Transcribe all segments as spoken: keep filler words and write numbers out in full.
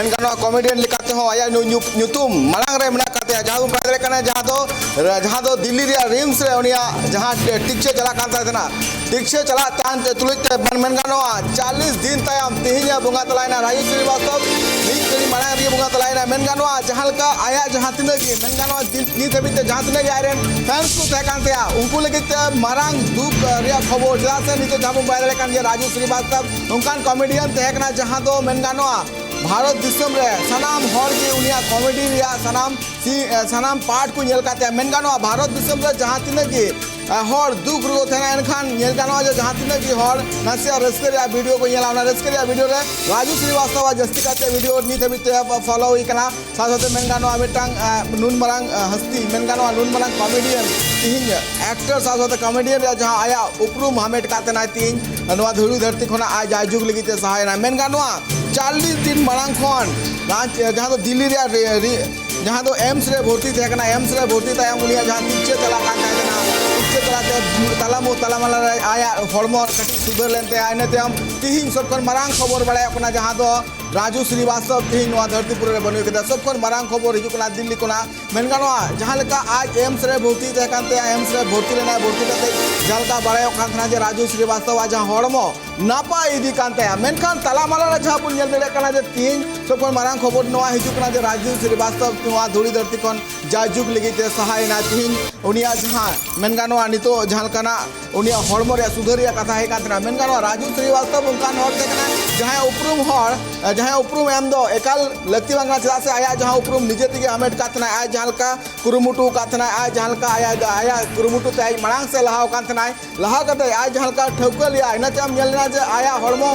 ᱢᱮᱱ ᱜᱟᱱᱚᱜᱼᱟ, ᱠᱚᱢᱮᱰᱤᱭᱟᱱ ᱞᱮᱠᱟ ᱛᱮᱦᱚᱸ ᱟᱭᱟᱜ ᱧᱩ-, ᱧᱩ-, ᱧᱩᱛᱩᱢ ᱢᱟᱲᱟᱝ ᱨᱮ ᱢᱮᱱᱟᱜ ᱟᱠᱟᱫ ᱛᱟᱭᱟ, ᱡᱟᱦᱟᱸ ᱵᱚᱱ ᱵᱟᱲᱟᱭ ᱫᱟᱲᱮᱭᱟᱜ ᱠᱟᱱᱟ, ᱡᱟᱦᱟᱸ ᱫᱚ, ᱡᱟᱦᱟᱸ ᱫᱚ ᱫᱤᱞᱞᱤ ᱨᱮᱭᱟᱜ ᱨᱤᱢᱥ ᱨᱮ ᱩᱱᱤᱭᱟᱜ ᱡᱟᱦᱟᱸ ᱴᱤᱠᱪᱟᱹ ᱪᱟᱞᱟᱜ ᱠᱟᱱ ᱛᱟᱦᱮᱸ ᱠᱟᱱᱟ, ᱴᱤᱠᱪᱟᱹ ᱪᱟᱞᱟᱜ ᱠᱟᱱ ᱛᱮ ᱛᱩᱞᱩᱡ ᱛᱮ ᱢᱮᱱ, ᱢᱮᱱ ᱜᱟᱱᱚᱜᱼᱟ, ᱪᱟᱞᱤᱥ ᱫᱤᱱ ᱛᱟᱭᱚᱢ ᱛᱮᱦᱮᱧ ᱮ ᱵᱚᱸᱜᱟ ᱛᱟᱞᱟᱭᱮᱱᱟ᱾ ᱨᱟᱡᱩ ᱥᱨᱤᱵᱟᱥᱛᱚᱵ ᱢᱤᱫ ᱜᱷᱟᱹᱲᱤ ᱢᱟᱲᱟᱝ ᱨᱮᱜᱮ ᱵᱚᱸᱜᱟ ᱛᱟᱞᱟᱭᱮᱱᱟ᱾ ᱢᱮᱱ ᱜᱟᱱᱚᱜᱼᱟ, ᱡᱟᱦᱟᱸ ᱞᱮᱠᱟ ᱟᱭᱟᱜ ᱡᱟᱦᱟᱸ ᱛᱤᱱᱟᱹᱜ ᱜᱮ, ᱢᱮᱱ ᱜᱟᱱᱚᱜᱼᱟ, ᱫᱤᱱ, ᱱᱤᱛ ᱦᱟᱹᱵᱤᱡ ᱛᱮ ᱡᱟᱦᱟᱸ ᱛᱤᱱᱟᱹᱜ ᱜᱮ ᱟᱡ ᱨᱮᱱ ᱯᱷᱮᱱᱥ ᱠᱚ ᱛᱟᱦᱮᱸ ᱠᱟᱱ ᱛᱟᱭᱟ, ᱩᱱᱠᱩ ᱞᱟᱹᱜᱤᱫ ᱛᱮ ᱢᱟᱨᱟᱝ ᱫᱩᱠ ᱨᱮᱭᱟᱜ ᱠᱷᱚᱵᱚᱨ᱾ ᱪᱮᱫᱟᱜ ᱥᱮ ᱱᱤᱛᱚᱜ ᱡᱟᱦᱟᱸ ᱵᱚᱱ ᱵᱟᱲᱟᱭ ᱫᱟᱲᱮᱭᱟᱜ ᱠᱟᱱ ᱜᱮᱭᱟ, ᱨᱟᱡᱩ ᱥᱨᱤᱵᱟᱥᱛᱚᱵ ᱚᱱᱠᱟᱱ ᱠᱚᱢᱮᱰᱤᱭᱟᱱ ᱛᱟᱦᱮᱸ ᱠᱟᱱᱟ, ᱡᱟᱦᱟᱸ ᱫᱚ ᱢᱮᱱ ᱜᱟᱱᱚᱜᱼᱟ, ᱵᱷᱟᱨᱚᱛ ᱫᱤᱥᱚᱢ ᱨᱮ ᱥᱟᱱᱟᱢ ᱦᱚᱲ ᱜᱮ ᱩᱱᱤᱭᱟᱜ ᱠᱚᱢᱮᱰᱤ ᱨᱮᱭᱟᱜ ᱥᱟᱱᱟᱢ ᱥᱤ-, ᱮ, ᱥᱟᱱᱟᱢ ᱯᱟᱨᱴ ᱠᱚ ᱧᱮᱞ ᱠᱟᱫ ᱛᱟᱭᱟ᱾ ᱢᱮᱱ ᱜᱟᱱᱚᱜᱼᱟ, ᱵᱷᱟᱨᱚᱛ ᱫᱤᱥᱚᱢ ᱨᱮ ᱡᱟᱦᱟᱸ ᱛᱤᱱᱟᱹᱜ ᱜᱮ, ᱮ, ᱦᱚᱲ ᱫᱩᱠ ᱨᱮᱠᱚ ᱛᱟᱦᱮᱱᱟ, ᱮᱱᱠᱷᱟᱱ ᱧᱮᱞ ᱜᱟᱱᱚᱜᱼᱟ ᱡᱮ ᱡᱟᱦᱟᱸ ᱛᱤᱱᱟᱹᱜ ᱜᱮ ᱦᱚᱲ ᱱᱟᱥᱮᱭᱟᱜ ᱨᱟᱹᱥᱠᱟᱹ ᱨᱮᱭᱟᱜ ᱵᱷᱤᱰᱤᱭᱳ ᱠᱚ ᱧᱮᱞᱟ, ᱚᱱᱟ ᱨᱟᱹᱥᱠᱟᱹ ᱨᱮᱭᱟᱜ ᱵᱷᱤᱰᱤᱭᱳ ᱨᱮ ᱨᱟᱡᱩ ᱥᱨᱤᱵᱟᱥᱛᱚᱵ ᱟᱜ ᱡᱟᱹᱥᱛᱤ ᱠᱟᱭᱛᱮ ᱵᱷᱤᱰᱤᱭᱳ ᱱᱤᱛ ᱦᱟᱹᱵᱤᱡ ᱛᱮ ᱯᱷᱚᱞᱳ ᱦᱩᱭ ᱠᱟᱱᱟ᱾ ᱥᱟᱶ ᱥᱟᱶᱛᱮ ᱢᱮᱱ ᱜᱟᱱᱚᱜᱼᱟ, ᱢᱤᱫᱴᱟᱝ, ᱮ, ᱱᱩᱱ ᱢᱟᱨᱟᱝ, ᱮ, ᱦᱟᱥᱛᱤ, ᱢᱮᱱ ᱜᱟᱱᱚᱜᱼᱟ, ᱱᱩᱱ ᱢᱟᱨᱟᱝ ᱠᱚᱢᱮᱰᱤᱭᱟᱱ, ᱛᱤᱦᱤᱧ ᱮᱠᱴᱚᱨ ᱥᱟᱶ ᱥᱟᱶᱛᱮ ᱠᱚᱢᱮᱰᱤᱭᱟᱱ ᱨᱮᱭᱟᱜ ᱡᱟᱦᱟᱸ ᱟᱭᱟᱜ ᱩᱯᱨᱩᱢ ᱦᱟᱢᱮᱴ ᱠᱟᱫ ᱛᱟᱦᱮᱱᱟᱭ, ᱛᱤᱦᱤᱧ ᱱᱚᱣᱟ ᱫᱷᱩᱲᱤ ᱫᱷᱟᱹᱨᱛᱤ ᱠᱷᱚᱱᱟᱜ ᱟᱡ ᱡᱟᱭᱡᱩᱜᱽ ᱞᱟᱹᱜᱤᱫ ᱛᱮ ᱥᱟᱦᱟᱭᱮᱱᱟ᱾ ᱢᱮᱱ ᱜᱟᱱᱚᱜᱼᱟ, ᱪᱟᱞᱞᱤᱥ ᱫᱤᱱ ᱢᱟᱲᱟᱝ ᱠᱷᱚᱱ ᱡᱟᱦᱟᱸ, ᱡᱟᱦᱟᱸ ᱫᱚ ᱫᱤᱞᱞᱤ ᱨᱮᱭᱟᱜ ᱨᱮ-, ᱨᱮ-, ᱡᱟᱦᱟᱸ ᱫᱚ ᱮᱢᱥ ᱨᱮ ᱵᱷᱚᱨᱛᱤ ᱛᱟᱦᱮᱸ ᱠᱟᱱᱟ, ᱮᱢᱥ ᱨᱮ ᱵᱷᱚᱨᱛᱤ ᱛᱟᱭᱚᱢ ᱩᱱᱤᱭᱟᱜ ᱡᱟᱦᱟᱸ ᱴᱤᱠᱪᱟᱹ ᱪᱟᱞᱟᱜ ᱠᱟᱱ ᱛᱟᱦᱮᱸ ᱠᱟᱱᱟ, ᱴᱤᱠᱪᱟᱹ ᱪᱟᱞᱟᱜ ᱛᱮ ᱛᱟᱞᱟ ᱢᱩ-, ᱛᱟᱞᱟ ᱢᱟᱞᱟ ᱨᱮ ᱟᱭᱟᱜ ᱦᱚᱲᱢᱚ ᱠᱟᱹᱴᱤᱡ ᱥᱩᱫᱷᱟᱹᱨ ᱞᱮᱱ ᱛᱟᱭᱟ᱾ ᱤᱱᱟᱹ ᱛᱟᱭᱚᱢ ᱛᱤᱦᱤᱧ ᱥᱚᱵ ᱠᱷᱚᱱ ᱢᱟᱨᱟᱝ ᱠᱷᱚᱵᱚᱨ ᱵᱟᱲᱟᱭᱚᱜ ᱠᱟᱱᱟ, ᱡᱟᱦᱟᱸ ᱫᱚ ᱨᱟᱡᱩ ᱥᱨᱤᱵᱟᱥᱛᱚᱵ ᱛᱤᱦᱤᱧ ᱱᱚᱣᱟ ᱫᱷᱟᱹᱨᱛᱤ ᱯᱩᱨᱤ ᱨᱮ ᱵᱟᱹᱱᱩᱭ ᱠᱟᱫᱮᱭᱟ᱾ ᱥᱚᱵ ᱠᱷᱚᱱ ᱢᱟᱨᱟᱝ ᱠᱷᱚᱵᱚᱨ ᱦᱤᱡᱩᱜ ᱠᱟᱱᱟ ᱫᱤᱞᱞᱤ ᱠᱷᱚᱱᱟᱜ᱾ ᱢᱮᱱ ᱜᱟᱱᱚᱜᱼᱟ, ᱡᱟᱦᱟᱸ ᱞᱮᱠᱟ ᱟᱡ ᱮᱢᱥ ᱨᱮ ᱵᱷᱚᱨᱛᱤ ᱛᱟᱦᱮᱸ ᱠᱟᱱ ᱛᱟᱭᱟ, ᱮᱢᱥ ᱨᱮ ᱵᱷᱚᱨᱛᱤ ᱞᱮᱱᱟᱭ, ᱵᱷᱚᱨᱛᱤ ᱠᱟᱛᱮ ᱡᱟᱦᱟᱸ ᱞᱮᱠᱟ ᱵᱟᱲᱟᱭᱚᱜ ᱠᱟᱱ ᱛᱟᱦᱮᱱᱟ ᱡᱮ ᱨᱟᱡᱩ ᱥᱨᱤᱵᱟᱥᱛᱚᱵ ᱟᱜ ᱡᱟᱦᱟᱸ ᱦᱚᱲᱢᱚ ᱱᱟᱯᱟᱭ ᱤᱫᱤ ᱠᱟᱱ ᱛᱟᱭᱟ, ᱢᱮᱱᱠᱷᱟᱱ ᱛᱟᱞᱟ ᱢᱟᱞᱟ ᱨᱮ ᱡᱟᱦᱟᱸ ᱵᱚᱱ ᱧᱮᱞ ᱫᱟᱲᱮᱭᱟᱜ ᱠᱟᱱᱟ ᱡᱮ ᱛᱤᱦᱤᱧ ᱥᱚᱵ ᱠᱷᱚᱱ ᱢᱟᱨᱟᱝ ᱠᱷᱚᱵᱚᱨ ᱱᱚᱣᱟ ᱦᱤᱡᱩᱜ ᱠᱟᱱᱟ ᱡᱮ ᱨᱟᱡᱩ ᱥᱨᱤᱵᱟᱥᱛᱚᱵ ᱱᱚᱣᱟ ᱫᱷᱩᱲᱤ ᱫᱷᱟᱹᱨᱛᱤ ᱠᱷᱚᱱ ᱡᱟᱭᱡᱩᱜᱽ ᱞᱟᱹᱜᱤᱫ ᱛᱮ ᱥᱟᱦᱟᱭᱮᱱᱟ᱾ ᱛᱤᱦᱤᱧ ᱩᱱᱤᱭᱟᱜ ᱡᱟᱦᱟᱸ ᱢᱮᱱ ᱜᱟᱱᱚᱜᱼᱟ, ᱱᱤᱛᱚᱜ ᱡᱟᱦᱟᱸ ᱞᱮᱠᱟᱱᱟᱜ ᱩᱱᱤᱭᱟᱜ ᱦᱚᱲᱢᱚ ᱨᱮᱭᱟᱜ ᱥᱩᱫᱷᱟᱹᱨ ᱨᱮᱭᱟᱜ ᱠᱟᱛᱷᱟ ᱦᱮᱡ ᱠᱟᱱ ᱛᱟᱦᱮᱱᱟ᱾ ᱢᱮᱱ ᱜᱟᱱᱚᱜᱼᱟ, ᱨᱟᱡᱩ ᱥᱨᱤᱵᱟᱥᱛᱚᱵ ᱚᱱᱠᱟᱱ ᱦᱚᱲ ᱛᱟᱦᱮᱸ ᱠᱟᱱᱟ, ᱡᱟᱦᱟᱸᱭ ᱩᱯᱨᱩᱢ ᱦᱚᱲ, ᱡᱟᱦᱟᱸᱭ ᱩᱯᱨᱩᱢ ᱮᱢ ᱫᱚ ᱮᱠᱟᱞ ᱞᱟᱹᱠᱛᱤ ᱵᱟᱝ ᱠᱟᱱᱟ, ᱪᱮᱫᱟᱜ ᱥᱮ ᱟᱭᱟᱜ ᱡᱟᱦᱟᱸ ᱩᱯᱨᱩᱢ ᱱᱤᱡᱮ ᱛᱮᱜᱮ ᱦᱟᱢᱮᱴ ᱠᱟᱫ ᱛᱟᱦᱮᱱᱟᱭ, ᱟᱡ ᱡᱟᱦᱟᱸ ᱞᱮᱠᱟ ᱠᱩᱨᱩᱢᱩᱴᱩ ᱠᱟᱫ ᱛᱟᱦᱮᱱᱟᱭ, ᱟᱡ ᱡᱟᱦᱟᱸ ᱞᱮᱠᱟ ᱟᱭᱟᱜ, ᱟᱭᱟᱜ ᱠᱩᱨᱩᱢᱩᱴᱩ ᱛᱮ ᱟᱡ ᱢᱟᱲᱟᱝ ᱥᱮᱫ ᱞᱟᱦᱟᱣ ᱟᱠᱟᱱ ᱛᱟᱦᱮᱱᱟᱭ, ᱞᱟᱦᱟ ᱠᱟᱛᱮ ᱟᱡ ᱡᱟᱦᱟᱸ ᱞᱮᱠᱟ ᱴᱷᱟᱹᱣᱠᱟᱹ ᱞᱮᱭᱟ, ᱤᱱᱟᱹ ᱛᱟᱭᱚᱢ ᱧᱮᱞ ᱞᱮᱱᱟ ᱡᱮ ᱟᱭᱟᱜ ᱦᱚᱲᱢᱚ,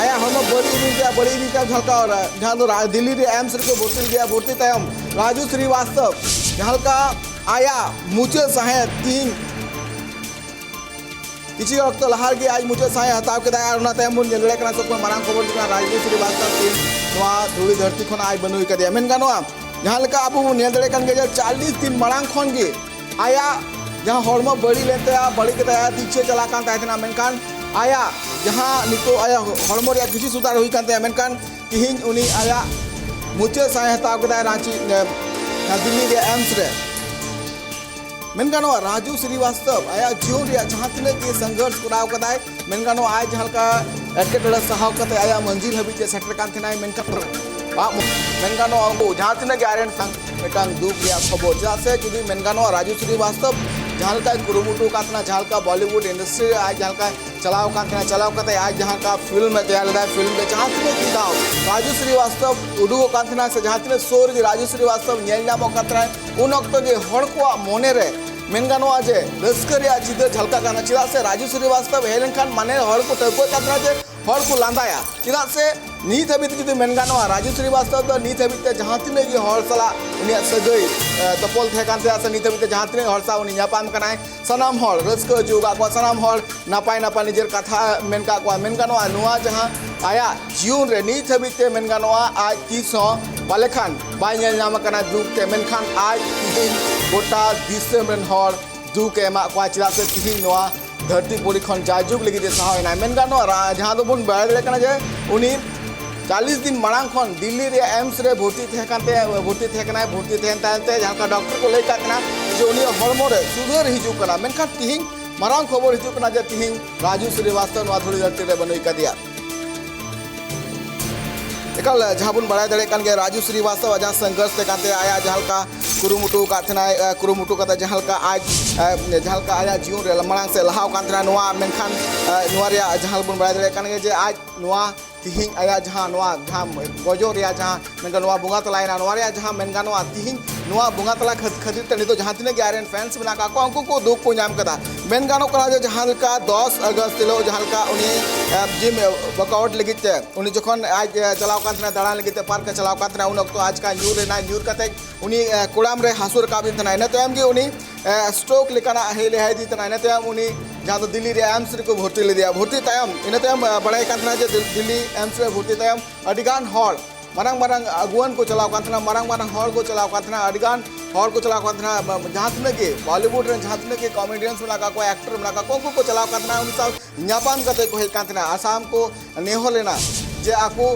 ᱟᱭᱟᱜ ᱦᱚᱲᱢᱚ ᱵᱟᱹᱲᱤᱡ ᱤᱫᱤ ᱛᱮ, ᱵᱟᱹᱲᱤᱡ ᱤᱫᱤ ᱛᱮ ᱡᱟᱦᱟᱸ ᱞᱮᱠᱟ, ᱡᱟᱦᱟᱸ ᱫᱚ ᱨᱟ-, ᱫᱤᱞᱞᱤ ᱨᱮ ᱮᱢᱥ ᱨᱮᱠᱚ ᱵᱷᱚᱨᱛᱤ ᱞᱮᱫᱮᱭᱟ᱾ ᱵᱷᱚᱨᱛᱤ ᱛᱟᱭᱚᱢ ᱨᱟᱡᱩ ᱥᱨᱤᱵᱟᱥᱛᱚᱵ ᱡᱟᱦᱟᱸ ᱞᱮᱠᱟ ᱟᱭᱟᱜ ᱢᱩᱪᱟᱹᱫ ᱥᱟᱸᱦᱮᱫ ᱛᱤᱦᱤᱧ ᱠᱤᱪᱷᱩ ᱚᱠᱛᱚ ᱞᱟᱦᱟ ᱨᱮᱜᱮ ᱟᱡ ᱢᱩᱪᱟᱹᱫ ᱥᱟᱸᱦᱮᱫ ᱦᱟᱛᱟᱣ ᱠᱮᱫᱟᱭ᱾ ᱟᱨ ᱚᱱᱟ ᱛᱟᱭᱚᱢ ᱵᱚᱱ ᱧᱮᱞ ᱫᱟᱲᱮᱭᱟᱜ ᱠᱟᱱᱟ, ᱥᱚᱵ ᱠᱷᱚᱱ ᱢᱟᱨᱟᱝ ᱠᱷᱚᱵᱚᱨ ᱦᱩᱭᱩᱜ ᱠᱟᱱᱟ, ᱨᱟᱡᱽᱱᱤᱛᱤ ᱥᱨᱤᱵᱟᱥᱛᱚᱵ ᱛᱤᱦᱤᱧ ᱱᱚᱣᱟ ᱫᱷᱩᱲᱤ ᱫᱷᱟᱹᱨᱛᱤ ᱠᱷᱚᱱ ᱟᱡ ᱵᱟᱹᱱᱩᱭ ᱠᱟᱫᱮᱭᱟ᱾ ᱢᱮᱱ ᱜᱟᱱᱚᱜᱼᱟ, ᱡᱟᱦᱟᱸ ᱞᱮᱠᱟ ᱟᱵᱚ ᱵᱚᱱ ᱧᱮᱞ ᱫᱟᱲᱮᱭᱟᱜ ᱠᱟᱱ ᱜᱮᱭᱟ ᱡᱮ ᱪᱟᱞᱞᱤᱥ ᱫᱤᱱ ᱢᱟᱲᱟᱝ ᱠᱷᱚᱱ ᱜᱮ ᱟᱭᱟᱜ ᱡᱟᱦᱟᱸ ᱦᱚᱲᱢᱚ ᱵᱟᱹᱲᱤᱡ ᱞᱮᱱ ᱛᱟᱭᱟ, ᱵᱟᱹᱲᱤᱡ ᱠᱟᱛᱮ ᱟᱭᱟᱜ ᱫᱤᱠᱪᱷᱟᱹ ᱪᱟᱞᱟᱜ ᱠᱟᱱ ᱛᱟᱦᱮᱸ ᱠᱟᱱᱟ, ᱢᱮᱱᱠᱷᱟᱱ ᱟᱭᱟᱜ ᱡᱟᱦᱟᱸ ᱱᱤᱛᱚᱜ ᱟᱭᱟᱜ ᱦᱚᱲᱢᱚ ᱨᱮᱭᱟᱜ ᱠᱤᱪᱷᱩ ᱥᱩᱫᱷᱟᱨ ᱦᱩᱭ ᱠᱟᱱ ᱛᱟᱭᱟ, ᱢᱮᱱᱠᱷᱟᱱ ᱛᱤᱦᱤᱧ ᱩᱱᱤ ᱟᱭᱟᱜ ᱢᱩᱪᱟᱹᱫ ᱥᱟᱸᱦᱮᱫ ᱦᱟᱛᱟᱣ ᱠᱮᱫᱟᱭ ᱨᱟᱸᱪᱤ, ᱮ, ᱫᱤᱞᱞᱤ ᱨᱮᱭᱟᱜ ᱮᱢᱥ ᱨᱮ᱾ ᱢᱮᱱ ᱜᱟᱱᱚᱜᱼᱟ, ᱨᱟᱡᱩ ᱥᱨᱤᱵᱟᱥᱛᱚᱵ ᱟᱭᱟᱜ ᱡᱤᱭᱚᱱ ᱨᱮᱭᱟᱜ ᱡᱟᱦᱟᱸ ᱛᱤᱱᱟᱹᱜ ᱜᱮ ᱥᱚᱝᱜᱷᱚᱨᱥ ᱠᱚᱨᱟᱣ ᱠᱟᱫᱟᱭ, ᱢᱮᱱ ᱜᱟᱱᱚᱜᱼᱟ, ᱟᱡ ᱡᱟᱦᱟᱸ ᱞᱮᱠᱟ ᱮᱴᱠᱮᱴᱚᱬᱮ ᱥᱟᱦᱟᱣ ᱠᱟᱛᱮ ᱟᱭᱟᱜ ᱢᱟᱹᱡᱷᱤᱨ ᱦᱟᱹᱵᱤᱡ ᱛᱮ ᱥᱮᱴᱮᱨ ᱠᱟᱱ ᱛᱟᱦᱮᱱᱟᱭ, ᱢᱮᱱᱠᱷᱟᱱ ᱟᱜ ᱢᱮᱱ ᱜᱟᱱᱚᱜᱼᱟ, ᱩᱱᱠᱩ ᱡᱟᱦᱟᱸ ᱛᱤᱱᱟᱹᱜ ᱜᱮ ᱟᱡ ᱨᱮᱱ ᱥᱟᱝ ᱢᱤᱫᱴᱟᱝ ᱫᱩᱠ ᱨᱮᱭᱟᱜ ᱠᱷᱚᱵᱚᱨ᱾ ᱪᱮᱫᱟᱜ ᱥᱮ ᱡᱩᱫᱤ ᱢᱮᱱ ᱜᱟᱱᱚᱜᱼᱟ, ᱨᱟᱡᱩ ᱥᱨᱤᱵᱟᱥᱛᱚᱵ ᱡᱟᱦᱟᱸ ᱞᱮᱠᱟᱭ ᱠᱩᱨᱩᱢᱩᱴᱩ ᱟᱠᱟᱫ ᱛᱟᱦᱮᱱᱟ, ᱡᱟᱦᱟᱸ ᱞᱮᱠᱟ ᱵᱚᱞᱤᱣᱩᱰ ᱤᱱᱰᱟᱥᱴᱨᱤ ᱨᱮ ᱟᱡ ᱡᱟᱦᱟᱸ ᱞᱮᱠᱟᱭ ᱪᱟᱞᱟᱣ ᱟᱠᱟᱱ ᱛᱟᱦᱮᱱᱟ, ᱪᱟᱞᱟᱣ ᱠᱟᱛᱮ ᱟᱡ ᱡᱟᱦᱟᱸ ᱞᱮᱠᱟ ᱯᱷᱤᱞᱢ ᱮ ᱛᱮᱭᱟᱨ ᱞᱮᱫᱟᱭ, ᱯᱷᱤᱞᱢ ᱨᱮ ᱡᱟᱦᱟᱸ ᱛᱤᱱᱟᱹᱜ ᱜᱮ ᱫᱷᱟᱣ ᱨᱟᱡᱩ ᱥᱨᱤᱵᱟᱥᱛᱚᱵ ᱩᱰᱩᱠᱚᱜ ᱠᱟᱱ ᱛᱟᱦᱮᱱᱟ, ᱥᱮ ᱡᱟᱦᱟᱸ ᱛᱤᱱᱟᱹᱜ ᱥᱳ ᱨᱮᱜᱮ ᱨᱟᱡᱩ ᱥᱨᱤᱵᱟᱥᱛᱚᱵ ᱧᱮᱞ ᱧᱟᱢᱚᱜ ᱠᱟᱱ ᱛᱟᱦᱮᱱᱟ, ᱩᱱ ᱚᱠᱛᱚ ᱜᱮ ᱦᱚᱲ ᱠᱚᱣᱟᱜ ᱢᱚᱱᱮ ᱨᱮ ᱢᱮᱱ ᱜᱟᱱᱚᱜᱼᱟ ᱡᱮ ᱨᱟᱹᱥᱠᱟᱹ ᱨᱮᱭᱟᱜ ᱪᱤᱛᱟᱹᱨ ᱡᱷᱟᱞᱠᱟᱜ ᱠᱟᱱᱟ᱾ ᱪᱮᱫᱟᱜ ᱥᱮ ᱨᱟᱡᱩ ᱥᱨᱤᱵᱟᱥᱛᱚᱵ ᱦᱮᱡ ᱞᱮᱱᱠᱷᱟᱱ ᱢᱟᱱᱮ ᱦᱚᱲ ᱠᱚ ᱴᱷᱟᱹᱣᱠᱟᱹᱭᱮᱫ ᱠᱟᱱ ᱛᱟᱦᱮᱱᱟ ᱡᱮ ᱦᱚᱲ ᱠᱚ ᱞᱟᱸᱫᱟᱭᱟ᱾ ᱪᱮᱫᱟᱜ ᱥᱮ ᱱᱤᱛ ᱦᱟᱹᱵᱤᱡ ᱛᱮ ᱡᱩᱫᱤ ᱢᱮᱱ ᱜᱟᱱᱚᱜᱼᱟ, ᱨᱟᱡᱩ ᱥᱨᱤᱵᱟᱥᱛᱚᱵ ᱫᱚ ᱱᱤᱛ ᱦᱟᱹᱵᱤᱡ ᱛᱮ ᱡᱟᱦᱟᱸ ᱛᱤᱱᱟᱹᱜ ᱜᱮ ᱦᱚᱲ ᱥᱟᱞᱟᱜ ᱩᱱᱤᱭᱟᱜ ᱥᱟᱹᱜᱟᱹᱭ, ᱮ, ᱛᱚᱯᱚᱞ ᱛᱟᱦᱮᱸ ᱠᱟᱱ ᱛᱟᱭᱟ, ᱥᱮ ᱱᱤᱛ ᱦᱟᱹᱵᱤᱡ ᱛᱮ ᱡᱟᱦᱟᱸ ᱛᱤᱱᱟᱹᱜ ᱦᱚᱲ ᱥᱟᱶ ᱩᱱᱤ ᱧᱟᱯᱟᱢ ᱠᱟᱱᱟᱭ, ᱥᱟᱱᱟᱢ ᱦᱚᱲ ᱨᱟᱹᱥᱠᱟᱹ ᱦᱚᱪᱚ ᱟᱠᱟᱫ ᱠᱚᱣᱟ, ᱥᱟᱱᱟᱢ ᱦᱚᱲ ᱱᱟᱯᱟᱭ ᱱᱟᱯᱟᱭ ᱱᱤᱡᱮᱨ ᱠᱟᱛᱷᱟ ᱢᱮᱱ ᱠᱟᱜ ᱠᱚᱣᱟ᱾ ᱢᱮᱱ ᱜᱟᱱᱚᱜᱼᱟ, ᱱᱚᱣᱟ ᱡᱟᱦᱟᱸ ᱟᱭᱟᱜ ᱡᱤᱭᱚᱱ ᱨᱮ ᱱᱤᱛ ᱦᱟᱹᱵᱤᱡ ᱛᱮ ᱢᱮᱱ ᱜᱟᱱᱚᱜᱼᱟ, ᱟᱡ ᱛᱤᱥ ᱦᱚᱸ ᱯᱟᱞᱮ ᱠᱷᱟᱱ ᱵᱟᱭ ᱧᱮᱞ ᱧᱟᱢ ᱟᱠᱟᱱᱟ ᱫᱩᱠ ᱛᱮ, ᱢᱮᱱᱠᱷᱟᱱ ᱟᱡ ᱛᱤᱦᱤᱧ ᱜᱚᱴᱟ ᱫᱤᱥᱚᱢ ᱨᱮᱱ ᱦᱚᱲ ᱫᱩᱠ ᱮ ᱮᱢᱟᱜ ᱠᱚᱣᱟ᱾ ᱪᱮᱫᱟᱜ ᱥᱮ ᱛᱤᱦᱤᱧ ᱱᱚᱣᱟ ᱫᱷᱟᱹᱨᱛᱤ ᱯᱩᱨᱤ ᱠᱷᱚᱱ ᱡᱟᱭᱡᱩᱜᱽ ᱞᱟᱹᱜᱤᱫ ᱮ ᱥᱟᱦᱟᱣ ᱮᱱᱟᱭ᱾ ᱢᱮᱱ ᱜᱟᱱᱚᱜᱼᱟ, ᱨᱟ-, ᱡᱟᱦᱟᱸ ᱫᱚᱵᱚᱱ ᱵᱟᱲᱟᱭ ᱫᱟᱲᱮᱭᱟᱜ ᱠᱟᱱᱟ ᱡᱮ ᱩᱱᱤ ᱪᱟᱞᱤᱥ ᱫᱤᱱ ᱢᱟᱲᱟᱝ ᱠᱷᱚᱱ ᱫᱤᱞᱞᱤ ᱨᱮᱭᱟᱜ ᱮᱢᱥ ᱨᱮ ᱵᱷᱚᱨᱛᱤ ᱛᱟᱦᱮᱸ ᱠᱟᱱ ᱛᱟᱭᱟ, ᱵᱷᱚᱨᱛᱤ ᱛᱟᱦᱮᱸ ᱠᱟᱱᱟᱭ᱾ ᱵᱷᱚᱨᱛᱤ ᱛᱟᱦᱮᱱ ᱛᱟᱭᱚᱢ ᱛᱮ ᱡᱟᱦᱟᱸ ᱞᱮᱠᱟ ᱰᱚᱠᱴᱚᱨ ᱠᱚ ᱞᱟᱹᱭ ᱠᱟᱜ ᱠᱟᱱᱟ ᱡᱮ ᱩᱱᱤᱭᱟᱜ ᱦᱚᱲᱢᱚ ᱨᱮ ᱥᱩᱫᱷᱟᱹᱨ ᱦᱤᱡᱩᱜ ᱠᱟᱱᱟ, ᱢᱮᱱᱠᱷᱟᱱ ᱛᱤᱦᱤᱧ ᱢᱟᱨᱟᱝ ᱠᱷᱚᱵᱚᱨ ᱦᱤᱡᱩᱜ ᱠᱟᱱᱟ ᱡᱮ ᱛᱤᱦᱤᱧ ᱨᱟᱡᱩ ᱥᱨᱤᱵᱟᱥᱛᱚᱵ ᱱᱚᱣᱟ ᱫᱷᱩᱲᱤ ᱫᱷᱟᱹᱨᱛᱤ ᱨᱮ ᱵᱟᱹᱱᱩᱭ ᱠᱟᱫᱮᱭᱟ᱾ ᱮᱠᱟᱞ, ᱡᱟᱦᱟᱸ ᱵᱚᱱ ᱵᱟᱲᱟᱭ ᱫᱟᱲᱮᱭᱟᱜ ᱠᱟᱱ ᱜᱮᱭᱟ, ᱨᱟᱡᱩ ᱥᱨᱤᱵᱟᱥᱛᱚᱵ ᱟᱡᱟᱜ ᱥᱚᱝᱜᱷᱚᱨᱥ ᱛᱮ ᱠᱟᱱᱛᱮ ᱟᱭᱟᱜ ᱡᱟᱦᱟᱸ ᱞᱮᱠᱟ ᱠᱩᱨᱩᱢᱩᱴᱩ ᱟᱠᱟᱫ ᱛᱟᱦᱮᱱᱟᱭ, ᱮ, ᱠᱩᱨᱩᱢᱩᱴᱩ ᱠᱟᱛᱮ ᱡᱟᱦᱟᱸ ᱞᱮᱠᱟ ᱟᱡ, ᱮ, ᱡᱟᱦᱟᱸ ᱞᱮᱠᱟ ᱟᱭᱟᱜ ᱡᱤᱭᱚᱱ ᱨᱮ ᱢᱟᱲᱟᱝ ᱥᱮᱫ ᱞᱟᱦᱟᱣ ᱠᱟᱱ ᱛᱟᱦᱮᱱᱟ, ᱱᱚᱣᱟ ᱢᱮᱱᱠᱷᱟᱱ, ᱮ, ᱱᱚᱣᱟ ᱨᱮᱭᱟᱜ ᱡᱟᱦᱟᱸ ᱵᱚᱱ ᱵᱟᱲᱟᱭ ᱫᱟᱲᱮᱭᱟᱜ ᱠᱟᱱ ᱜᱮᱭᱟ ᱡᱮ ᱟᱡ ᱱᱚᱣᱟ ᱛᱤᱦᱤᱧ ᱟᱭᱟᱜ ᱡᱟᱦᱟᱸ ᱱᱚᱣᱟ ᱡᱟᱦᱟᱸ ᱜᱚᱡᱚᱜ ᱨᱮᱭᱟᱜ ᱡᱟᱦᱟᱸ ᱢᱮᱱ ᱜᱟᱱᱚᱜᱼᱟ, ᱱᱚᱣᱟ ᱵᱚᱸᱜᱟ ᱛᱟᱞᱟᱭᱮᱱᱟ, ᱱᱚᱣᱟ ᱨᱮᱭᱟᱜ ᱡᱟᱦᱟᱸ ᱢᱮᱱ ᱜᱟᱱᱚᱜᱼᱟ, ᱛᱤᱦᱤᱧ ᱱᱚᱣᱟ ᱵᱚᱸᱜᱟ ᱛᱟᱞᱟ ᱠᱷᱟᱹᱛ-, ᱠᱷᱟᱹᱛᱤᱨ ᱛᱮ ᱱᱤᱛᱚᱜ ᱡᱟᱦᱟᱸ ᱛᱤᱱᱟᱹᱜ ᱜᱮ ᱟᱡ ᱨᱮᱱ ᱯᱷᱮᱱᱥ ᱢᱮᱱᱟᱜ ᱠᱟᱜ ᱠᱚᱣᱟ, ᱩᱱᱠᱩ ᱠᱚ ᱫᱩᱠ ᱠᱚ ᱧᱟᱢ ᱠᱟᱫᱟ᱾ ᱢᱮᱱ ᱜᱟᱱᱚᱜ ᱠᱟᱱᱟ ᱡᱮ ᱡᱟᱦᱟᱸ ᱞᱮᱠᱟ ᱫᱚᱥ ᱟᱜᱚᱥᱴ ᱦᱤᱞᱳᱜ ᱡᱟᱦᱟᱸ ᱞᱮᱠᱟ ᱩᱱᱤ, ᱮ, ᱡᱤᱢ ᱣᱟᱨᱠᱟᱣᱩᱴ ᱞᱟᱹᱜᱤᱫ ᱛᱮ ᱩᱱᱤ ᱡᱚᱠᱷᱚᱱ ᱟᱡ, ᱮ, ᱪᱟᱞᱟᱣ ᱠᱟᱱ ᱛᱟᱦᱮᱱᱟ, ᱫᱟᱬᱟᱱ ᱞᱟᱹᱜᱤᱫ ᱛᱮ ᱯᱟᱨᱠ ᱮ ᱪᱟᱞᱟᱣ ᱠᱟᱱ ᱛᱟᱦᱮᱱᱟ, ᱩᱱ ᱚᱠᱛᱚ ᱟᱪᱠᱟ ᱧᱩᱨ ᱮᱱᱟᱭ, ᱧᱩᱨ ᱠᱟᱛᱮ ᱩᱱᱤ, ᱮ, ᱠᱚᱲᱟᱢ ᱨᱮ ᱦᱟᱹᱥᱩᱨ ᱨᱟᱠᱟᱵ ᱮᱫ ᱛᱟᱦᱮᱱᱟ᱾ ᱤᱱᱟᱹ ᱛᱟᱭᱚᱢ ᱜᱮ ᱩᱱᱤ, ᱮ, ᱥᱴᱨᱳᱠ ᱞᱮᱠᱟᱱᱟᱜ ᱦᱮᱡ ᱞᱮ ᱦᱮᱡ ᱟᱫᱮ ᱛᱟᱦᱮᱱᱟ᱾ ᱤᱱᱟᱹ ᱛᱟᱭᱚᱢ ᱩᱱᱤ ᱡᱟᱦᱟᱸ ᱫᱚ ᱫᱤᱞᱞᱤ ᱨᱮ ᱮᱢᱥ ᱨᱮᱠᱚ ᱵᱷᱚᱨᱛᱤ ᱞᱮᱫᱮᱭᱟ᱾ ᱵᱷᱚᱨᱛᱤ ᱛᱟᱭᱚᱢ, ᱤᱱᱟᱹ ᱛᱟᱭᱚᱢ, ᱮ, ᱵᱟᱲᱟᱭ ᱠᱟᱱ ᱛᱟᱦᱮᱱᱟ ᱡᱮ ᱫᱤᱞ-, ᱫᱤᱞᱞᱤ ᱮᱢᱥ ᱨᱮ ᱵᱷᱚᱨᱛᱤ ᱛᱟᱭᱚᱢ ᱟᱹᱰᱤ ᱜᱟᱱ ᱦᱚᱲ, ᱢᱟᱨᱟᱝ ᱢᱟᱨᱟᱝ ᱟᱹᱜᱩᱣᱟᱹᱱ ᱠᱚ ᱪᱟᱞᱟᱣ ᱠᱟᱱ ᱛᱟᱦᱮᱱᱟ, ᱢᱟᱨᱟᱝ ᱢᱟᱨᱟᱝ ᱦᱚᱲ ᱠᱚ ᱪᱟᱞᱟᱣ ᱠᱟᱱ ᱛᱟᱦᱮᱱᱟ, ᱟᱹᱰᱤ ᱜᱟᱱ ᱦᱚᱲ ᱠᱚ ᱪᱟᱞᱟᱣ ᱠᱟᱱ ᱛᱟᱦᱮᱱᱟ, ᱡᱟᱦᱟᱸ ᱛᱤᱱᱟᱹᱜ ᱜᱮ ᱵᱚᱞᱤᱣᱩᱰ ᱨᱮᱱ ᱡᱟᱦᱟᱸ ᱛᱤᱱᱟᱹᱜ ᱜᱮ ᱠᱚᱢᱮᱰᱤᱭᱟᱱᱥ ᱢᱮᱱᱟᱜ ᱠᱟᱜ ᱠᱚᱣᱟ, ᱮᱠᱴᱚᱨ ᱢᱮᱱᱟᱜ ᱠᱟᱜ ᱠᱚᱣᱟ, ᱩᱱᱠᱩ ᱠᱚ ᱪᱟᱞᱟᱣ ᱠᱟᱱ ᱛᱟᱦᱮᱱᱟ, ᱩᱱᱤ ᱥᱟᱶ ᱧᱟᱯᱟᱢ ᱠᱟᱛᱮ ᱠᱚ ᱦᱮᱡ ᱠᱟᱱ ᱛᱟᱦᱮᱱᱟ᱾ ᱟᱥᱟᱢ ᱠᱚ ᱱᱮᱦᱚᱨ ᱞᱮᱱᱟ ᱡᱮ ᱟᱠᱚ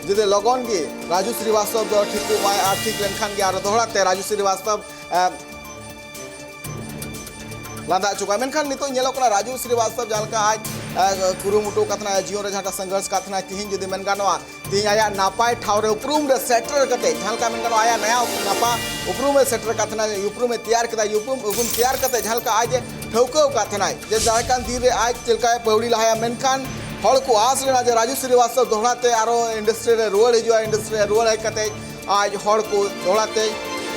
ᱡᱩᱫᱤ ᱞᱚᱜᱚᱱ ᱜᱮ ᱨᱟᱡᱩ ᱥᱨᱤᱵᱟᱥᱛᱚᱵ ᱫᱚ ᱴᱷᱤᱠᱚᱜ ᱢᱟᱭ ᱟᱨ ᱴᱷᱤᱠ ᱞᱮᱱᱠᱷᱟᱱ ᱜᱮ ᱟᱨᱚ ᱫᱚᱦᱲᱟ ᱛᱮ ᱨᱟᱡᱩ ᱥᱨᱤᱵᱟᱥᱛᱚᱵ, ᱮ, ᱞᱟᱸᱫᱟ ᱦᱚᱪᱚ ᱠᱚᱣᱟ᱾ ᱢᱮᱱᱠᱷᱟᱱ ᱱᱤᱛᱚᱜ ᱧᱮᱞᱚᱜ ᱠᱟᱱᱟ, ᱨᱟᱡᱩ ᱥᱨᱤᱵᱟᱥᱛᱚᱵ ᱡᱟᱦᱟᱸ ᱞᱮᱠᱟ ᱟᱡ, ᱮ, ᱠᱩᱨᱩᱢᱩᱴᱩ ᱟᱠᱟᱫ ᱛᱟᱦᱮᱱᱟ, ᱡᱤᱭᱚᱱ ᱨᱮ ᱡᱟᱦᱟᱸ ᱞᱮᱠᱟ ᱥᱚᱝᱜᱷᱚᱨᱥ ᱟᱠᱟᱫ ᱛᱟᱦᱮᱱᱟᱭ, ᱛᱮᱦᱮᱧ ᱡᱩᱫᱤ ᱢᱮᱱ ᱜᱟᱱᱚᱜᱼᱟ, ᱛᱮᱦᱮᱧ ᱟᱭᱟᱜ ᱱᱟᱯᱟᱭ ᱴᱷᱟᱶ ᱨᱮ ᱩᱯᱨᱩᱢ ᱨᱮ ᱥᱮᱴᱮᱨ ᱠᱟᱛᱮ, ᱡᱟᱦᱟᱸ ᱞᱮᱠᱟ ᱢᱮᱱ ᱜᱟᱱᱚᱜᱼᱟ, ᱟᱭᱟᱜ ᱱᱟᱭᱟ ᱱᱟᱯᱟᱭ ᱩᱯᱨᱩᱢ ᱮ ᱥᱮᱴᱮᱨ ᱟᱠᱟᱫ ᱛᱟᱦᱮᱱᱟ, ᱩᱯᱨᱩᱢ ᱮ ᱛᱮᱭᱟᱨ ᱠᱮᱫᱟ, ᱩᱯᱨᱩᱢ, ᱩᱯᱨᱩᱢ ᱛᱮᱭᱟᱨ ᱠᱟᱛᱮ ᱡᱟᱦᱟᱸ ᱞᱮᱠᱟ ᱟᱡ ᱮ ᱴᱷᱟᱹᱣᱠᱟᱹ ᱟᱠᱟᱫ ᱛᱟᱦᱮᱱᱟᱭ ᱡᱮ ᱫᱟᱨᱟᱭ ᱠᱟᱱ ᱫᱤᱱ ᱨᱮ ᱟᱡ ᱪᱮᱫ ᱞᱮᱠᱟᱭ ᱯᱟᱹᱣᱲᱤ ᱞᱟᱦᱟᱭᱟ, ᱢᱮᱱᱠᱷᱟᱱ ᱦᱚᱲ ᱠᱚ ᱟᱸᱥ ᱞᱮᱱᱟ ᱡᱮ ᱨᱟᱡᱩ ᱥᱨᱤᱵᱟᱥᱛᱚᱵ ᱫᱚᱦᱲᱟ ᱛᱮ ᱟᱨᱚ ᱤᱱᱰᱟᱥᱴᱨᱤ ᱨᱮ ᱨᱩᱣᱟᱹᱲ ᱦᱤᱡᱩᱜᱼᱟ, ᱤᱱᱰᱟᱥᱴᱨᱤ ᱨᱮ ᱨᱩᱣᱟᱹᱲ ᱦᱮᱡ ᱠᱟᱛᱮ ᱟᱡ ᱦᱚᱲ ᱠᱚ ᱫᱚᱦᱲᱟ ᱛᱮ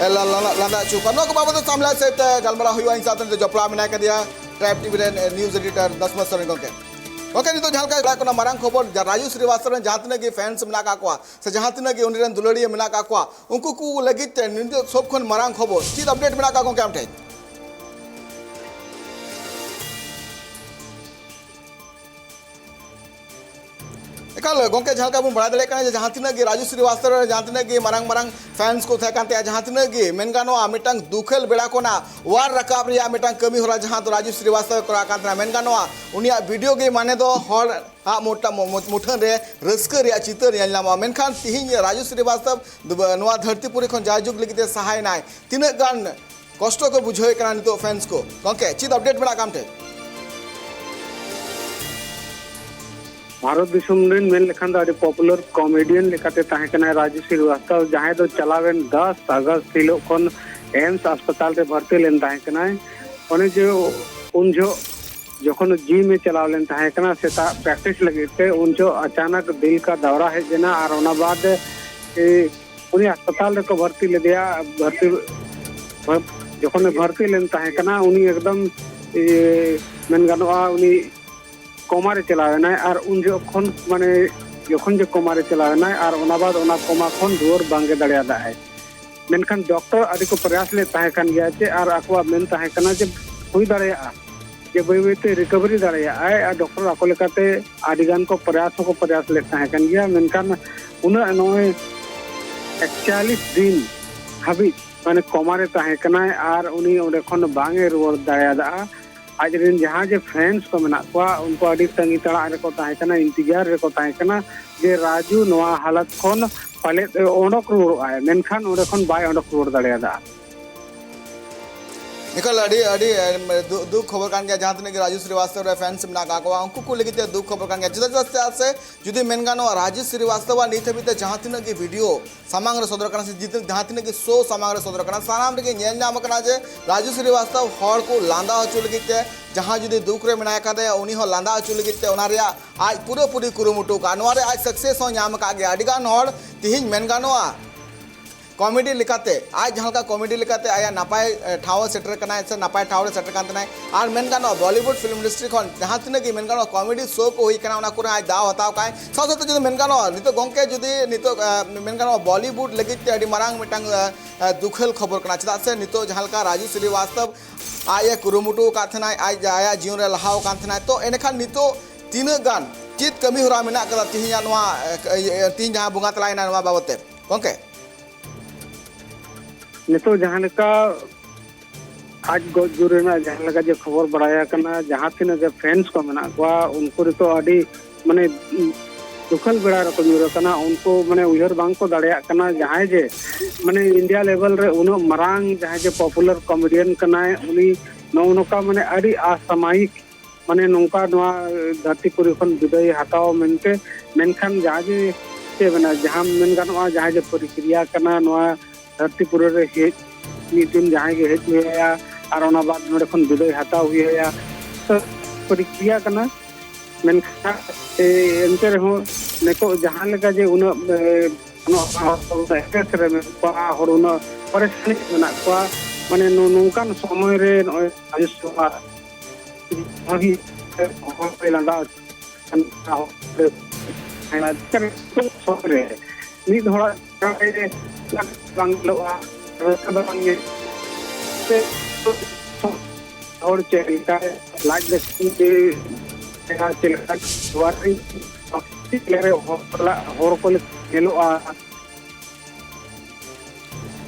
ᱞᱟ-, ᱞᱟ-, ᱞᱟ-, ᱞᱟᱸᱫᱟ ᱦᱚᱪᱚ ᱠᱚᱣᱟ᱾ ᱱᱚᱣᱟ ᱠᱚ ᱵᱟᱵᱚᱫ ᱛᱮ ᱥᱟᱢᱞᱟᱭ ᱥᱮᱫ ᱛᱮ ᱜᱟᱞᱢᱟᱨᱟᱣ ᱦᱩᱭᱩᱜᱼᱟ᱾ ᱤᱧ ᱥᱟᱶᱛᱮ ᱱᱤᱛᱚᱜ ᱡᱚᱯᱲᱟᱣ ᱢᱮᱱᱟᱭ ᱠᱟᱫᱮᱭᱟ ᱴᱨᱟᱭᱤᱵᱽ ᱴᱤᱵᱷᱤ ᱨᱮᱱ ᱱᱤᱭᱩᱡᱽ ᱮᱰᱤᱴᱚᱨ ᱫᱚᱥᱢᱟ ᱥᱚᱨᱮᱱ ᱜᱚᱢᱠᱮ᱾ ᱜᱚᱢᱠᱮ, ᱱᱤᱛᱚᱜ ᱡᱟᱦᱟᱸ ᱞᱮᱠᱟ ᱪᱟᱞᱟᱜ ᱠᱟᱱᱟ, ᱢᱟᱨᱟᱝ ᱠᱷᱚᱵᱚᱨ, ᱡᱟ-, ᱨᱟᱡᱩ ᱥᱨᱤᱵᱟᱥᱛᱚᱵ ᱨᱮᱱ ᱡᱟᱦᱟᱸ ᱛᱤᱱᱟᱹᱜ ᱜᱮ ᱯᱷᱮᱱᱥ ᱢᱮᱱᱟᱜ ᱟᱠᱟᱫ ᱠᱚᱣᱟ ᱥᱮ ᱡᱟᱦᱟᱸ ᱛᱤᱱᱟᱹᱜ ᱜᱮ ᱩᱱᱤ ᱨᱮᱱ ᱫᱩᱞᱟᱹᱲᱤᱭᱟᱹ ᱢᱮᱱᱟᱜ ᱟᱠᱟᱫ ᱠᱚᱣᱟ, ᱩᱱᱠᱩ ᱠᱚ ᱞᱟᱹᱜᱤᱫ ᱛᱮ ᱱᱤᱛᱚᱜ ᱥᱚᱵ ᱠᱷᱚᱱ ᱢᱟᱨᱟᱝ ᱠᱷᱚᱵᱚᱨ ᱪᱮᱫ ᱟᱯᱰᱮᱴ ᱢᱮᱱᱟᱜ ᱟᱠᱟᱫ ᱜᱚᱢᱠᱮ ᱟᱢ ᱴᱷᱮᱱ? ᱮᱠᱟᱞ ᱜᱚᱢᱠᱮ, ᱡᱟᱦᱟᱸ ᱞᱮᱠᱟ ᱵᱚᱱ ᱵᱟᱲᱟᱭ ᱫᱟᱲᱮᱭᱟᱜ ᱠᱟᱱᱟ ᱡᱮ ᱡᱟᱦᱟᱸ ᱛᱤᱱᱟᱹᱜ ᱜᱮ ᱨᱟᱡᱩ ᱥᱨᱤᱵᱟᱥᱛᱚᱵ ᱨᱮ ᱡᱟᱦᱟᱸ ᱛᱤᱱᱟᱹᱜ ᱜᱮ ᱢᱟᱨᱟᱝ ᱢᱟᱨᱟᱝ ᱯᱷᱮᱱᱥ ᱠᱚ ᱛᱟᱦᱮᱸ ᱠᱟᱱ ᱛᱟᱭᱟ, ᱡᱟᱦᱟᱸ ᱛᱤᱱᱟᱹᱜ ᱜᱮ ᱢᱮᱱ ᱜᱟᱱᱚᱜᱼᱟ ᱢᱤᱫᱴᱟᱝ ᱫᱩᱠᱷᱟᱹᱞ ᱵᱮᱲᱟ ᱠᱷᱚᱱᱟᱜ ᱚᱣᱟᱨ ᱨᱟᱠᱟᱵ ᱨᱮᱭᱟᱜ ᱢᱤᱫᱴᱟᱝ ᱠᱟᱹᱢᱤ ᱦᱚᱨᱟ ᱡᱟᱦᱟᱸ ᱫᱚ ᱨᱟᱡᱩ ᱥᱨᱤᱵᱟᱥᱛᱚᱵ ᱮ ᱠᱚᱨᱟᱣ ᱠᱟᱱ ᱛᱟᱦᱮᱱᱟ, ᱢᱮᱱ ᱜᱟᱱᱚᱜᱼᱟ ᱩᱱᱤᱭᱟᱜ ᱵᱷᱤᱰᱤᱭᱳ ᱜᱮ ᱢᱟᱱᱮ ᱫᱚ ᱦᱚᱲ ᱟᱜ ᱢᱚᱴᱟ-, ᱢᱚ-, ᱢᱚ-, ᱢᱩᱴᱷᱟᱹᱱ ᱨᱮ ᱨᱟᱹᱥᱠᱟᱹ ᱨᱮᱭᱟᱜ ᱪᱤᱛᱟᱹᱨ ᱧᱮᱞ ᱧᱟᱢᱚᱜᱼᱟ᱾ ᱢᱮᱱᱠᱷᱟᱱ ᱛᱤᱦᱤᱧ ᱨᱟᱡᱩ ᱥᱨᱤᱵᱟᱥᱛᱚᱵ ᱫᱩᱵ-, ᱱᱚᱣᱟ ᱫᱷᱟᱹᱨᱛᱤ ᱯᱩᱨᱤ ᱠᱷᱚᱱ ᱡᱟᱭᱡᱩᱜᱽ ᱞᱟᱹᱜᱤᱫ ᱛᱮ ᱥᱟᱦᱟᱭᱮᱱᱟᱭ᱾ ᱛᱤᱱᱟᱹᱜ ᱜᱟᱱ ᱠᱚᱥᱴᱚ ᱠᱚ ᱵᱩᱡᱷᱟᱹᱣᱮᱫ ᱠᱟᱱᱟ ᱱᱤᱛᱚᱜ ᱯᱷᱮᱱᱥ ᱠᱚ? ᱜᱚᱢᱠᱮ, ᱪᱮᱫ ᱟᱯᱰᱮᱴ ᱢᱮᱱᱟᱜ ᱠᱟᱱ ᱴᱷᱮᱱ? ᱵᱷᱟᱨᱚᱛ ᱫᱤᱥᱚᱢ ᱨᱮᱱ ᱢᱮᱱ ᱞᱮᱠᱷᱟᱱ ᱫᱚ ᱟᱹᱰᱤ ᱯᱚᱯᱩᱞᱟᱨ ᱠᱚᱢᱮᱰᱤᱭᱟᱱ ᱞᱮᱠᱟᱛᱮ ᱛᱟᱦᱮᱸ ᱠᱟᱱᱟᱭ ᱨᱟᱡᱩ ᱥᱨᱤᱵᱟᱥᱛᱚᱵ, ᱡᱟᱦᱟᱸᱭ ᱫᱚ ᱪᱟᱞᱟᱣᱮᱱ ᱫᱚᱥ ᱟᱜᱚᱥᱴ ᱦᱤᱞᱳᱜ ᱠᱷᱚᱱ ᱮᱢᱥ ᱦᱟᱥᱯᱟᱛᱟᱞ ᱨᱮ ᱵᱷᱚᱨᱛᱤ ᱞᱮᱱ ᱛᱟᱦᱮᱸ ᱠᱟᱱᱟᱭ᱾ ᱚᱱᱮ ᱡᱮ ᱩᱱ ᱡᱚᱦᱚᱜ ᱡᱚᱠᱷᱚᱱ ᱡᱤᱢ ᱮ ᱪᱟᱞᱟᱣ ᱞᱮᱱ ᱛᱟᱦᱮᱸ ᱠᱟᱱᱟ ᱥᱮᱛᱟᱜ ᱯᱨᱮᱠᱴᱤᱥ ᱞᱟᱹᱜᱤᱫ ᱛᱮ, ᱩᱱ ᱡᱚᱦᱚᱜ ᱟᱪᱟᱱᱟᱠ ᱫᱤᱞ ᱠᱟ ᱫᱟᱣᱨᱟ ᱦᱮᱡ ᱮᱱᱟ ᱟᱨ ᱚᱱᱟ ᱵᱟᱫ, ᱮ, ᱩᱱᱤ ᱦᱟᱥᱯᱟᱛᱟᱞ ᱨᱮᱠᱚ ᱵᱷᱚᱨᱛᱤ ᱞᱮᱫᱮᱭᱟ᱾ ᱵᱷᱚᱨᱛᱤ, ᱡᱚᱠᱷᱚᱱᱮ ᱵᱷᱚᱨᱛᱤ ᱞᱮᱱ ᱛᱟᱦᱮᱸ ᱠᱟᱱᱟ, ᱩᱱᱤ ᱮᱠᱫᱚᱢ, ᱮ, ᱢᱮᱱ ᱜᱟᱱᱚᱜᱼᱟ, ᱩᱱᱤ ᱠᱚᱢᱟ ᱨᱮ ᱪᱟᱞᱟᱣ ᱮᱱᱟᱭ᱾ ᱟᱨ ᱩᱱ ᱡᱚᱠᱷᱚᱱ, ᱢᱟᱱᱮ, ᱡᱚᱠᱷᱚᱱ ᱡᱮ ᱠᱚᱢᱟ ᱨᱮ ᱪᱟᱞᱟᱣ ᱮᱱᱟᱭ, ᱟᱨ ᱚᱱᱟ ᱵᱟᱫ ᱚᱱᱟ ᱠᱚᱢᱟ ᱠᱷᱚᱱ ᱨᱩᱣᱟᱹᱲ ᱵᱟᱝᱜᱮ ᱫᱟᱲᱮᱭᱟᱫᱟᱭ᱾ ᱢᱮᱱᱠᱷᱟᱱ ᱰᱚᱠᱴᱚᱨ ᱟᱹᱰᱤ ᱠᱚ ᱯᱨᱚᱭᱟᱥ ᱞᱮᱫ ᱛᱟᱦᱮᱸ ᱠᱟᱱ ᱜᱮᱭᱟ ᱪᱮ, ᱟᱨ ᱟᱠᱚᱣᱟᱜ ᱢᱮᱱ ᱛᱟᱦᱮᱸ ᱠᱟᱱᱟ ᱡᱮ ᱦᱩᱭ ᱫᱟᱲᱮᱭᱟᱜᱼᱟ, ᱡᱮ ᱵᱟᱹᱭ ᱵᱟᱹᱭᱛᱮ ᱨᱤᱠᱟᱵᱷᱟᱨᱤ ᱫᱟᱲᱮᱭᱟᱜᱼᱟᱭ᱾ ᱟᱨ ᱰᱚᱠᱴᱚᱨ ᱟᱠᱚ ᱞᱮᱠᱟᱛᱮ ᱟᱹᱰᱤ ᱜᱟᱱ ᱠᱚ ᱯᱨᱚᱭᱟᱥ ᱦᱚᱸᱠᱚ ᱯᱨᱚᱭᱟᱥ ᱞᱮᱫ ᱛᱟᱦᱮᱸ ᱠᱟᱱ ᱜᱮᱭᱟ, ᱢᱮᱱᱠᱷᱟᱱ ᱩᱱᱟᱹᱜ ᱱᱚᱜᱼᱚᱭ ᱮᱠᱪᱟᱞᱤᱥ ᱫᱤᱱ ᱦᱟᱹᱵᱤᱡ ᱢᱟᱱᱮ ᱠᱚᱢᱟ ᱨᱮ ᱛᱟᱦᱮᱸ ᱠᱟᱱᱟᱭ ᱟᱨ ᱩᱱᱤ ᱚᱸᱰᱮ ᱠᱷᱚᱱ ᱵᱟᱝ ᱮ ᱨᱩᱣᱟᱹᱲ ᱫᱟᱲᱮᱭᱟᱫᱟ᱾ ᱟᱡ ᱨᱮᱱ ᱡᱟᱦᱟᱸ ᱡᱮ ᱯᱷᱮᱱᱥ ᱠᱚ ᱢᱮᱱᱟᱜ ᱠᱚᱣᱟ, ᱩᱱᱠᱩ ᱟᱹᱰᱤ ᱛᱟᱺᱜᱤ ᱛᱟᱲᱟᱜ ᱨᱮᱠᱚ ᱛᱟᱦᱮᱸ ᱠᱟᱱᱟ, ᱤᱱᱛᱤᱡᱟᱨ ᱨᱮᱠᱚ ᱛᱟᱦᱮᱸ ᱠᱟᱱᱟ ᱡᱮ ᱨᱟᱡᱩ ᱱᱚᱣᱟ ᱦᱟᱞᱚᱛ ᱠᱷᱚᱱ ᱯᱟᱞᱮᱫ ᱮ ᱚᱰᱚᱠ ᱨᱩᱣᱟᱹᱲᱚᱜᱼᱟᱭ, ᱢᱮᱱᱠᱷᱟᱱ ᱚᱸᱰᱮ ᱠᱷᱚᱱ ᱵᱟᱭ ᱚᱰᱚᱠ ᱨᱩᱣᱟᱹᱲ ᱫᱟᱲᱮᱭᱟᱫᱟ᱾ ᱮᱠᱟᱞ ᱟᱹᱰᱤ ᱟᱹᱰᱤ ᱮ, ᱫᱩ- ᱫᱩᱠ ᱠᱷᱚᱵᱚᱨ ᱠᱟᱱ ᱜᱮᱭᱟ᱾ ᱡᱟᱦᱟᱸ ᱛᱤᱱᱟᱹᱜ ᱜᱮ ᱨᱟᱡᱩ ᱥᱨᱤᱵᱟᱥᱛᱚᱵ ᱨᱮ ᱯᱷᱮᱱᱥ ᱢᱮᱱᱟᱜ ᱟᱠᱟᱫ ᱠᱚᱣᱟ, ᱩᱱᱠᱩ ᱠᱚ ᱞᱟᱹᱜᱤᱫ ᱛᱮ ᱫᱩᱠ ᱠᱷᱚᱵᱚᱨ ᱠᱟᱱ ᱜᱮᱭᱟ᱾ ᱪᱮᱫᱟᱜ ᱪᱮᱫᱟᱜ ᱥᱮ ᱡᱩᱫᱤ ᱢᱮᱱ ᱜᱟᱱᱚᱜᱼᱟ, ᱨᱟᱡᱩ ᱥᱨᱤᱵᱟᱥᱛᱚᱵ ᱟᱜ ᱱᱤᱛ ᱦᱟᱹᱵᱤᱡ ᱛᱮ ᱡᱟᱦᱟᱸ ᱛᱤᱱᱟᱹᱜ ᱜᱮ ᱵᱷᱤᱰᱤᱭᱳ ᱥᱟᱢᱟᱝ ᱨᱮ ᱥᱚᱫᱚᱨ ᱠᱟᱱᱟ ᱥᱮ ᱡᱤᱛᱟᱹ- ᱡᱟᱦᱟᱸ ᱛᱤᱱᱟᱹᱜ ᱜᱮ ᱥᱳ ᱥᱟᱢᱟᱝ ᱨᱮ ᱥᱚᱫᱚᱨ ᱠᱟᱱᱟ, ᱥᱟᱱᱟᱢ ᱨᱮᱜᱮ ᱧᱮᱞ ᱧᱟᱢ ᱟᱠᱟᱱᱟ ᱡᱮ ᱨᱟᱡᱩ ᱥᱨᱤᱵᱟᱥᱛᱚᱵ ᱦᱚᱲ ᱠᱚ ᱞᱟᱸᱫᱟ ᱦᱚᱪᱚ ᱞᱟᱹᱜᱤᱫ ᱛᱮ, ᱡᱟᱦᱟᱸ ᱡᱩᱫᱤ ᱫᱩᱠ ᱨᱮ ᱢᱮᱱᱟᱭ ᱠᱟᱫᱮᱭᱟ, ᱩᱱᱤ ᱦᱚᱸ ᱞᱟᱸᱫᱟ ᱦᱚᱪᱚ ᱞᱟᱹᱜᱤᱫ ᱛᱮ ᱚᱱᱟ ᱨᱮᱭᱟᱜ ᱟᱡ ᱯᱩᱨᱟᱹᱯᱩᱨᱤ ᱠᱩᱨᱩᱢᱩᱴᱩ ᱠᱟᱜᱼᱟ᱾ ᱱᱚᱣᱟ ᱨᱮ ᱟᱡ ᱥᱟᱠᱥᱮᱥ ᱦᱚᱸ ᱧᱟᱢ ᱟᱠᱟᱫ ᱜᱮᱭᱟ᱾ ᱟᱹᱰᱤ ᱜᱟᱱ ᱦᱚᱲ ᱛᱤᱦᱤᱧ ᱢᱮᱱ ᱜᱟᱱᱚᱜᱼᱟ ᱠᱚᱢᱮᱰᱤ ᱞᱮᱠᱟᱛᱮ, ᱟᱡ ᱡᱟᱦᱟᱸ ᱞᱮᱠᱟ ᱠᱚᱢᱮᱰᱤ ᱞᱮᱠᱟᱛᱮ ᱟᱭᱟᱜ ᱱᱟᱯᱟᱭ ᱮ, ᱴᱷᱟᱶ ᱮ ᱥᱮᱴᱮᱨ ᱠᱟᱱᱟᱭ ᱥᱮ ᱱᱟᱯᱟᱭ ᱴᱷᱟᱶ ᱨᱮ ᱥᱮᱴᱮᱨ ᱠᱟᱱ ᱛᱟᱦᱮᱱᱟᱭ, ᱟᱨ ᱢᱮᱱ ᱜᱟᱱᱚᱜᱼᱟ ᱵᱚᱞᱤᱣᱩᱰ ᱯᱷᱤᱞᱢ ᱤᱱᱰᱟᱥᱴᱨᱤ ᱠᱷᱚᱱ ᱡᱟᱦᱟᱸ ᱛᱤᱱᱟᱹᱜ ᱜᱮ ᱢᱮᱱ ᱜᱟᱱᱚᱜᱼᱟ ᱠᱚᱢᱮᱰᱤ ᱥᱳ ᱠᱚ ᱦᱩᱭ ᱠᱟᱱᱟ, ᱚᱱᱟ ᱠᱚᱨᱮ ᱟᱡ ᱫᱟᱣ ᱦᱟᱛᱟᱣ ᱠᱟᱜᱼᱟᱭ᱾ ᱥᱟᱶ ᱥᱟᱶᱛᱮ ᱡᱩᱫᱤ ᱢᱮᱱ ᱜᱟᱱᱚᱜᱼᱟ ᱱᱤᱛᱚᱜ ᱜᱚᱝᱠᱮ ᱡᱩᱫᱤ ᱱᱤᱛᱚᱜ ᱮ, ᱢᱮᱱ ᱜᱟᱱᱚᱜᱼᱟ ᱵᱚᱞᱤᱣᱩᱰ ᱞᱟᱹᱜᱤᱫ ᱛᱮ ᱟᱹᱰᱤ ᱢᱟᱨᱟᱝ ᱢᱤᱫᱴᱟᱝ ᱮ, ᱮ, ᱫᱩᱠᱷᱟᱹᱞ ᱠᱷᱚᱵᱚᱨ ᱠᱟᱱᱟ᱾ ᱪᱮᱫᱟᱜ ᱥᱮ ᱱᱤᱛᱚᱜ ᱡᱟᱦᱟᱸ ᱞᱮᱠᱟ ᱨᱟᱡᱩ ᱥᱨᱤᱵᱟᱥᱛᱚᱵ ᱟᱡ ᱮ ᱠᱩᱨᱩᱢᱩᱴᱩ ᱟᱠᱟᱫ ᱛᱟᱦᱮᱱᱟᱭ, ᱟᱡ ᱟᱭᱟᱜ ᱡᱤᱭᱚᱱ ᱨᱮ ᱞᱟᱦᱟᱣ ᱟᱠᱟᱱ ᱛᱟᱦᱮᱱᱟᱭ, ᱛᱚ ᱮᱸᱰᱮᱠᱷᱟᱱ ᱱᱤᱛᱚᱜ ᱛᱤᱱᱟᱹᱜ ᱜᱟᱱ ᱪᱮᱫ ᱠᱟᱹᱢᱤ ᱦᱚᱨᱟ ᱢᱮᱱᱟᱜ ᱠᱟᱫᱟ ᱛᱤᱦᱤᱧᱟᱜ ᱱᱚᱣᱟ ᱮ, ᱮ, ᱛᱤᱦᱤᱧ ᱡᱟᱦᱟᱸ ᱵᱚᱸᱜᱟ ᱛᱟᱞᱟᱭᱮᱱᱟ ᱱᱚᱣᱟ ᱵᱟᱵᱚᱛ ᱛᱮ ᱜᱚᱝᱠᱮ? ᱱᱤᱛᱚᱜ ᱡᱟᱦᱟᱸ ᱞᱮᱠᱟ ᱟᱡ ᱜᱚᱡ ᱜᱩᱨ ᱨᱮᱱᱟᱜ ᱡᱟᱦᱟᱸ ᱞᱮᱠᱟ ᱡᱮ ᱠᱷᱚᱵᱚᱨ ᱵᱟᱲᱟᱭ ᱟᱠᱟᱱᱟ, ᱡᱟᱦᱟᱸ ᱛᱤᱱᱟᱹᱜ ᱜᱮ ᱯᱷᱮᱱᱥ ᱠᱚ ᱢᱮᱱᱟᱜ ᱠᱚᱣᱟ, ᱩᱱᱠᱩ ᱱᱤᱛᱚᱜ ᱟᱹᱰᱤ ᱢᱟᱱᱮ ᱫᱩᱠᱷᱟᱹᱞ ᱵᱮᱲᱟ ᱨᱮᱠᱚ ᱧᱩᱨ ᱟᱠᱟᱱᱟ᱾ ᱩᱱᱠᱩ ᱢᱟᱱᱮ ᱩᱭᱦᱟᱹᱨ ᱵᱟᱝ ᱠᱚ ᱫᱟᱲᱮᱭᱟᱜ ᱠᱟᱱᱟ, ᱡᱟᱦᱟᱸᱭ ᱡᱮ ᱢᱟᱱᱮ ᱤᱱᱰᱤᱭᱟ ᱞᱮᱵᱮᱞ ᱨᱮ ᱩᱱᱟᱹᱜ ᱢᱟᱨᱟᱝ ᱡᱟᱦᱟᱸᱭ ᱡᱮ ᱯᱚᱯᱩᱞᱟᱨ ᱠᱚᱢᱮᱰᱤᱭᱟᱱ ᱠᱟᱱᱟᱭ, ᱩᱱᱤ ᱱᱚᱜᱼᱚ ᱱᱚᱝᱠᱟ ᱢᱟᱱᱮ ᱟᱹᱰᱤ ᱚᱥᱟᱢᱟᱭᱤᱠ ᱢᱟᱱᱮ ᱱᱚᱝᱠᱟ ᱱᱚᱣᱟ ᱫᱷᱟᱹᱨᱛᱤ ᱯᱩᱨᱤ ᱠᱷᱚᱱ ᱵᱤᱫᱟᱹᱭ ᱦᱟᱛᱟᱣ ᱢᱮᱱᱛᱮ᱾ ᱢᱮᱱᱠᱷᱟᱱ ᱡᱟᱦᱟᱸ ᱡᱮ ᱪᱮᱫ ᱢᱮᱱᱟ, ᱡᱟᱦᱟᱸ ᱢᱮᱱ ᱜᱟᱱᱚᱜᱼᱟ, ᱡᱟᱦᱟᱸ ᱡᱮ ᱯᱨᱚᱠᱨᱤᱭᱟ ᱠᱟᱱᱟ ᱱᱚᱣᱟ ᱫᱷᱟᱹᱨᱛᱤ ᱯᱩᱨᱤ ᱨᱮ ᱦᱮᱡ, ᱢᱤᱫ ᱫᱤᱱ ᱡᱟᱦᱟᱸᱭ ᱜᱮ ᱦᱮᱡ ᱦᱩᱭ ᱟᱭᱟ ᱟᱨ ᱚᱱᱟ ᱵᱟᱫ ᱱᱚᱰᱮ ᱠᱷᱚᱱ ᱵᱤᱫᱟᱹᱭ ᱦᱟᱛᱟᱣ ᱦᱩᱭ ᱟᱭᱟ, ᱛᱚ ᱯᱨᱚᱠᱨᱤᱭᱟ ᱠᱟᱱᱟ᱾ ᱢᱮᱱᱠᱷᱟᱱ ᱮ, ᱮᱱᱛᱮ ᱨᱮᱦᱚᱸ ᱱᱤᱛᱚᱜ ᱡᱟᱦᱟᱸ ᱞᱮᱠᱟ ᱡᱮ ᱩᱱᱟᱹᱜ ᱮ, ᱱᱚᱣᱟ ᱦᱚᱲ ᱩᱱᱟᱹᱜ ᱥᱴᱨᱮᱥ ᱨᱮ ᱢᱮᱱᱟᱜ ᱠᱚᱣᱟ, ᱦᱚᱲ ᱩᱱᱟᱹᱜ ᱯᱟᱨᱮᱥᱟᱱᱤ ᱨᱮ ᱢᱮᱱᱟᱜ ᱠᱚᱣᱟ, ᱢᱟᱱᱮ ᱱᱚ- ᱱᱚᱝᱠᱟᱱ ᱥᱚᱢᱚᱭ ᱨᱮ ᱱᱚᱜᱼᱚᱭ ᱨᱟᱡᱮᱥ ᱠᱩᱢᱟᱨ ᱵᱷᱟᱹᱜᱤ ᱦᱚᱲ ᱠᱚᱭ ᱞᱟᱸᱫᱟ ᱦᱚᱪᱚ ᱠᱟᱱᱟ, ᱦᱚᱲ ᱠᱚ ᱥᱚᱢᱚᱭ ᱨᱮ ᱢᱤᱫ ᱦᱚᱲᱟᱜ ᱪᱮᱦᱨᱟ ᱨᱮ ᱵᱟᱝ ᱧᱮᱞᱚᱜᱼᱟ, ᱨᱟᱹᱥᱠᱟᱹ ᱫᱚ ᱵᱟᱝ ᱧᱮᱞᱚᱜᱼᱟ᱾ ᱦᱚᱲ ᱪᱮᱫ ᱞᱮᱠᱟ ᱞᱟᱡ ᱞᱟᱹᱠᱛᱤ ᱛᱮ ᱪᱮᱫ ᱞᱮᱠᱟ ᱡᱚᱦᱟᱨ ᱨᱮ ᱦᱚᱲ ᱥᱟᱞᱟᱜ ᱦᱚᱲ ᱠᱚ ᱞᱮᱠᱟ ᱧᱮᱞᱚᱜᱼᱟ᱾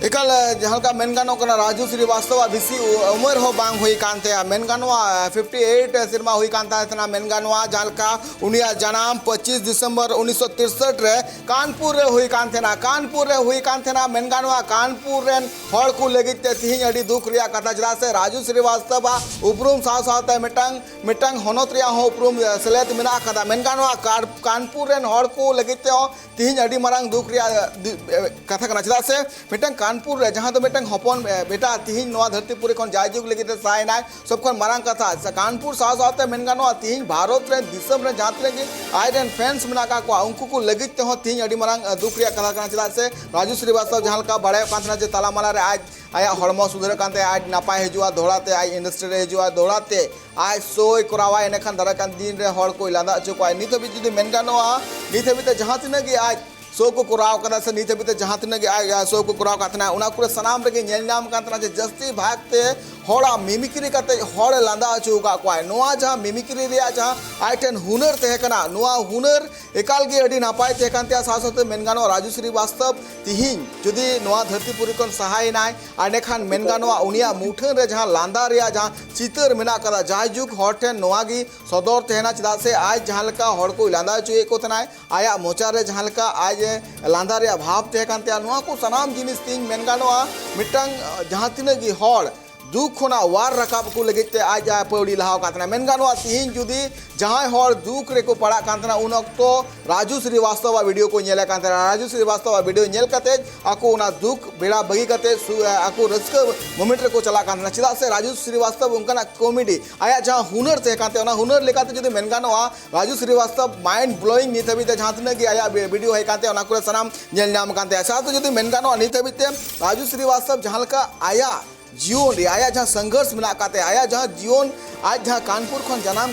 ᱮᱠᱟᱞ, ᱡᱟᱦᱟᱸ ᱞᱮᱠᱟ ᱢᱮᱱ ᱜᱟᱱᱚᱜ ᱠᱟᱱᱟ, ᱨᱟᱡᱩ ᱥᱨᱤᱵᱟᱥᱛᱚᱵᱟᱜ ᱵᱮᱥᱤ ᱩ-, ᱩᱢᱮᱨ ᱦᱚᱸ ᱵᱟᱝ ᱦᱩᱭ ᱠᱟᱱ ᱛᱟᱭᱟ᱾ ᱢᱮᱱ ᱜᱟᱱᱚᱜᱼᱟ, ᱯᱷᱤᱯᱴᱤ ᱮᱭᱤᱴ ᱥᱮᱨᱢᱟ ᱦᱩᱭ ᱠᱟᱱ ᱛᱟᱦᱮᱸ ᱠᱟᱱᱟ᱾ ᱢᱮᱱ ᱜᱟᱱᱚᱜᱼᱟ, ᱡᱟᱦᱟᱸ ᱞᱮᱠᱟ ᱩᱱᱤᱭᱟᱜ ᱡᱟᱱᱟᱢ ᱯᱚᱸᱪᱤᱥ ᱰᱤᱥᱮᱢᱵᱚᱨ ᱩᱱᱤᱥᱥᱚ ᱛᱤᱨᱥᱚᱴ ᱨᱮ ᱠᱟᱱᱯᱩᱨ ᱨᱮ ᱦᱩᱭ ᱠᱟᱱ ᱛᱟᱦᱮᱱᱟ᱾ ᱠᱟᱱᱯᱩᱨ ᱨᱮ ᱦᱩᱭ ᱠᱟᱱ ᱛᱟᱦᱮᱱᱟ᱾ ᱢᱮᱱ ᱜᱟᱱᱚᱜᱼᱟ, ᱠᱟᱱᱯᱩᱨ ᱨᱮᱱ ᱦᱚᱲ ᱠᱚ ᱞᱟᱹᱜᱤᱫ ᱛᱮ ᱛᱤᱦᱤᱧ ᱟᱹᱰᱤ ᱫᱩᱠ ᱨᱮᱭᱟᱜ ᱠᱟᱛᱷᱟ, ᱪᱮᱫᱟᱜ ᱥᱮ ᱨᱟᱡᱩ ᱥᱨᱤᱵᱟᱥᱛᱚᱵᱟᱜ ᱩᱯᱨᱩᱢ ᱥᱟᱶ ᱥᱟᱶᱛᱮ ᱢᱤᱫᱴᱟᱝ, ᱢᱤᱫᱴᱟᱝ ᱦᱚᱱᱚᱛ ᱨᱮᱭᱟᱜ ᱦᱚᱸ ᱩᱯᱨᱩᱢ, ᱮ, ᱥᱮᱞᱮᱫ ᱢᱮᱱᱟᱜ ᱟᱠᱟᱫᱟ᱾ ᱢᱮᱱ ᱜᱟᱱᱚᱜᱼᱟ, ᱠᱟᱨ-, ᱠᱟᱱᱯᱩᱨ ᱨᱮᱱ ᱦᱚᱲ ᱠᱚ ᱞᱟᱹᱜᱤᱫ ᱛᱮᱦᱚᱸ ᱛᱤᱦᱤᱧ ᱟᱹᱰᱤ ᱢᱟᱨᱟᱝ ᱫᱩᱠ ᱨᱮᱭᱟᱜ, ᱮ, ᱫᱩ-, ᱮ, ᱠᱟᱛᱷᱟ ᱠᱟᱱᱟ, ᱪᱮᱫᱟᱜ ᱥᱮ ᱢᱤᱫᱴᱟᱝ ᱠᱟᱱᱯᱩᱨ ᱨᱮ ᱡᱟᱦᱟᱸ ᱫᱚ ᱢᱤᱫᱴᱟᱝ ᱦᱚᱯᱚᱱ, ᱮ, ᱵᱮᱴᱟ ᱛᱤᱦᱤᱧ ᱱᱚᱣᱟ ᱫᱷᱟᱹᱨᱛᱤ ᱯᱩᱨᱤ ᱠᱷᱚᱱ ᱡᱟᱭᱡᱩᱜᱽ ᱞᱟᱹᱜᱤᱫ ᱛᱮ ᱥᱟᱭ ᱮᱱᱟᱭ, ᱥᱚᱵ ᱠᱷᱚᱱ ᱢᱟᱨᱟᱝ ᱠᱟᱛᱷᱟ᱾ ᱥᱮ ᱠᱟᱱᱯᱩᱨ ᱥᱟᱶ ᱥᱟᱶᱛᱮ ᱢᱮᱱ ᱜᱟᱱᱚᱜᱼᱟ, ᱛᱤᱦᱤᱧ ᱵᱷᱟᱨᱚᱛ ᱨᱮᱱ ᱫᱤᱥᱚᱢ ᱨᱮ ᱡᱟᱦᱟᱸ ᱛᱤᱱᱟᱹᱜ ᱜᱮ ᱟᱡ ᱨᱮᱱ ᱯᱷᱮᱱᱥ ᱢᱮᱱᱟᱜ ᱟᱠᱟᱫ ᱠᱚᱣᱟ, ᱩᱱᱠᱩ ᱠᱚ ᱞᱟᱹᱜᱤᱫ ᱛᱮᱦᱚᱸ ᱛᱤᱦᱤᱧ ᱟᱹᱰᱤ ᱢᱟᱨᱟᱝ, ᱮ, ᱫᱩᱠ ᱨᱮᱭᱟᱜ ᱠᱟᱛᱷᱟ ᱠᱟᱱᱟ᱾ ᱪᱮᱫᱟᱜ ᱥᱮ ᱨᱟᱡᱩ ᱥᱨᱤᱵᱟᱥᱛᱚᱵ ᱡᱟᱦᱟᱸ ᱞᱮᱠᱟ ᱵᱟᱲᱟᱭᱚᱜ ᱠᱟᱱ ᱛᱟᱦᱮᱱᱟ ᱡᱮ ᱛᱟᱞᱟᱢᱟᱞᱟ ᱨᱮ ᱟᱡ, ᱟᱭᱟᱜ ᱦᱚᱲᱢᱚ ᱥᱩᱫᱷᱟᱹᱨᱚᱜ ᱠᱟᱱ ᱛᱟᱭᱟ, ᱟᱡ ᱱᱟᱯᱟᱭ ᱦᱤᱡᱩᱜᱼᱟ, ᱫᱚᱦᱲᱟ ᱛᱮ ᱟᱡ ᱤᱱᱰᱟᱥᱴᱨᱤ ᱨᱮ ᱦᱤᱡᱩᱜᱼᱟ, ᱫᱚᱦᱲᱟ ᱛᱮ ᱟᱡ ᱥᱳᱭ ᱠᱚᱨᱟᱣᱟᱭ, ᱮᱸᱰᱮᱠᱷᱟᱱ ᱫᱟᱨᱟᱭ ᱠᱟᱱ ᱫᱤᱱ ᱨᱮ ᱦᱚᱲ ᱠᱚᱭ ᱞᱟᱸᱫᱟ ᱦᱚᱪᱚ ᱠᱚᱣᱟ᱾ ᱱᱤᱛ ᱦᱟᱹᱵᱤᱡ ᱡᱩᱫᱤ ᱢᱮᱱ ᱜᱟᱱᱚᱜᱼᱟ, ᱱᱤᱛ ᱦᱟᱹᱵᱤᱡ ᱛᱮ ᱡᱟᱦᱟᱸ ᱛᱤᱱᱟᱹᱜ ᱜᱮ ᱟᱡ ᱥᱳ ᱠᱚ ᱠᱚᱨᱟᱣ ᱠᱟᱫᱟ ᱥᱮ ᱱᱤᱛ ᱦᱟᱹᱵᱤᱡ ᱛᱮ ᱡᱟᱦᱟᱸ ᱛᱤᱱᱟᱹᱜ ᱜᱮ ᱟᱡ, ᱟᱡ ᱥᱳ ᱠᱚ ᱠᱚᱨᱟᱣ ᱠᱟᱫ ᱛᱟᱦᱮᱱᱟ, ᱚᱱᱟ ᱠᱚᱨᱮ ᱥᱟᱱᱟᱢ ᱨᱮᱜᱮ ᱧᱮᱞ ᱧᱟᱢ ᱠᱟᱱ ᱛᱟᱦᱮᱱᱟ ᱡᱮ ᱡᱟᱹᱥᱛᱤ ᱵᱷᱟᱜᱽ ᱛᱮ ᱦᱚᱲᱟᱜ ᱢᱤᱢᱤᱠᱨᱤ ᱠᱟᱛᱮ ᱦᱚᱲᱮ ᱞᱟᱸᱫᱟ ᱦᱚᱪᱚ ᱟᱠᱟᱫ ᱠᱚᱣᱟᱭ᱾ ᱱᱚᱣᱟ ᱡᱟᱦᱟᱸ ᱢᱤᱢᱤᱠᱨᱤ ᱨᱮᱭᱟᱜ ᱡᱟᱦᱟᱸ ᱟᱡ ᱴᱷᱮᱱ ᱦᱩᱱᱟᱹᱨ ᱛᱟᱦᱮᱸ ᱠᱟᱱᱟ, ᱱᱚᱣᱟ ᱦᱩᱱᱟᱹᱨ ᱮᱠᱟᱞ ᱜᱮ ᱟᱹᱰᱤ ᱱᱟᱯᱟᱭ ᱛᱟᱦᱮᱸ ᱠᱟᱱ ᱛᱟᱭᱟ᱾ ᱥᱟᱶ ᱥᱟᱶᱛᱮ ᱢᱮᱱ ᱜᱟᱱᱚᱜᱼᱟ, ᱨᱟᱡᱩ ᱥᱨᱤᱵᱟᱥᱛᱚᱵ ᱛᱤᱦᱤᱧ ᱡᱩᱫᱤ ᱱᱚᱣᱟ ᱫᱷᱟᱹᱨᱛᱤ ᱯᱩᱨᱤ ᱠᱷᱚᱱ ᱥᱟᱦᱟᱭᱮᱱᱟᱭ, ᱟᱨ ᱮᱸᱰᱮᱠᱷᱟᱱ ᱢᱮᱱ ᱜᱟᱱᱚᱜᱼᱟ, ᱩᱱᱤᱭᱟᱜ ᱢᱩᱴᱷᱟᱹᱱ ᱨᱮ ᱡᱟᱦᱟᱸ ᱞᱟᱸᱫᱟ ᱨᱮᱭᱟᱜ ᱡᱟᱦᱟᱸ ᱪᱤᱛᱟᱹᱨ ᱢᱮᱱᱟᱜ ᱠᱟᱫᱟ, ᱡᱟᱭᱡᱩᱜᱽ ᱦᱚᱲ ᱴᱷᱮᱱ ᱱᱚᱣᱟ ᱜᱮ ᱥᱚᱫᱚᱨ ᱛᱟᱦᱮᱱᱟ᱾ ᱪᱮᱫᱟᱜ ᱥᱮ ᱟᱡ ᱡᱟᱦᱟᱸ ᱞᱮᱠᱟ ᱦᱚᱲ ᱠᱚᱭ ᱞᱟᱸᱫᱟ ᱦᱚᱪᱚᱭᱮᱫ ᱠᱚ ᱛᱟᱦᱮᱱᱟᱭ, ᱟᱭᱟᱜ ᱢᱚᱪᱟ ᱨᱮ ᱡᱟᱦᱟᱸ ᱞᱮᱠᱟ ᱟᱡ ᱮ ᱞᱟᱸᱫᱟ ᱨᱮᱭᱟᱜ ᱵᱷᱟᱵᱽ ᱛᱟᱦᱮᱸ ᱠᱟᱱ ᱛᱟᱭᱟ, ᱱᱚᱣᱟ ᱠᱚ ᱥᱟᱱᱟᱢ ᱡᱤᱱᱤᱥ ᱛᱤᱧ ᱢᱮᱱ ᱜᱟᱱᱚᱜᱼᱟ, ᱢᱤᱫᱴᱟᱝ, ᱟᱸ, ᱡᱟᱦᱟᱸ ᱛᱤᱱᱟᱹᱜ ᱜᱮ ᱦᱚᱲ ᱫᱩᱠ ᱠᱷᱚᱱᱟᱜ ᱚᱣᱟᱨ ᱨᱟᱠᱟᱵ ᱠᱚ ᱞᱟᱹᱜᱤᱫ ᱛᱮ ᱟᱡ ᱮ ᱯᱟᱹᱣᱲᱤ ᱞᱟᱦᱟᱣ ᱟᱠᱟᱫ ᱛᱟᱦᱮᱱᱟ᱾ ᱢᱮᱱ ᱜᱟᱱᱚᱜᱼᱟ, ᱛᱤᱦᱤᱧ ᱡᱩᱫᱤ ᱡᱟᱦᱟᱸᱭ ᱦᱚᱲ ᱫᱩᱠ ᱨᱮᱠᱚ ᱯᱟᱲᱟᱜ ᱠᱟᱱ ᱛᱟᱦᱮᱱᱟ, ᱩᱱ ᱚᱠᱛᱚ ᱨᱟᱡᱩ ᱥᱨᱤᱵᱟᱥᱛᱚᱵᱟᱜ ᱵᱷᱤᱰᱤᱭᱳ ᱠᱚ ᱧᱮᱞᱮᱫ ᱠᱟᱱ ᱛᱟᱦᱮᱱᱟ᱾ ᱨᱟᱡᱩ ᱥᱨᱤᱵᱟᱥᱛᱚᱵᱟᱜ ᱵᱷᱤᱰᱤᱭᱳ ᱧᱮᱞ ᱠᱟᱛᱮ ᱟᱠᱚ ᱚᱱᱟ ᱫᱩᱠ ᱵᱮᱲᱟ ᱵᱟᱹᱜᱤ ᱠᱟᱛᱮ ᱥᱩ-, ᱟᱠᱚ ᱨᱟᱹᱥᱠᱟᱹ ᱢᱳᱢᱮᱱᱴ ᱨᱮᱠᱚ ᱪᱟᱞᱟᱜ ᱠᱟᱱ ᱛᱟᱦᱮᱱᱟ᱾ ᱪᱮᱫᱟᱜ ᱥᱮ ᱨᱟᱡᱩ ᱥᱨᱤᱵᱟᱥᱛᱚᱵ ᱚᱱᱠᱟᱱᱟᱜ ᱠᱚᱢᱮᱰᱤ, ᱟᱭᱟᱜ ᱡᱟᱦᱟᱸ ᱦᱩᱱᱟᱹᱨ ᱛᱟᱦᱮᱸ ᱠᱟᱱ ᱛᱟᱭᱟ, ᱚᱱᱟ ᱦᱩᱱᱟᱹᱨ ᱞᱮᱠᱟᱛᱮ ᱡᱩᱫᱤ ᱢᱮᱱ ᱜᱟᱱᱚᱜᱼᱟ, ᱨᱟᱡᱩ ᱥᱨᱤᱵᱟᱥᱛᱚᱵ ᱢᱟᱭᱤᱱᱰ ᱵᱞᱳᱭᱤᱝ ᱱᱤᱛ ᱦᱟᱹᱵᱤᱡ ᱛᱮ ᱡᱟᱦᱟᱸ ᱛᱤᱱᱟᱹᱜ ᱜᱮ ᱟᱭᱟᱜ ᱵᱷᱤ-, ᱵᱷᱤᱰᱤᱭᱳ ᱦᱮᱡ ᱠᱟᱱ ᱛᱟᱭᱟ, ᱚᱱᱟ ᱠᱚᱨᱮ ᱥᱟᱱᱟᱢ ᱧᱮᱞ ᱧᱟᱢ ᱠᱟᱱ ᱛᱟᱭᱟ᱾ ᱥᱟᱶᱛᱮ ᱡᱩᱫᱤ ᱢᱮᱱ ᱜᱟᱱᱚᱜᱼᱟ, ᱱᱤᱛ ᱦᱟᱹᱵᱤᱡ ᱛᱮ ᱨᱟᱡᱩ ᱥᱨᱤᱵᱟᱥᱛᱚᱵ ᱡᱟᱦᱟᱸ ᱞᱮᱠᱟ ᱟᱭᱟᱜ ᱡᱤᱭᱚᱱ ᱨᱮ ᱟᱭᱟᱜ ᱡᱟᱦᱟᱸ ᱥᱚᱝᱜᱷᱚᱨᱥ ᱢᱮᱱᱟᱜ ᱟᱠᱟᱫ ᱛᱟᱭᱟ, ᱟᱭᱟᱜ ᱡᱟᱦᱟᱸ ᱡᱤᱭᱚᱱ, ᱟᱡ ᱡᱟᱦᱟᱸ ᱠᱟᱱᱯᱩᱨ ᱠᱷᱚᱱ ᱡᱟᱱᱟᱢ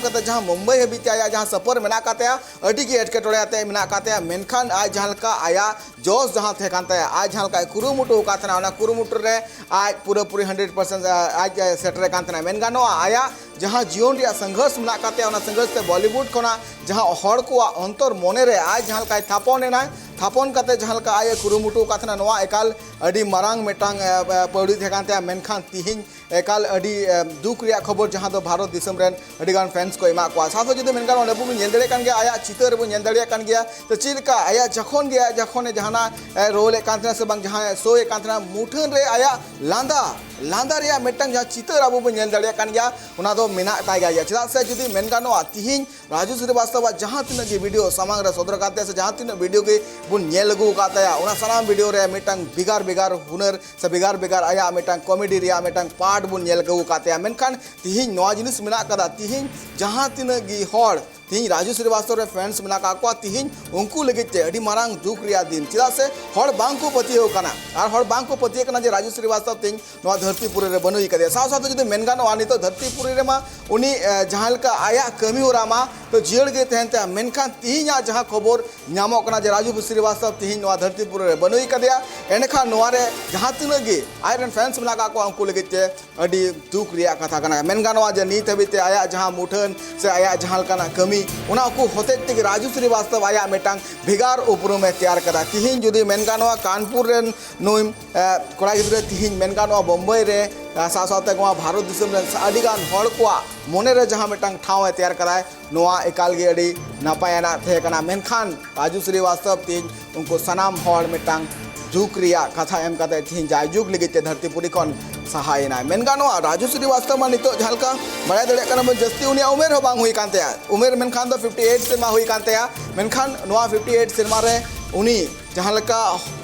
ᱠᱟᱛᱮ ᱡᱟᱦᱟᱸ ᱢᱩᱢᱵᱟᱭ ᱦᱟᱹᱵᱤᱡ ᱛᱮ ᱟᱭᱟᱜ ᱡᱟᱦᱟᱸ ᱥᱟᱯᱷᱟᱨ ᱢᱮᱱᱟᱜ ᱟᱠᱟᱫ ᱛᱟᱭᱟ, ᱟᱹᱰᱤ ᱜᱮ ᱮᱴᱠᱮᱴᱚᱬᱮ ᱟᱛᱮ ᱢᱮᱱᱟᱜ ᱟᱠᱟᱫ ᱛᱟᱭᱟ᱾ ᱢᱮᱱᱠᱷᱟᱱ ᱟᱡ ᱡᱟᱦᱟᱸ ᱞᱮᱠᱟ ᱟᱭᱟᱜ ᱡᱚᱥ ᱡᱟᱦᱟᱸ ᱛᱟᱦᱮᱸ ᱠᱟᱱ ᱛᱟᱭᱟ, ᱟᱡ ᱡᱟᱦᱟᱸ ᱞᱮᱠᱟᱭ ᱠᱩᱨᱩᱢᱩᱴᱩ ᱟᱠᱟᱫ ᱛᱟᱦᱮᱱᱟ, ᱚᱱᱟ ᱠᱩᱨᱩᱢᱩᱴᱩ ᱨᱮ ᱟᱡ ᱯᱩᱨᱟᱹᱯᱩᱨᱤ ᱦᱟᱱᱰᱨᱮᱰ ᱯᱟᱨᱥᱮᱱᱴ ᱟᱡ ᱮ ᱥᱮᱴᱮᱨ ᱠᱟᱱ ᱛᱟᱦᱮᱱᱟ᱾ ᱢᱮᱱ ᱜᱟᱱᱚᱜᱼᱟ, ᱟᱭᱟᱜ ᱡᱟᱦᱟᱸ ᱡᱤᱭᱚᱱ ᱨᱮᱭᱟᱜ ᱥᱚᱝᱜᱷᱚᱨᱥ ᱢᱮᱱᱟᱜ ᱟᱠᱟᱫ ᱛᱟᱭᱟ, ᱚᱱᱟ ᱥᱚᱝᱜᱷᱚᱨᱥ ᱛᱮ ᱵᱚᱞᱤᱣᱩᱰ ᱠᱷᱚᱱᱟᱜ ᱡᱟᱦᱟᱸ ᱦᱚᱲ ᱠᱚᱣᱟᱜ ᱚᱱᱛᱚᱨ ᱢᱚᱱᱮ ᱨᱮ ᱟᱡ ᱡᱟᱦᱟᱸ ᱞᱮᱠᱟᱭ ᱛᱷᱟᱯᱚᱱ ᱮᱱᱟᱭ, ᱛᱷᱟᱯᱚᱱ ᱠᱟᱛᱮ ᱡᱟᱦᱟᱸ ᱞᱮᱠᱟ ᱟᱡ ᱮ ᱠᱩᱨᱩᱢᱩᱴᱩ ᱟᱠᱟᱫ ᱛᱟᱦᱮᱱᱟ, ᱱᱚᱣᱟ ᱮᱠᱟᱞ ᱟᱹᱰᱤ ᱢᱟᱨᱟᱝ ᱢᱤᱫᱴᱟᱝ ᱮ, ᱮ, ᱯᱟᱹᱣᱲᱤ ᱛᱟᱦᱮᱸ ᱠᱟᱱ ᱛᱟᱭᱟ᱾ ᱢᱮᱱᱠᱷᱟᱱ ᱛᱤᱦᱤᱧ ᱮᱠᱟᱞ ᱟᱹᱰᱤ ᱮ, ᱫᱩᱠ ᱨᱮᱭᱟᱜ ᱠᱷᱚᱵᱚᱨ, ᱡᱟᱦᱟᱸ ᱫᱚ ᱵᱷᱟᱨᱚᱛ ᱫᱤᱥᱚᱢ ᱨᱮᱱ ᱟᱹᱰᱤ ᱜᱟᱱ ᱯᱷᱮᱱᱥ ᱠᱚ ᱮᱢᱟᱜ ᱠᱚᱣᱟ᱾ ᱥᱟᱶᱛᱮ ᱡᱩᱫᱤ ᱢᱮᱱ ᱜᱟᱱᱚᱜᱼᱟ, ᱚᱸᱰᱮ ᱵᱚᱱ ᱧᱮᱞ ᱫᱟᱲᱮᱭᱟᱜ ᱠᱟᱱ ᱜᱮᱭᱟ, ᱟᱭᱟᱜ ᱪᱤᱛᱟᱹᱨ ᱨᱮᱵᱚᱱ ᱧᱮᱞ ᱫᱟᱲᱮᱭᱟᱜ ᱠᱟᱱ ᱜᱮᱭᱟ᱾ ᱛᱚ ᱪᱮᱫ ᱞᱮᱠᱟ ᱟᱭᱟᱜ ᱡᱚᱠᱷᱚᱱ ᱜᱮ, ᱟᱭᱟᱜ ᱡᱚᱠᱷᱚᱱᱮ ᱡᱟᱦᱟᱱᱟᱜ ᱮ, ᱨᱳᱞ ᱮᱫ ᱠᱟᱱ ᱛᱟᱦᱮᱱᱟ ᱥᱮ ᱵᱟᱝ ᱡᱟᱦᱟᱸ ᱥᱳ ᱮᱫ ᱠᱟᱱ ᱛᱟᱦᱮᱱᱟ, ᱢᱩᱴᱷᱟᱹᱱ ᱨᱮ ᱟᱭᱟᱜ ᱞᱟᱸᱫᱟ, ᱞᱟᱸᱫᱟ ᱨᱮᱭᱟᱜ ᱢᱤᱫᱴᱟᱝ ᱡᱟᱦᱟᱸ ᱪᱤᱛᱟᱹᱨ ᱟᱵᱚ ᱵᱚᱱ ᱧᱮᱞ ᱫᱟᱲᱮᱭᱟᱜ ᱠᱟᱱ ᱜᱮᱭᱟ, ᱚᱱᱟ ᱫᱚ ᱢᱮᱱᱟᱜ ᱛᱟᱭ ᱜᱮᱭᱟ᱾ ᱪᱮᱫᱟᱜ ᱥᱮ ᱡᱩᱫᱤ ᱢᱮᱱ ᱜᱟᱱᱚᱜᱼᱟ, ᱛᱤᱦᱤᱧ ᱨᱟᱡᱩ ᱥᱨᱤᱵᱟᱥᱛᱚᱵᱟᱜ ᱡᱟᱦᱟᱸ ᱛᱤᱱᱟᱹᱜ ᱜᱮ ᱵᱷᱤᱰᱤᱭᱳ ᱥᱟᱢᱟᱝ ᱨᱮ ᱥᱚᱫᱚᱨ ᱟᱠᱟᱱ ᱛᱟᱭᱟ ᱥᱮ ᱡᱟᱦᱟᱸ ᱛᱤᱱᱟᱹᱜ ᱵᱷᱤᱰᱤᱭᱳ ᱜᱮ ᱵᱚᱱ ᱧᱮᱞ ᱟᱹᱜᱩ ᱟᱠᱟᱫ ᱛᱟᱭᱟ, ᱚᱱᱟ ᱥᱟᱱᱟᱢ ᱵᱷᱤᱰᱤᱭᱳ ᱨᱮ ᱢᱤᱫᱴᱟᱝ ᱵᱷᱮᱜᱟᱨ ᱵᱷᱮᱜᱟᱨ ᱦᱩᱱᱟᱹᱨ ᱥᱮ ᱵᱷᱮᱜᱟᱨ ᱵᱷᱮᱜᱟᱨ ᱟᱭᱟᱜ ᱢᱤᱫᱴᱟᱝ ᱠᱚᱢᱮᱰᱤ ᱨᱮᱭᱟᱜ ᱢᱤᱫᱴᱟᱝ ᱯᱟᱨᱴ ᱵᱚᱱ ᱧᱮᱞ ᱟᱹᱜᱩ ᱟᱠᱟᱫ ᱛᱟᱭᱟ᱾ ᱢᱮᱱᱠᱷᱟᱱ ᱛᱤᱦᱤᱧ ᱱᱚᱣᱟ ᱡᱤᱱᱤᱥ ᱢᱮᱱᱟᱜ ᱟᱠᱟᱫᱟ, ᱛᱤᱦᱤᱧ ᱡᱟᱦᱟᱸ ᱛᱤᱱᱟᱹᱜ ᱜᱮ ᱦᱚᱲ ᱛᱤᱦᱤᱧ ᱨᱟᱡᱩ ᱥᱨᱤᱵᱟᱥᱛᱚᱵ ᱨᱮ ᱯᱷᱮᱱᱥ ᱢᱮᱱᱟᱜ ᱟᱠᱟᱫ ᱠᱚᱣᱟ, ᱛᱤᱦᱤᱧ ᱩᱱᱠᱩ ᱞᱟᱹᱜᱤᱫ ᱛᱮ ᱟᱹᱰᱤ ᱢᱟᱨᱟᱝ ᱫᱩᱠ ᱨᱮᱭᱟᱜ ᱫᱤᱱ᱾ ᱪᱮᱫᱟᱜ ᱥᱮ ᱦᱚᱲ ᱵᱟᱝ ᱠᱚ ᱯᱟᱹᱛᱭᱟᱹᱣ ᱠᱟᱱᱟ, ᱟᱨ ᱦᱚᱲ ᱵᱟᱝ ᱠᱚ ᱯᱟᱹᱛᱭᱟᱹᱣ ᱠᱟᱱᱟ ᱡᱮ ᱨᱟᱡᱩ ᱥᱨᱤᱵᱟᱥᱛᱚᱵ ᱛᱤᱦᱤᱧ ᱱᱚᱣᱟ ᱫᱷᱟᱹᱨᱛᱤ ᱯᱩᱨᱤ ᱨᱮ ᱵᱟᱹᱱᱩᱭ ᱠᱟᱫᱮᱭᱟ᱾ ᱥᱟᱶ ᱥᱟᱶᱛᱮ ᱡᱩᱫᱤ ᱢᱮᱱ ᱜᱟᱱᱚᱜᱼᱟ, ᱱᱤᱛᱚᱜ ᱫᱷᱟᱹᱨᱛᱤ ᱯᱩᱨᱤ ᱨᱮᱢᱟ ᱩᱱᱤ, ᱮ, ᱡᱟᱦᱟᱸ ᱞᱮᱠᱟ ᱟᱭᱟᱜ ᱠᱟᱹᱢᱤ ᱦᱚᱨᱟ ᱢᱟ ᱛᱚ ᱡᱤᱭᱟᱹᱲ ᱜᱮ ᱛᱟᱦᱮᱱ ᱛᱟᱭᱟ, ᱢᱮᱱᱠᱷᱟᱱ ᱛᱤᱦᱤᱧᱟᱜ ᱡᱟᱦᱟᱸ ᱠᱷᱚᱵᱚᱨ ᱧᱟᱢᱚᱜ ᱠᱟᱱᱟ ᱡᱮ ᱨᱟᱡᱩ ᱥᱨᱤᱵᱟᱥᱛᱚᱵ ᱛᱤᱦᱤᱧ ᱱᱚᱣᱟ ᱫᱷᱟᱹᱨᱛᱤ ᱯᱩᱨᱤ ᱨᱮ ᱵᱟᱹᱱᱩᱭ ᱠᱟᱫᱮᱭᱟ, ᱮᱸᱰᱮᱠᱷᱟᱱ ᱱᱚᱣᱟ ᱨᱮ ᱡᱟᱦᱟᱸ ᱛᱤᱱᱟᱹᱜ ᱜᱮ ᱟᱡᱨᱮᱱ ᱯᱷᱮᱱᱥ ᱢᱮᱱᱟᱜ ᱟᱠᱟᱫ ᱠᱚᱣᱟ, ᱩᱱᱠᱩ ᱞᱟᱹᱜᱤᱫ ᱛᱮ ᱟᱹᱰᱤ ᱫᱩᱠ ᱨᱮᱭᱟᱜ ᱠᱟᱛᱷᱟ ᱠᱟᱱᱟ᱾ ᱢᱮᱱ ᱜᱟᱱᱚᱜᱼᱟ ᱡᱮ ᱱᱤᱛ ᱦᱟᱹᱵᱤᱡ ᱛᱮ ᱟᱭᱟᱜ ᱡᱟᱦᱟᱸ ᱢᱩᱴᱷᱟᱹᱱ ᱥᱮ ᱟᱭᱟᱜ ᱡᱟᱦᱟᱸ ᱞᱮᱠᱟᱱᱟᱜ ᱠᱟᱹᱢᱤ, ᱚᱱᱟ ᱠᱚ ᱦᱚᱛᱮᱡ ᱛᱮᱜᱮ ᱨᱟᱡᱩ ᱥᱨᱤᱵᱟᱥᱛᱚᱵ ᱟᱭᱟᱜ ᱢᱤᱫᱴᱟᱝ ᱵᱷᱮᱜᱟᱨ ᱩᱯᱨᱩᱢ ᱮ ᱛᱮᱭᱟᱨ ᱠᱟᱫᱟ᱾ ᱛᱤᱦᱤᱧ ᱡᱩᱫᱤ ᱢᱮᱱ ᱜᱟᱱᱚᱜᱼᱟ, ᱠᱟᱱᱯᱩᱨ ᱨᱮᱱ ᱱᱩᱭ, ᱮ, ᱠᱚᱲᱟ ᱜᱤᱫᱽᱨᱟᱹ ᱛᱤᱦᱤᱧ ᱢᱮᱱ ᱜᱟᱱᱚᱜᱼᱟ ᱵᱳᱢᱵᱟᱭ ᱨᱮ, ᱮ, ᱥᱟᱶ ᱥᱟᱶᱛᱮ ᱱᱚᱣᱟ ᱵᱷᱟᱨᱚᱛ ᱫᱤᱥᱚᱢ ᱨᱮᱱ ᱟᱹᱰᱤ ᱜᱟᱱ ᱦᱚᱲ ᱠᱚᱣᱟᱜ ᱢᱚᱱᱮ ᱨᱮ ᱡᱟᱦᱟᱸ ᱢᱤᱫᱴᱟᱝ ᱴᱷᱟᱶ ᱮ ᱛᱮᱭᱟᱨ ᱠᱟᱫᱟᱭ, ᱱᱚᱣᱟ ᱮᱠᱟᱞ ᱜᱮ ᱟᱹᱰᱤ ᱱᱟᱯᱟᱭ ᱟᱱᱟᱜ ᱛᱟᱦᱮᱸ ᱠᱟᱱᱟ᱾ ᱢᱮᱱᱠᱷᱟᱱ ᱨᱟᱡᱩ ᱥᱨᱤᱵᱟᱥᱛᱚᱵ ᱛᱤᱦᱤᱧ ᱩᱱᱠᱩ ᱥᱟᱱᱟᱢ ᱦᱚᱲ ᱢᱤᱫᱴᱟᱝ ᱫᱩᱠ ᱨᱮᱭᱟᱜ ᱠᱟᱛᱷᱟ ᱮᱢ ᱠᱟᱛᱮ ᱛᱤᱦᱤᱧ ᱡᱟᱭᱡᱩᱜᱽ ᱞᱟᱹᱜᱤᱫ ᱛᱮ ᱫᱷᱟᱹᱨᱛᱤ ᱯᱩᱨᱤ ᱠᱷᱚᱱ ᱥᱟᱦᱟᱭᱮᱱᱟᱭ᱾ ᱢᱮᱱ ᱜᱟᱱᱚᱜᱼᱟ, ᱨᱟᱡᱩ ᱥᱨᱤᱵᱟᱥᱛᱚᱵ ᱢᱟ ᱱᱤᱛᱚᱜ ᱡᱟᱦᱟᱸ ᱞᱮᱠᱟ ᱵᱟᱲᱟᱭ ᱫᱟᱲᱮᱭᱟᱜ ᱠᱟᱱᱟ ᱵᱚᱱ, ᱡᱟᱹᱥᱛᱤ ᱩᱱᱤᱭᱟᱜ ᱩᱢᱮᱨ ᱦᱚᱸ ᱵᱟᱝ ᱦᱩᱭ ᱠᱟᱱ ᱛᱟᱭᱟ᱾ ᱩᱢᱮᱨ ᱢᱮᱱᱠᱷᱟᱱ ᱫᱚ ᱯᱷᱤᱯᱴᱤ ᱮᱭᱤᱴ ᱥᱮᱨᱢᱟ ᱦᱩᱭ ᱠᱟᱱ ᱛᱟᱭᱟ᱾ ᱢᱮᱱᱠᱷᱟᱱ ᱱᱚᱣᱟ ᱯᱷᱤᱯᱴᱤ ᱮᱭᱤᱴ ᱥᱮᱨᱢᱟ ᱨᱮ ᱩᱱᱤ ᱡᱟᱦᱟᱸ ᱞᱮᱠᱟ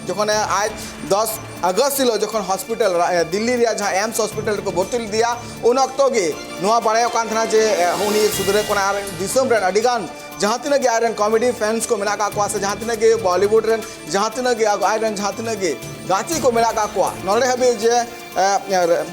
ᱡᱚᱠᱷᱚᱱᱮ ᱟᱡ ᱫᱚᱥ ᱟᱜᱚᱥᱴ ᱦᱤᱞᱳᱜ ᱡᱚᱠᱷᱚᱱ ᱦᱚᱥᱯᱤᱴᱟᱞ, ᱨᱟ-, ᱫᱤᱞᱞᱤ ᱨᱮᱭᱟᱜ ᱡᱟᱦᱟᱸ ᱮᱢᱥ ᱦᱚᱥᱯᱤᱴᱟᱞ ᱨᱮᱠᱚ ᱵᱷᱚᱨᱛᱤ ᱞᱮᱫᱮᱭᱟ, ᱩᱱ ᱚᱠᱛᱚ ᱜᱮ ᱱᱚᱣᱟ ᱵᱟᱲᱟᱭᱚᱜ ᱠᱟᱱ ᱛᱟᱦᱮᱱᱟ ᱡᱮ, ᱮ, ᱩᱱᱤ ᱥᱩᱫᱷᱨᱟᱹ ᱠᱟᱱᱟᱭ᱾ ᱟᱨ ᱫᱤᱥᱚᱢ ᱨᱮᱱ ᱟᱹᱰᱤ ᱜᱟᱱ ᱡᱟᱦᱟᱸ ᱛᱤᱱᱟᱹᱜ ᱜᱮ ᱟᱡᱨᱮᱱ ᱠᱚᱢᱮᱰᱤ ᱯᱷᱮᱱᱥ ᱠᱚ ᱢᱮᱱᱟᱜ ᱟᱠᱟᱫ ᱠᱚᱣᱟ ᱥᱮ ᱡᱟᱦᱟᱸ ᱛᱤᱱᱟᱹᱜ ᱜᱮ ᱵᱚᱞᱤᱣᱩᱰ ᱨᱮᱱ ᱡᱟᱦᱟᱸ ᱛᱤᱱᱟᱹᱜ ᱜᱮ ᱟᱡᱨᱮᱱ ᱡᱟᱦᱟᱸ ᱛᱤᱱᱟᱹᱜ ᱜᱮ ᱜᱟᱛᱮ ᱠᱚ ᱢᱮᱱᱟᱜ ᱟᱠᱟᱫ ᱠᱚᱣᱟ, ᱱᱚᱰᱮ ᱦᱟᱹᱵᱤᱡ ᱡᱮ, ᱮ,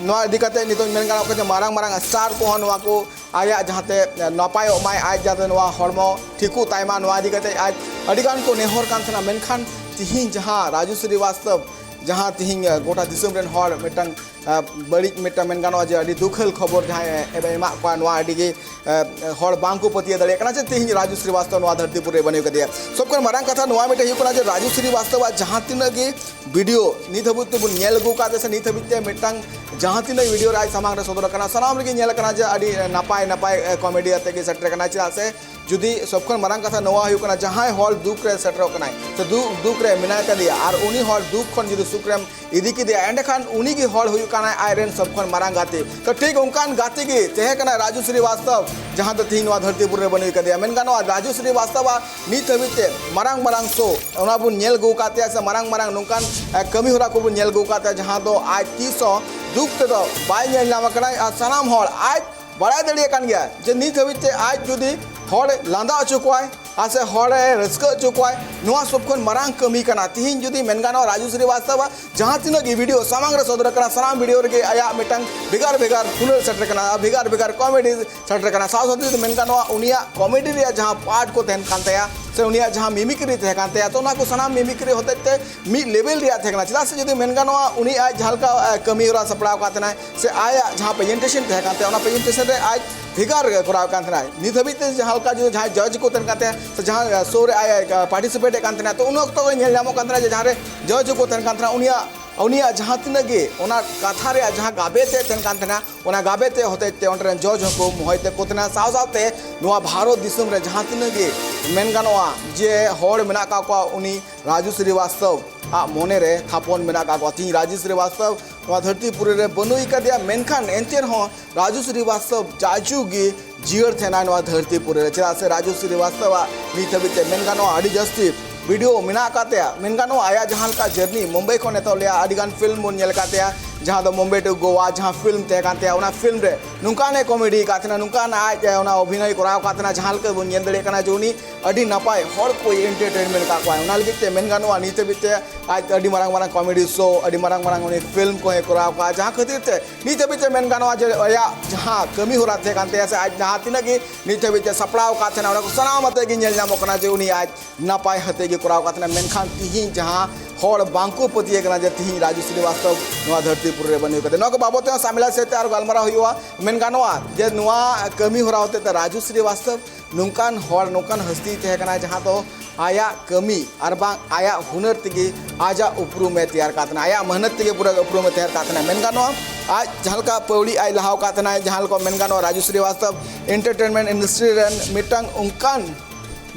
ᱱᱚᱣᱟ ᱤᱫᱤ ᱠᱟᱛᱮ ᱱᱤᱛᱚᱜ ᱢᱮᱱ ᱜᱟᱱᱚᱜ ᱠᱟᱱᱟ ᱡᱮ ᱢᱟᱨᱟᱝ ᱢᱟᱨᱟᱝ ᱥᱴᱟᱨ ᱠᱚᱦᱚᱸ ᱱᱚᱣᱟ ᱠᱚ ᱟᱭᱟᱜ ᱡᱟᱦᱟᱸᱛᱮ ᱱᱟᱯᱟᱭᱚᱜ ᱢᱟᱭ, ᱟᱡ ᱡᱟᱛᱮ ᱱᱚᱣᱟ ᱦᱚᱲᱢᱚ ᱴᱷᱤᱠᱚᱜ ᱛᱟᱭ ᱢᱟ, ᱱᱚᱣᱟ ᱤᱫᱤ ᱠᱟᱛᱮ ᱟᱡ ᱟᱹᱰᱤ ᱜᱟᱱ ᱠᱚ ᱱᱮᱦᱚᱨ ᱠᱟᱱ ᱛᱟᱦᱮᱱᱟ᱾ ᱢᱮᱱᱠᱷᱟᱱ ᱛᱤᱦᱤᱧ ᱡᱟᱦᱟᱸ ᱨᱟᱡᱩ ᱥᱨᱤᱵᱟᱥᱛᱚᱵ, ᱡᱟᱦᱟᱸ ᱛᱤᱦᱤᱧ ᱜᱚᱴᱟ ᱫᱤᱥᱚᱢ ᱨᱮᱱ ᱦᱚᱲ ᱢᱤᱫᱴᱟᱝ ᱟᱸ, ᱵᱟᱹᱲᱤᱡ ᱢᱤᱫᱴᱟᱝ ᱢᱮᱱ ᱜᱟᱱᱚᱜᱼᱟ ᱡᱮ ᱟᱹᱰᱤ ᱫᱩᱠᱷᱟᱹᱞ ᱠᱷᱚᱵᱚᱨ ᱡᱟᱦᱟᱸᱭ ᱮ-, ᱮᱢᱟᱜ ᱠᱚᱣᱟ, ᱱᱚᱣᱟ ᱟᱹᱰᱤ ᱜᱮ, ᱮ, ᱦᱚᱲ ᱵᱟᱝ ᱠᱚ ᱯᱟᱹᱛᱭᱟᱹᱣ ᱫᱟᱲᱮᱭᱟᱜ ᱠᱟᱱᱟ ᱡᱮ ᱛᱮᱦᱮᱧ ᱨᱟᱡᱩ ᱥᱨᱤᱵᱟᱥᱛᱚᱵ ᱱᱚᱣᱟ ᱫᱷᱟᱹᱨᱛᱤ ᱯᱩᱨᱤ ᱨᱮ ᱵᱟᱹᱱᱩᱜ ᱠᱟᱫᱮᱭᱟ᱾ ᱥᱚᱵ ᱠᱷᱚᱱ ᱢᱟᱨᱟᱝ ᱠᱟᱛᱷᱟ ᱱᱚᱣᱟ ᱢᱤᱫᱴᱮᱱ ᱦᱩᱭᱩᱜ ᱠᱟᱱᱟ ᱡᱮ ᱨᱟᱡᱩ ᱥᱨᱤᱵᱟᱥᱛᱚᱵ ᱟᱜ ᱡᱟᱦᱟᱸ ᱛᱤᱱᱟᱹᱜ ᱜᱮ ᱵᱷᱤᱰᱤᱭᱳ ᱱᱤᱛ ᱦᱟᱹᱵᱤᱡ ᱛᱮᱵᱚᱱ ᱧᱮᱞ ᱟᱹᱜᱩ ᱟᱠᱟᱫ ᱛᱮ ᱥᱮ ᱱᱤᱛ ᱦᱟᱹᱵᱤᱡ ᱛᱮ ᱢᱤᱫᱴᱟᱝ ᱡᱟᱦᱟᱸ ᱛᱤᱱᱟᱹᱜ ᱵᱷᱤᱰᱤᱭᱳ ᱨᱮ ᱟᱡ ᱥᱟᱢᱟᱝ ᱨᱮ ᱥᱚᱫᱚᱨ ᱟᱠᱟᱱᱟ, ᱥᱟᱱᱟᱢ ᱨᱮᱜᱮ ᱧᱮᱞ ᱟᱠᱟᱱᱟ ᱡᱮ ᱟᱹᱰᱤ ᱱᱟᱯᱟᱭ ᱱᱟᱯᱟᱭ, ᱮ, ᱠᱚᱢᱮᱰᱤ ᱟᱛᱮ ᱜᱮ ᱥᱮᱴᱮᱨ ᱟᱠᱟᱱᱟ᱾ ᱪᱮᱫᱟᱜ ᱥᱮ ᱡᱩᱫᱤ ᱥᱚᱵ ᱠᱷᱚᱱ ᱢᱟᱨᱟᱝ ᱠᱟᱛᱷᱟ ᱱᱚᱣᱟ ᱦᱩᱭᱩᱜ ᱠᱟᱱᱟ, ᱡᱟᱦᱟᱸᱭ ᱦᱚᱲ ᱫᱩᱠ ᱨᱮ ᱥᱮᱴᱮᱨᱚᱜ ᱠᱟᱱᱟᱭ ᱥᱮ ᱫᱩᱠ, ᱫᱩᱠ ᱨᱮ ᱢᱮᱱᱟᱭ ᱠᱟᱫᱮᱭᱟ ᱟᱨ ᱩᱱᱤ ᱦᱚᱲ ᱫᱩᱠ ᱠᱷᱚᱱ ᱡᱩᱫᱤ ᱥᱩᱠ ᱨᱮᱢ ᱤᱫᱤ ᱠᱮᱫᱮᱭᱟ, ᱮᱸᱰᱮᱠᱷᱟᱱ ᱩᱱᱤ ᱜᱮ ᱦᱚᱲ ᱦᱩᱭᱩᱜ ᱠᱟᱱᱟᱭ ᱟᱡ ᱨᱮᱱ ᱥᱚᱵ ᱠᱷᱚᱱ ᱢᱟᱨᱟᱝ ᱜᱟᱛᱮ᱾ ᱛᱚ ᱴᱷᱤᱠ ᱚᱱᱠᱟᱱ ᱜᱟᱛᱮ ᱜᱮ ᱛᱟᱦᱮᱸ ᱠᱟᱱᱟᱭ ᱨᱟᱡᱩ ᱥᱨᱤᱵᱟᱥᱛᱚᱵ, ᱡᱟᱦᱟᱸ ᱫᱚ ᱛᱤᱦᱤᱧ ᱱᱚᱣᱟ ᱫᱷᱟᱹᱨᱛᱤ ᱯᱩᱨᱤ ᱨᱮ ᱵᱟᱹᱱᱩᱭ ᱠᱟᱫᱮᱭᱟ᱾ ᱢᱮᱱ ᱜᱟᱱᱚᱜᱼᱟ, ᱨᱟᱡᱩ ᱥᱨᱤᱵᱟᱥᱛᱚᱵ ᱟᱜ ᱱᱤᱛ ᱦᱟᱹᱵᱤᱡ ᱛᱮ ᱢᱟᱨᱟᱝ ᱢᱟᱨᱟᱝ ᱥᱳ, ᱚᱱᱟ ᱵᱚᱱ ᱧᱮᱞ ᱟᱹᱜᱩ ᱟᱠᱟᱫ ᱛᱟᱭᱟ ᱥᱮ ᱢᱟᱨᱟᱝ ᱢᱟᱨᱟᱝ ᱱᱚᱝᱠᱟᱱ, ᱮ, ᱠᱟᱹᱢᱤ ᱦᱚᱨᱟ ᱠᱚᱵᱚᱱ ᱧᱮᱞ ᱟᱹᱜᱩ ᱟᱠᱟᱫ ᱛᱟᱭᱟ, ᱡᱟᱦᱟᱸ ᱫᱚ ᱟᱡ ᱛᱤᱥ ᱦᱚᱸ ᱫᱩᱠ ᱛᱮᱫᱚ ᱵᱟᱭ ᱧᱮᱞ ᱧᱟᱢ ᱟᱠᱟᱱᱟ᱾ ᱟᱨ ᱥᱟᱱᱟᱢ ᱦᱚᱲ ᱟᱡ ᱵᱟᱲᱟᱭ ᱫᱟᱲᱮᱭᱟᱜ ᱠᱟᱱ ᱜᱮᱭᱟ ᱡᱮ ᱱᱤᱛ ᱦᱟᱹᱵᱤᱡ ᱛᱮ ᱟᱡ ᱡᱩᱫᱤ ᱦᱚᱲ ᱞᱟᱸᱫᱟ ᱦᱚᱪᱚ ᱠᱚᱣᱟᱭ ᱟᱨ ᱥᱮ ᱦᱚᱲᱮ ᱨᱟᱹᱥᱠᱟᱹ ᱦᱚᱪᱚ ᱠᱚᱣᱟᱭ, ᱱᱚᱣᱟ ᱥᱚᱵ ᱠᱷᱚᱱ ᱢᱟᱨᱟᱝ ᱠᱟᱹᱢᱤ ᱠᱟᱱᱟ᱾ ᱛᱤᱦᱤᱧ ᱡᱩᱫᱤ ᱢᱮᱱ ᱜᱟᱱᱚᱜᱼᱟ, ᱨᱟᱡᱩ ᱥᱨᱤᱵᱟᱥᱛᱚᱵ ᱟᱜ ᱡᱟᱦᱟᱸ ᱛᱤᱱᱟᱹᱜ ᱜᱮ ᱵᱷᱤᱰᱤᱭᱳ ᱥᱟᱢᱟᱝ ᱨᱮ ᱥᱚᱫᱚᱨ ᱟᱠᱟᱱᱟ, ᱥᱟᱱᱟᱢ ᱵᱷᱤᱰᱤᱭᱳ ᱨᱮᱜᱮ ᱟᱭᱟᱜ ᱢᱤᱫᱴᱟᱝ ᱵᱷᱮᱜᱟᱨ ᱵᱷᱮᱜᱟᱨ ᱦᱩᱱᱟᱹᱨ ᱥᱮᱴᱮᱨ ᱠᱟᱱᱟ, ᱵᱷᱮᱜᱟᱨ ᱵᱷᱮᱜᱟᱨ ᱠᱚᱢᱮᱰᱤ ᱥᱮᱴᱮᱨ ᱠᱟᱱᱟ᱾ ᱥᱟᱶ ᱥᱟᱶᱛᱮ ᱡᱩᱫᱤ ᱢᱮᱱ ᱜᱟᱱᱚᱜᱼᱟ, ᱩᱱᱤᱭᱟᱜ ᱠᱚᱢᱮᱰᱤ ᱨᱮᱭᱟᱜ ᱡᱟᱦᱟᱸ ᱯᱟᱨᱴ ᱠᱚ ᱛᱟᱦᱮᱱ ᱠᱟᱱ ᱛᱟᱭᱟ ᱥᱮ ᱩᱱᱤᱭᱟᱜ ᱡᱟᱦᱟᱸ ᱢᱤᱢᱤᱠᱨᱤ ᱛᱟᱦᱮᱸ ᱠᱟᱱ ᱛᱟᱭᱟ, ᱛᱚ ᱚᱱᱟ ᱠᱚ ᱥᱟᱱᱟᱢ ᱢᱤᱢᱤᱠᱨᱤ ᱦᱚᱛᱮᱡ ᱛᱮ ᱢᱤᱫ ᱞᱮᱵᱮᱞ ᱨᱮᱭᱟᱜ ᱛᱟᱦᱮᱸ ᱠᱟᱱᱟ᱾ ᱪᱮᱫᱟᱜ ᱥᱮ ᱡᱩᱫᱤ ᱢᱮᱱ ᱜᱟᱱᱚᱜᱼᱟ, ᱩᱱᱤ ᱟᱡ ᱡᱟᱦᱟᱸ ᱞᱮᱠᱟ, ᱮ, ᱠᱟᱹᱢᱤ ᱦᱚᱨᱟ ᱥᱟᱯᱲᱟᱣ ᱟᱠᱟᱫ ᱛᱟᱦᱮᱱᱟᱭ ᱥᱮ ᱟᱭᱟᱜ ᱡᱟᱦᱟᱸ ᱯᱨᱮᱡᱮᱱᱴᱮᱥᱚᱱ ᱛᱟᱦᱮᱸ ᱠᱟᱱ ᱛᱟᱭᱟ, ᱚᱱᱟ ᱯᱨᱮᱡᱮᱱᱴᱮᱥᱚᱱ ᱨᱮ ᱟᱡ ᱵᱷᱮᱜᱟᱨ ᱜᱮ ᱠᱚᱨᱟᱣ ᱠᱟᱱ ᱛᱟᱦᱮᱱᱟᱭ᱾ ᱱᱤᱛ ᱦᱟᱹᱵᱤᱡ ᱛᱮ ᱡᱟᱦᱟᱸ ᱞᱮᱠᱟ ᱡᱩᱫᱤ ᱡᱟᱦᱟᱸᱭ ᱡᱟᱡᱽ ᱠᱚ ᱛᱟᱦᱮᱱ ᱠᱟᱱ ᱛᱟᱦᱮᱸ ᱥᱮ ᱡᱟᱦᱟᱸ, ᱮ, ᱥᱳ ᱨᱮ ᱟᱡ, ᱟᱡ, ᱮ, ᱯᱟᱨᱴᱤᱥᱤᱯᱮᱴ ᱮᱫ ᱠᱟᱱ ᱛᱟᱦᱮᱱᱟ, ᱛᱚ ᱩᱱ ᱚᱠᱛᱚ ᱜᱮ ᱧᱮᱞ ᱧᱟᱢᱚᱜ ᱠᱟᱱ ᱛᱟᱦᱮᱱᱟ ᱡᱮ ᱡᱟᱦᱟᱸ ᱨᱮ ᱡᱟᱡᱽ ᱠᱚ ᱛᱟᱦᱮᱱ ᱠᱟᱱ ᱛᱟᱦᱮᱱᱟ, ᱩᱱᱤᱭᱟᱜ, ᱩᱱᱤᱭᱟᱜ ᱡᱟᱦᱟᱸ ᱛᱤᱱᱟᱹᱜ ᱜᱮ ᱚᱱᱟ ᱠᱟᱛᱷᱟ ᱨᱮᱭᱟᱜ ᱡᱟᱦᱟᱸ ᱜᱟᱵᱮ ᱛᱮ ᱛᱟᱦᱮᱱ ᱠᱟᱱ ᱛᱟᱦᱮᱱᱟ, ᱚᱱᱟ ᱜᱟᱵᱮ ᱛᱮ ᱦᱚᱛᱮᱡ ᱛᱮ ᱚᱸᱰᱮ ᱨᱮᱱ ᱡᱟᱡᱽ ᱦᱚᱸᱠᱚ ᱢᱚᱦᱚᱭ ᱛᱮ ᱠᱚ ᱛᱟᱦᱮᱱᱟ᱾ ᱥᱟᱶ ᱥᱟᱶᱛᱮ ᱱᱚᱣᱟ ᱵᱷᱟᱨᱚᱛ ᱫᱤᱥᱚᱢ ᱨᱮ ᱡᱟᱦᱟᱸ ᱛᱤᱱᱟᱹᱜ ᱜᱮ ᱢᱮᱱ ᱜᱟᱱᱚᱜᱼᱟ ᱡᱮ ᱦᱚᱲ ᱢᱮᱱᱟᱜ ᱟᱠᱟᱫ ᱠᱚᱣᱟ, ᱩᱱᱤ ᱨᱟᱡᱩ ᱥᱨᱤᱵᱟᱥᱛᱚᱵ ᱟᱜ ᱢᱚᱱᱮ ᱨᱮ ᱛᱷᱟᱯᱚᱱ ᱢᱮᱱᱟᱜ ᱟᱠᱟᱫ ᱠᱚᱣᱟ᱾ ᱛᱤᱦᱤᱧ ᱨᱟᱡᱩ ᱥᱨᱤᱵᱟᱥᱛᱚᱵ ᱱᱚᱣᱟ ᱫᱷᱟᱹᱨᱛᱤ ᱯᱩᱨᱤ ᱨᱮ ᱵᱟᱹᱱᱩᱭ ᱠᱟᱫᱮᱭᱟ, ᱢᱮᱱᱠᱷᱟᱱ ᱮᱱᱛᱮ ᱨᱮᱦᱚᱸ ᱨᱟᱡᱩ ᱥᱨᱤᱵᱟᱥᱛᱚᱵ ᱡᱟᱡᱩ ᱜᱮ ᱡᱤᱭᱟᱹᱲ ᱛᱟᱦᱮᱱᱟ ᱱᱚᱣᱟ ᱫᱷᱟᱹᱨᱛᱤ ᱯᱩᱨᱤ ᱨᱮ᱾ ᱪᱮᱫᱟᱜ ᱥᱮ ᱨᱟᱡᱩ ᱥᱨᱤᱵᱟᱥᱛᱚᱵ ᱟᱜ ᱱᱤᱛ ᱦᱟᱹᱵᱤᱡ ᱛᱮ ᱢᱮᱱ ᱜᱟᱱᱚᱜᱼᱟ ᱟᱹᱰᱤ ᱡᱟᱹᱥᱛᱤ ᱵᱷᱤᱰᱤᱭᱳ ᱢᱮᱱᱟᱜ ᱟᱠᱟᱫ ᱛᱟᱭᱟ᱾ ᱢᱮᱱ ᱜᱟᱱᱚᱜᱼᱟ ᱟᱭᱟᱜ ᱡᱟᱦᱟᱸ ᱞᱮᱠᱟ ᱡᱟᱨᱱᱤ, ᱢᱩᱢᱵᱟᱭ ᱠᱷᱚᱱ ᱮᱛᱚᱦᱚᱵ ᱞᱮᱭᱟ, ᱟᱹᱰᱤ ᱜᱟᱱ ᱯᱷᱤᱞᱢ ᱵᱚᱱ ᱧᱮᱞ ᱟᱠᱟᱫ ᱛᱟᱭᱟ, ᱡᱟᱦᱟᱸ ᱫᱚ ᱢᱩᱢᱵᱟᱭ ᱴᱩ ᱜᱳᱣᱟ ᱡᱟᱦᱟᱸ ᱯᱷᱤᱞᱢ ᱛᱟᱦᱮᱸ ᱠᱟᱱ ᱛᱟᱭᱟ, ᱚᱱᱟ ᱯᱷᱤᱞᱢ ᱨᱮ ᱱᱚᱝᱠᱟᱱ ᱮ ᱠᱚᱢᱮᱰᱤ ᱟᱠᱟᱫ ᱛᱟᱦᱮᱱᱟ, ᱱᱚᱝᱠᱟᱱ ᱟᱡ, ᱮ, ᱚᱱᱟ ᱚᱵᱷᱤᱱᱚᱭ ᱠᱚᱨᱟᱣ ᱟᱠᱟᱫ ᱛᱟᱦᱮᱱᱟ, ᱡᱟᱦᱟᱸ ᱞᱮᱠᱟ ᱵᱚᱱ ᱧᱮᱞ ᱫᱟᱲᱮᱭᱟᱜ ᱠᱟᱱᱟ ᱡᱮ ᱩᱱᱤ ᱟᱹᱰᱤ ᱱᱟᱯᱟᱭ ᱦᱚᱲ ᱠᱚ ᱮᱱᱴᱟᱨᱴᱮᱱᱢᱮᱱᱴ ᱟᱠᱟᱫ ᱠᱚᱣᱟ᱾ ᱚᱱᱟ ᱞᱟᱹᱜᱤᱫ ᱛᱮ ᱢᱮᱱ ᱜᱟᱱᱚᱜᱼᱟ ᱱᱤᱛ ᱦᱟᱹᱵᱤᱡ ᱛᱮ ᱟᱡ ᱟᱹᱰᱤ ᱢᱟᱨᱟᱝ ᱢᱟᱨᱟᱝ ᱠᱚᱢᱮᱰᱤ ᱥᱳ, ᱟᱹᱰᱤ ᱢᱟᱨᱟᱝ ᱢᱟᱨᱟᱝ ᱩᱱᱤ ᱯᱷᱤᱞᱢ ᱠᱚᱦᱚᱸᱭ ᱠᱚᱨᱟᱣ ᱟᱠᱟᱫᱼᱟ, ᱡᱟᱦᱟᱸ ᱠᱷᱟᱹᱛᱤᱨ ᱛᱮ ᱱᱤᱛ ᱦᱟᱹᱵᱤᱡ ᱛᱮ ᱢᱮᱱ ᱜᱟᱱᱚᱜᱼᱟ ᱡᱮ ᱟᱭᱟᱜ ᱡᱟᱦᱟᱸ ᱠᱟᱹᱢᱤ ᱦᱚᱨᱟ ᱛᱟᱦᱮᱸ ᱠᱟᱱ ᱛᱟᱭᱟ ᱥᱮ ᱟᱡ ᱡᱟᱦᱟᱸ ᱛᱤᱱᱟᱹᱜ ᱜᱮ ᱱᱤᱛ ᱦᱟᱹᱵᱤᱡ ᱛᱮ ᱥᱟᱯᱲᱟᱣ ᱟᱠᱟᱫ ᱛᱟᱦᱮᱱᱟ, ᱚᱱᱟ ᱠᱚ ᱥᱟᱱᱟᱢ ᱟᱛᱮ ᱜᱮ ᱧᱮᱞ ᱧᱟᱢᱚᱜ ᱠᱟᱱᱟ ᱡᱮ ᱩᱱᱤ ᱟᱡ ᱱᱟᱯᱟᱭ ᱦᱟᱛᱮ ᱜᱮ ᱠᱚᱨᱟᱣ ᱟᱠᱟᱫ ᱛᱟᱦᱮᱱᱟ᱾ ᱢᱮᱱᱠᱷᱟᱱ ᱛᱤᱦᱤᱧ ᱡᱟᱦᱟᱸ ᱦᱚᱲ ᱵᱟᱝᱠᱚ ᱯᱟᱹᱛᱭᱟᱹᱣ ᱠᱟᱱᱟ ᱡᱮ ᱛᱤᱦᱤᱧ ᱨᱟᱡᱩ ᱥᱨᱤᱵᱟᱥᱛᱚᱵ ᱱᱚᱣᱟ ᱫᱷᱟᱹᱨᱛᱤ ᱯᱩᱨᱟᱹ ᱨᱮ ᱵᱟᱹᱱᱩᱜ ᱠᱟᱫᱟ᱾ ᱱᱚᱣᱟ ᱠᱚ ᱵᱟᱵᱚᱫ ᱛᱮᱦᱚᱸ ᱥᱟᱢᱤᱞᱟ ᱥᱮᱫ ᱛᱮ ᱟᱨ ᱜᱟᱞᱢᱟᱨᱟᱣ ᱦᱩᱭᱩᱜᱼᱟ᱾ ᱢᱮᱱ ᱜᱟᱱᱚᱜᱼᱟ ᱡᱮ ᱱᱚᱣᱟ ᱠᱟᱹᱢᱤ ᱦᱚᱨᱟ ᱦᱚᱛᱮ ᱛᱮ ᱨᱟᱡᱩ ᱥᱨᱤᱵᱟᱥᱛᱚᱵ ᱱᱚᱝᱠᱟᱱ ᱦᱚᱲ, ᱱᱚᱝᱠᱟᱱ ᱦᱟᱹᱥᱛᱤ ᱛᱟᱦᱮᱸ ᱠᱟᱱᱟ, ᱡᱟᱦᱟᱸ ᱫᱚ ᱟᱭᱟᱜ ᱠᱟᱹᱢᱤ ᱟᱨ ᱵᱟᱝ ᱟᱭᱟᱜ ᱦᱩᱱᱟᱹᱨ ᱛᱮᱜᱮ ᱟᱡᱟᱜ ᱩᱯᱨᱩᱢ ᱮ ᱛᱮᱭᱟᱨ ᱠᱟᱫ ᱛᱟᱦᱮᱱᱟ, ᱟᱭᱟᱜ ᱢᱮᱦᱱᱚᱛ ᱛᱮᱜᱮ ᱯᱩᱨᱟᱹ ᱩᱯᱨᱩᱢ ᱮ ᱛᱮᱭᱟᱨ ᱠᱟᱫ ᱛᱟᱦᱮᱱᱟ᱾ ᱢᱮᱱ ᱜᱟᱱᱚᱜᱼᱟ, ᱟᱡ ᱡᱟᱦᱟᱸ ᱞᱮᱠᱟ ᱯᱟᱹᱣᱲᱤ ᱟᱡ ᱞᱟᱦᱟᱣ ᱠᱟᱫ ᱛᱟᱦᱮᱱᱟᱭ, ᱡᱟᱦᱟᱸ ᱞᱮᱠᱟ ᱢᱮᱱ ᱜᱟᱱᱚᱜᱼᱟ, ᱨᱟᱡᱩ ᱥᱨᱤᱵᱟᱥᱛᱚᱵ entertainment industry ᱨᱮᱱ ᱢᱤᱫᱴᱟᱝ ᱚᱱᱠᱟᱱ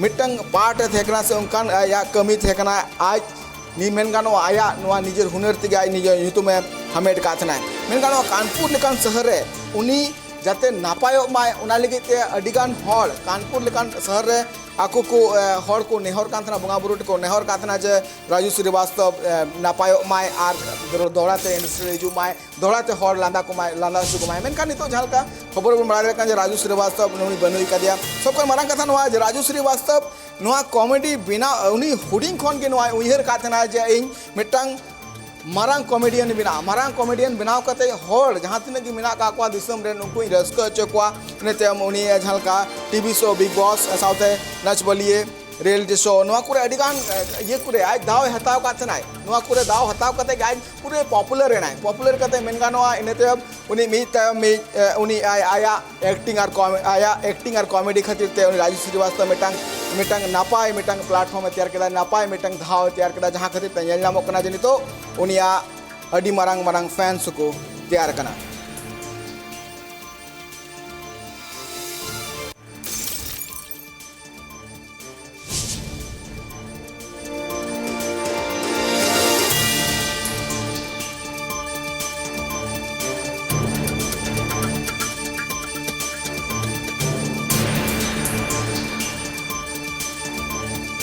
ᱢᱤᱫᱴᱟᱝ part ᱮ ᱛᱟᱦᱮᱸ ᱠᱟᱱᱟ ᱥᱮ ᱚᱱᱠᱟᱱ ᱟᱭᱟᱜ ᱠᱟᱹᱢᱤ ᱛᱟᱦᱮᱸ ᱠᱟᱱᱟ᱾ ᱟᱡ ᱱᱤ ᱢᱮᱱ ᱜᱟᱱᱚᱜᱼᱟ, ᱟᱭᱟᱜ ᱱᱚᱣᱟ ᱱᱤᱡᱮᱨ ᱦᱩᱱᱟᱹᱨ ᱛᱮᱜᱮ ᱟᱡ ᱱᱤᱡᱮᱨ ᱧᱩᱛᱩᱢ ᱮ ᱦᱟᱢᱮᱴ ᱠᱟᱫ ᱛᱟᱦᱮᱱᱟᱭ᱾ ᱢᱮᱱ ᱜᱟᱱᱚᱜᱼᱟ, ᱠᱟᱱᱯᱩᱨ ᱞᱮᱠᱟᱱ ᱥᱚᱦᱚᱨ ᱨᱮ ᱩᱱᱤ ᱡᱟᱛᱮ ᱱᱟᱯᱟᱭᱚᱜ ᱢᱟᱭ, ᱚᱱᱟ ᱞᱟᱹᱜᱤᱫ ᱛᱮ ᱟᱹᱰᱤᱜᱟᱱ ᱦᱚᱲ ᱠᱟᱱᱯᱩᱨ ᱞᱮᱠᱟᱱ ᱥᱚᱦᱚᱨ ᱨᱮ ᱟᱠᱚ ᱠᱚ, ᱮ, ᱦᱚᱲ ᱠᱚ ᱱᱮᱦᱚᱨ ᱠᱟᱱ ᱛᱟᱦᱮᱱᱟ, ᱵᱚᱸᱜᱟ ᱵᱩᱨᱩ ᱴᱷᱮᱱ ᱠᱚ ᱱᱮᱦᱚᱨ ᱠᱟᱱ ᱛᱟᱦᱮᱱᱟ ᱡᱮ ᱨᱟᱡᱩ ᱥᱨᱤᱵᱟᱥᱛᱚᱵ, ᱮ, ᱱᱟᱯᱟᱭᱚᱜ ᱢᱟᱭ ᱟᱨ ᱫᱚ-, ᱫᱚᱦᱲᱟ ᱛᱮ industry ᱨᱮ ᱦᱤᱡᱩᱜ ᱢᱟᱭ, ᱫᱚᱦᱲᱟ ᱛᱮ ᱦᱚᱲ ᱞᱟᱸᱫᱟ ᱠᱚᱢᱟᱭ, ᱞᱟᱸᱫᱟ ᱦᱚᱪᱚ ᱠᱚᱢᱟᱭ᱾ ᱢᱮᱱᱠᱷᱟᱱ ᱱᱤᱛᱚᱜ ᱡᱟᱦᱟᱸ ᱞᱮᱠᱟ ᱠᱷᱚᱵᱚᱨ ᱵᱚᱱ ᱵᱟᱲᱟᱭ ᱫᱟᱲᱮᱭᱟᱜ ᱠᱟᱱᱟ ᱡᱮ ᱨᱟᱡᱩ ᱥᱨᱤᱵᱟᱥᱛᱚᱵ ᱱᱩᱭ ᱵᱟᱹᱱᱩᱭ ᱠᱟᱫᱮᱭᱟ᱾ ᱥᱚᱵ ᱠᱷᱚᱱ ᱢᱟᱨᱟᱝ ᱠᱟᱛᱷᱟ ᱱᱚᱣᱟ ᱡᱮ ᱨᱟᱡᱩ ᱥᱨᱤᱵᱟᱥᱛᱚᱵ ᱱᱚᱣᱟ comedy ᱵᱮᱱᱟᱣ, ᱩᱱᱤ ᱦᱩᱰᱤᱧ ᱠᱷᱚᱱ ᱜᱮ ᱱᱚᱣᱟᱭ ᱩᱭᱦᱟᱹᱨ ᱠᱟᱫ ᱛᱟᱦᱮᱱᱟ ᱡᱮ ᱤᱧ ᱢᱤᱫᱴᱟᱝ ᱢᱟᱨᱟᱝ comedian ᱵᱮᱱᱟᱜᱼᱟ, ᱢᱟᱨᱟᱝ comedian ᱵᱮᱱᱟᱣ ᱠᱟᱛᱮ ᱦᱚᱲ ᱡᱟᱦᱟᱸ ᱛᱤᱱᱟᱹᱜ ᱜᱮ ᱢᱮᱱᱟᱜ ᱠᱟᱜ ᱠᱚᱣᱟ ᱫᱤᱥᱚᱢ ᱨᱮᱱ, ᱩᱱᱠᱩᱧ ᱨᱟᱹᱥᱠᱟᱹ ᱦᱚᱪᱚ ᱠᱚᱣᱟ᱾ ᱤᱱᱟᱹ ᱛᱟᱭᱚᱢ ᱩᱱᱤ ᱡᱟᱦᱟᱸ ᱞᱮᱠᱟ TV show Bigg Boss ᱥᱟᱶᱛᱮ ᱱᱟᱪ ᱵᱟᱞᱤᱭᱮ reality show, ᱱᱚᱣᱟ ᱠᱚᱨᱮ ᱟᱹᱰᱤ ᱜᱟᱱ, ᱮ, ᱤᱭᱟᱹ ᱠᱚᱨᱮ ᱟᱡ ᱫᱟᱣ ᱮ ᱦᱟᱛᱟᱣ ᱟᱠᱟᱫ ᱛᱟᱦᱮᱱᱟᱭ᱾ ᱱᱚᱣᱟ ᱠᱚᱨᱮ ᱫᱟᱣ ᱦᱟᱛᱟᱣ ᱠᱟᱛᱮ ᱜᱮ ᱟᱡ ᱯᱩᱨᱟᱹ popular ᱮᱱᱟᱭ᱾ Popular ᱠᱟᱛᱮ ᱢᱮᱱ ᱜᱟᱱᱚᱜᱼᱟ, ᱤᱱᱟᱹ ᱛᱟᱭᱚᱢ ᱩᱱᱤ ᱢᱤᱫ ᱛᱟᱭᱚᱢ ᱢᱤᱫ, ᱮ, ᱩᱱᱤ ᱟᱭ, ᱟᱭᱟᱜ acting ᱟᱨ com-, ᱟᱭᱟᱜ acting ᱟᱨ comedy ᱠᱷᱟᱹᱛᱤᱨ ᱛᱮ ᱩᱱᱤ ᱨᱟᱡᱩ ᱥᱨᱤᱵᱟᱥᱛᱚᱵ ᱢᱤᱫᱴᱟᱝ, ᱢᱤᱫᱴᱟᱝ ᱱᱟᱯᱟᱭ ᱢᱤᱫᱴᱟᱝ platform ᱮ ᱛᱮᱭᱟᱨ ᱠᱮᱫᱟ, ᱱᱟᱯᱟᱭ ᱢᱤᱫᱴᱟᱝ ᱫᱷᱟᱣ ᱮ ᱛᱮᱭᱟᱨ ᱠᱮᱫᱟ, ᱡᱟᱦᱟᱸ ᱠᱷᱟᱹᱛᱤᱨ ᱛᱮ ᱧᱮᱞ ᱧᱟᱢᱚᱜ ᱠᱟᱱᱟ ᱡᱮ ᱱᱤᱛᱚᱜ ᱩᱱᱤᱭᱟᱜ ᱟᱹᱰᱤ ᱢᱟᱨᱟᱝ ᱢᱟᱨᱟᱝ fans ᱠᱚ ᱛᱮᱭᱟᱨ ᱠᱟᱱᱟ᱾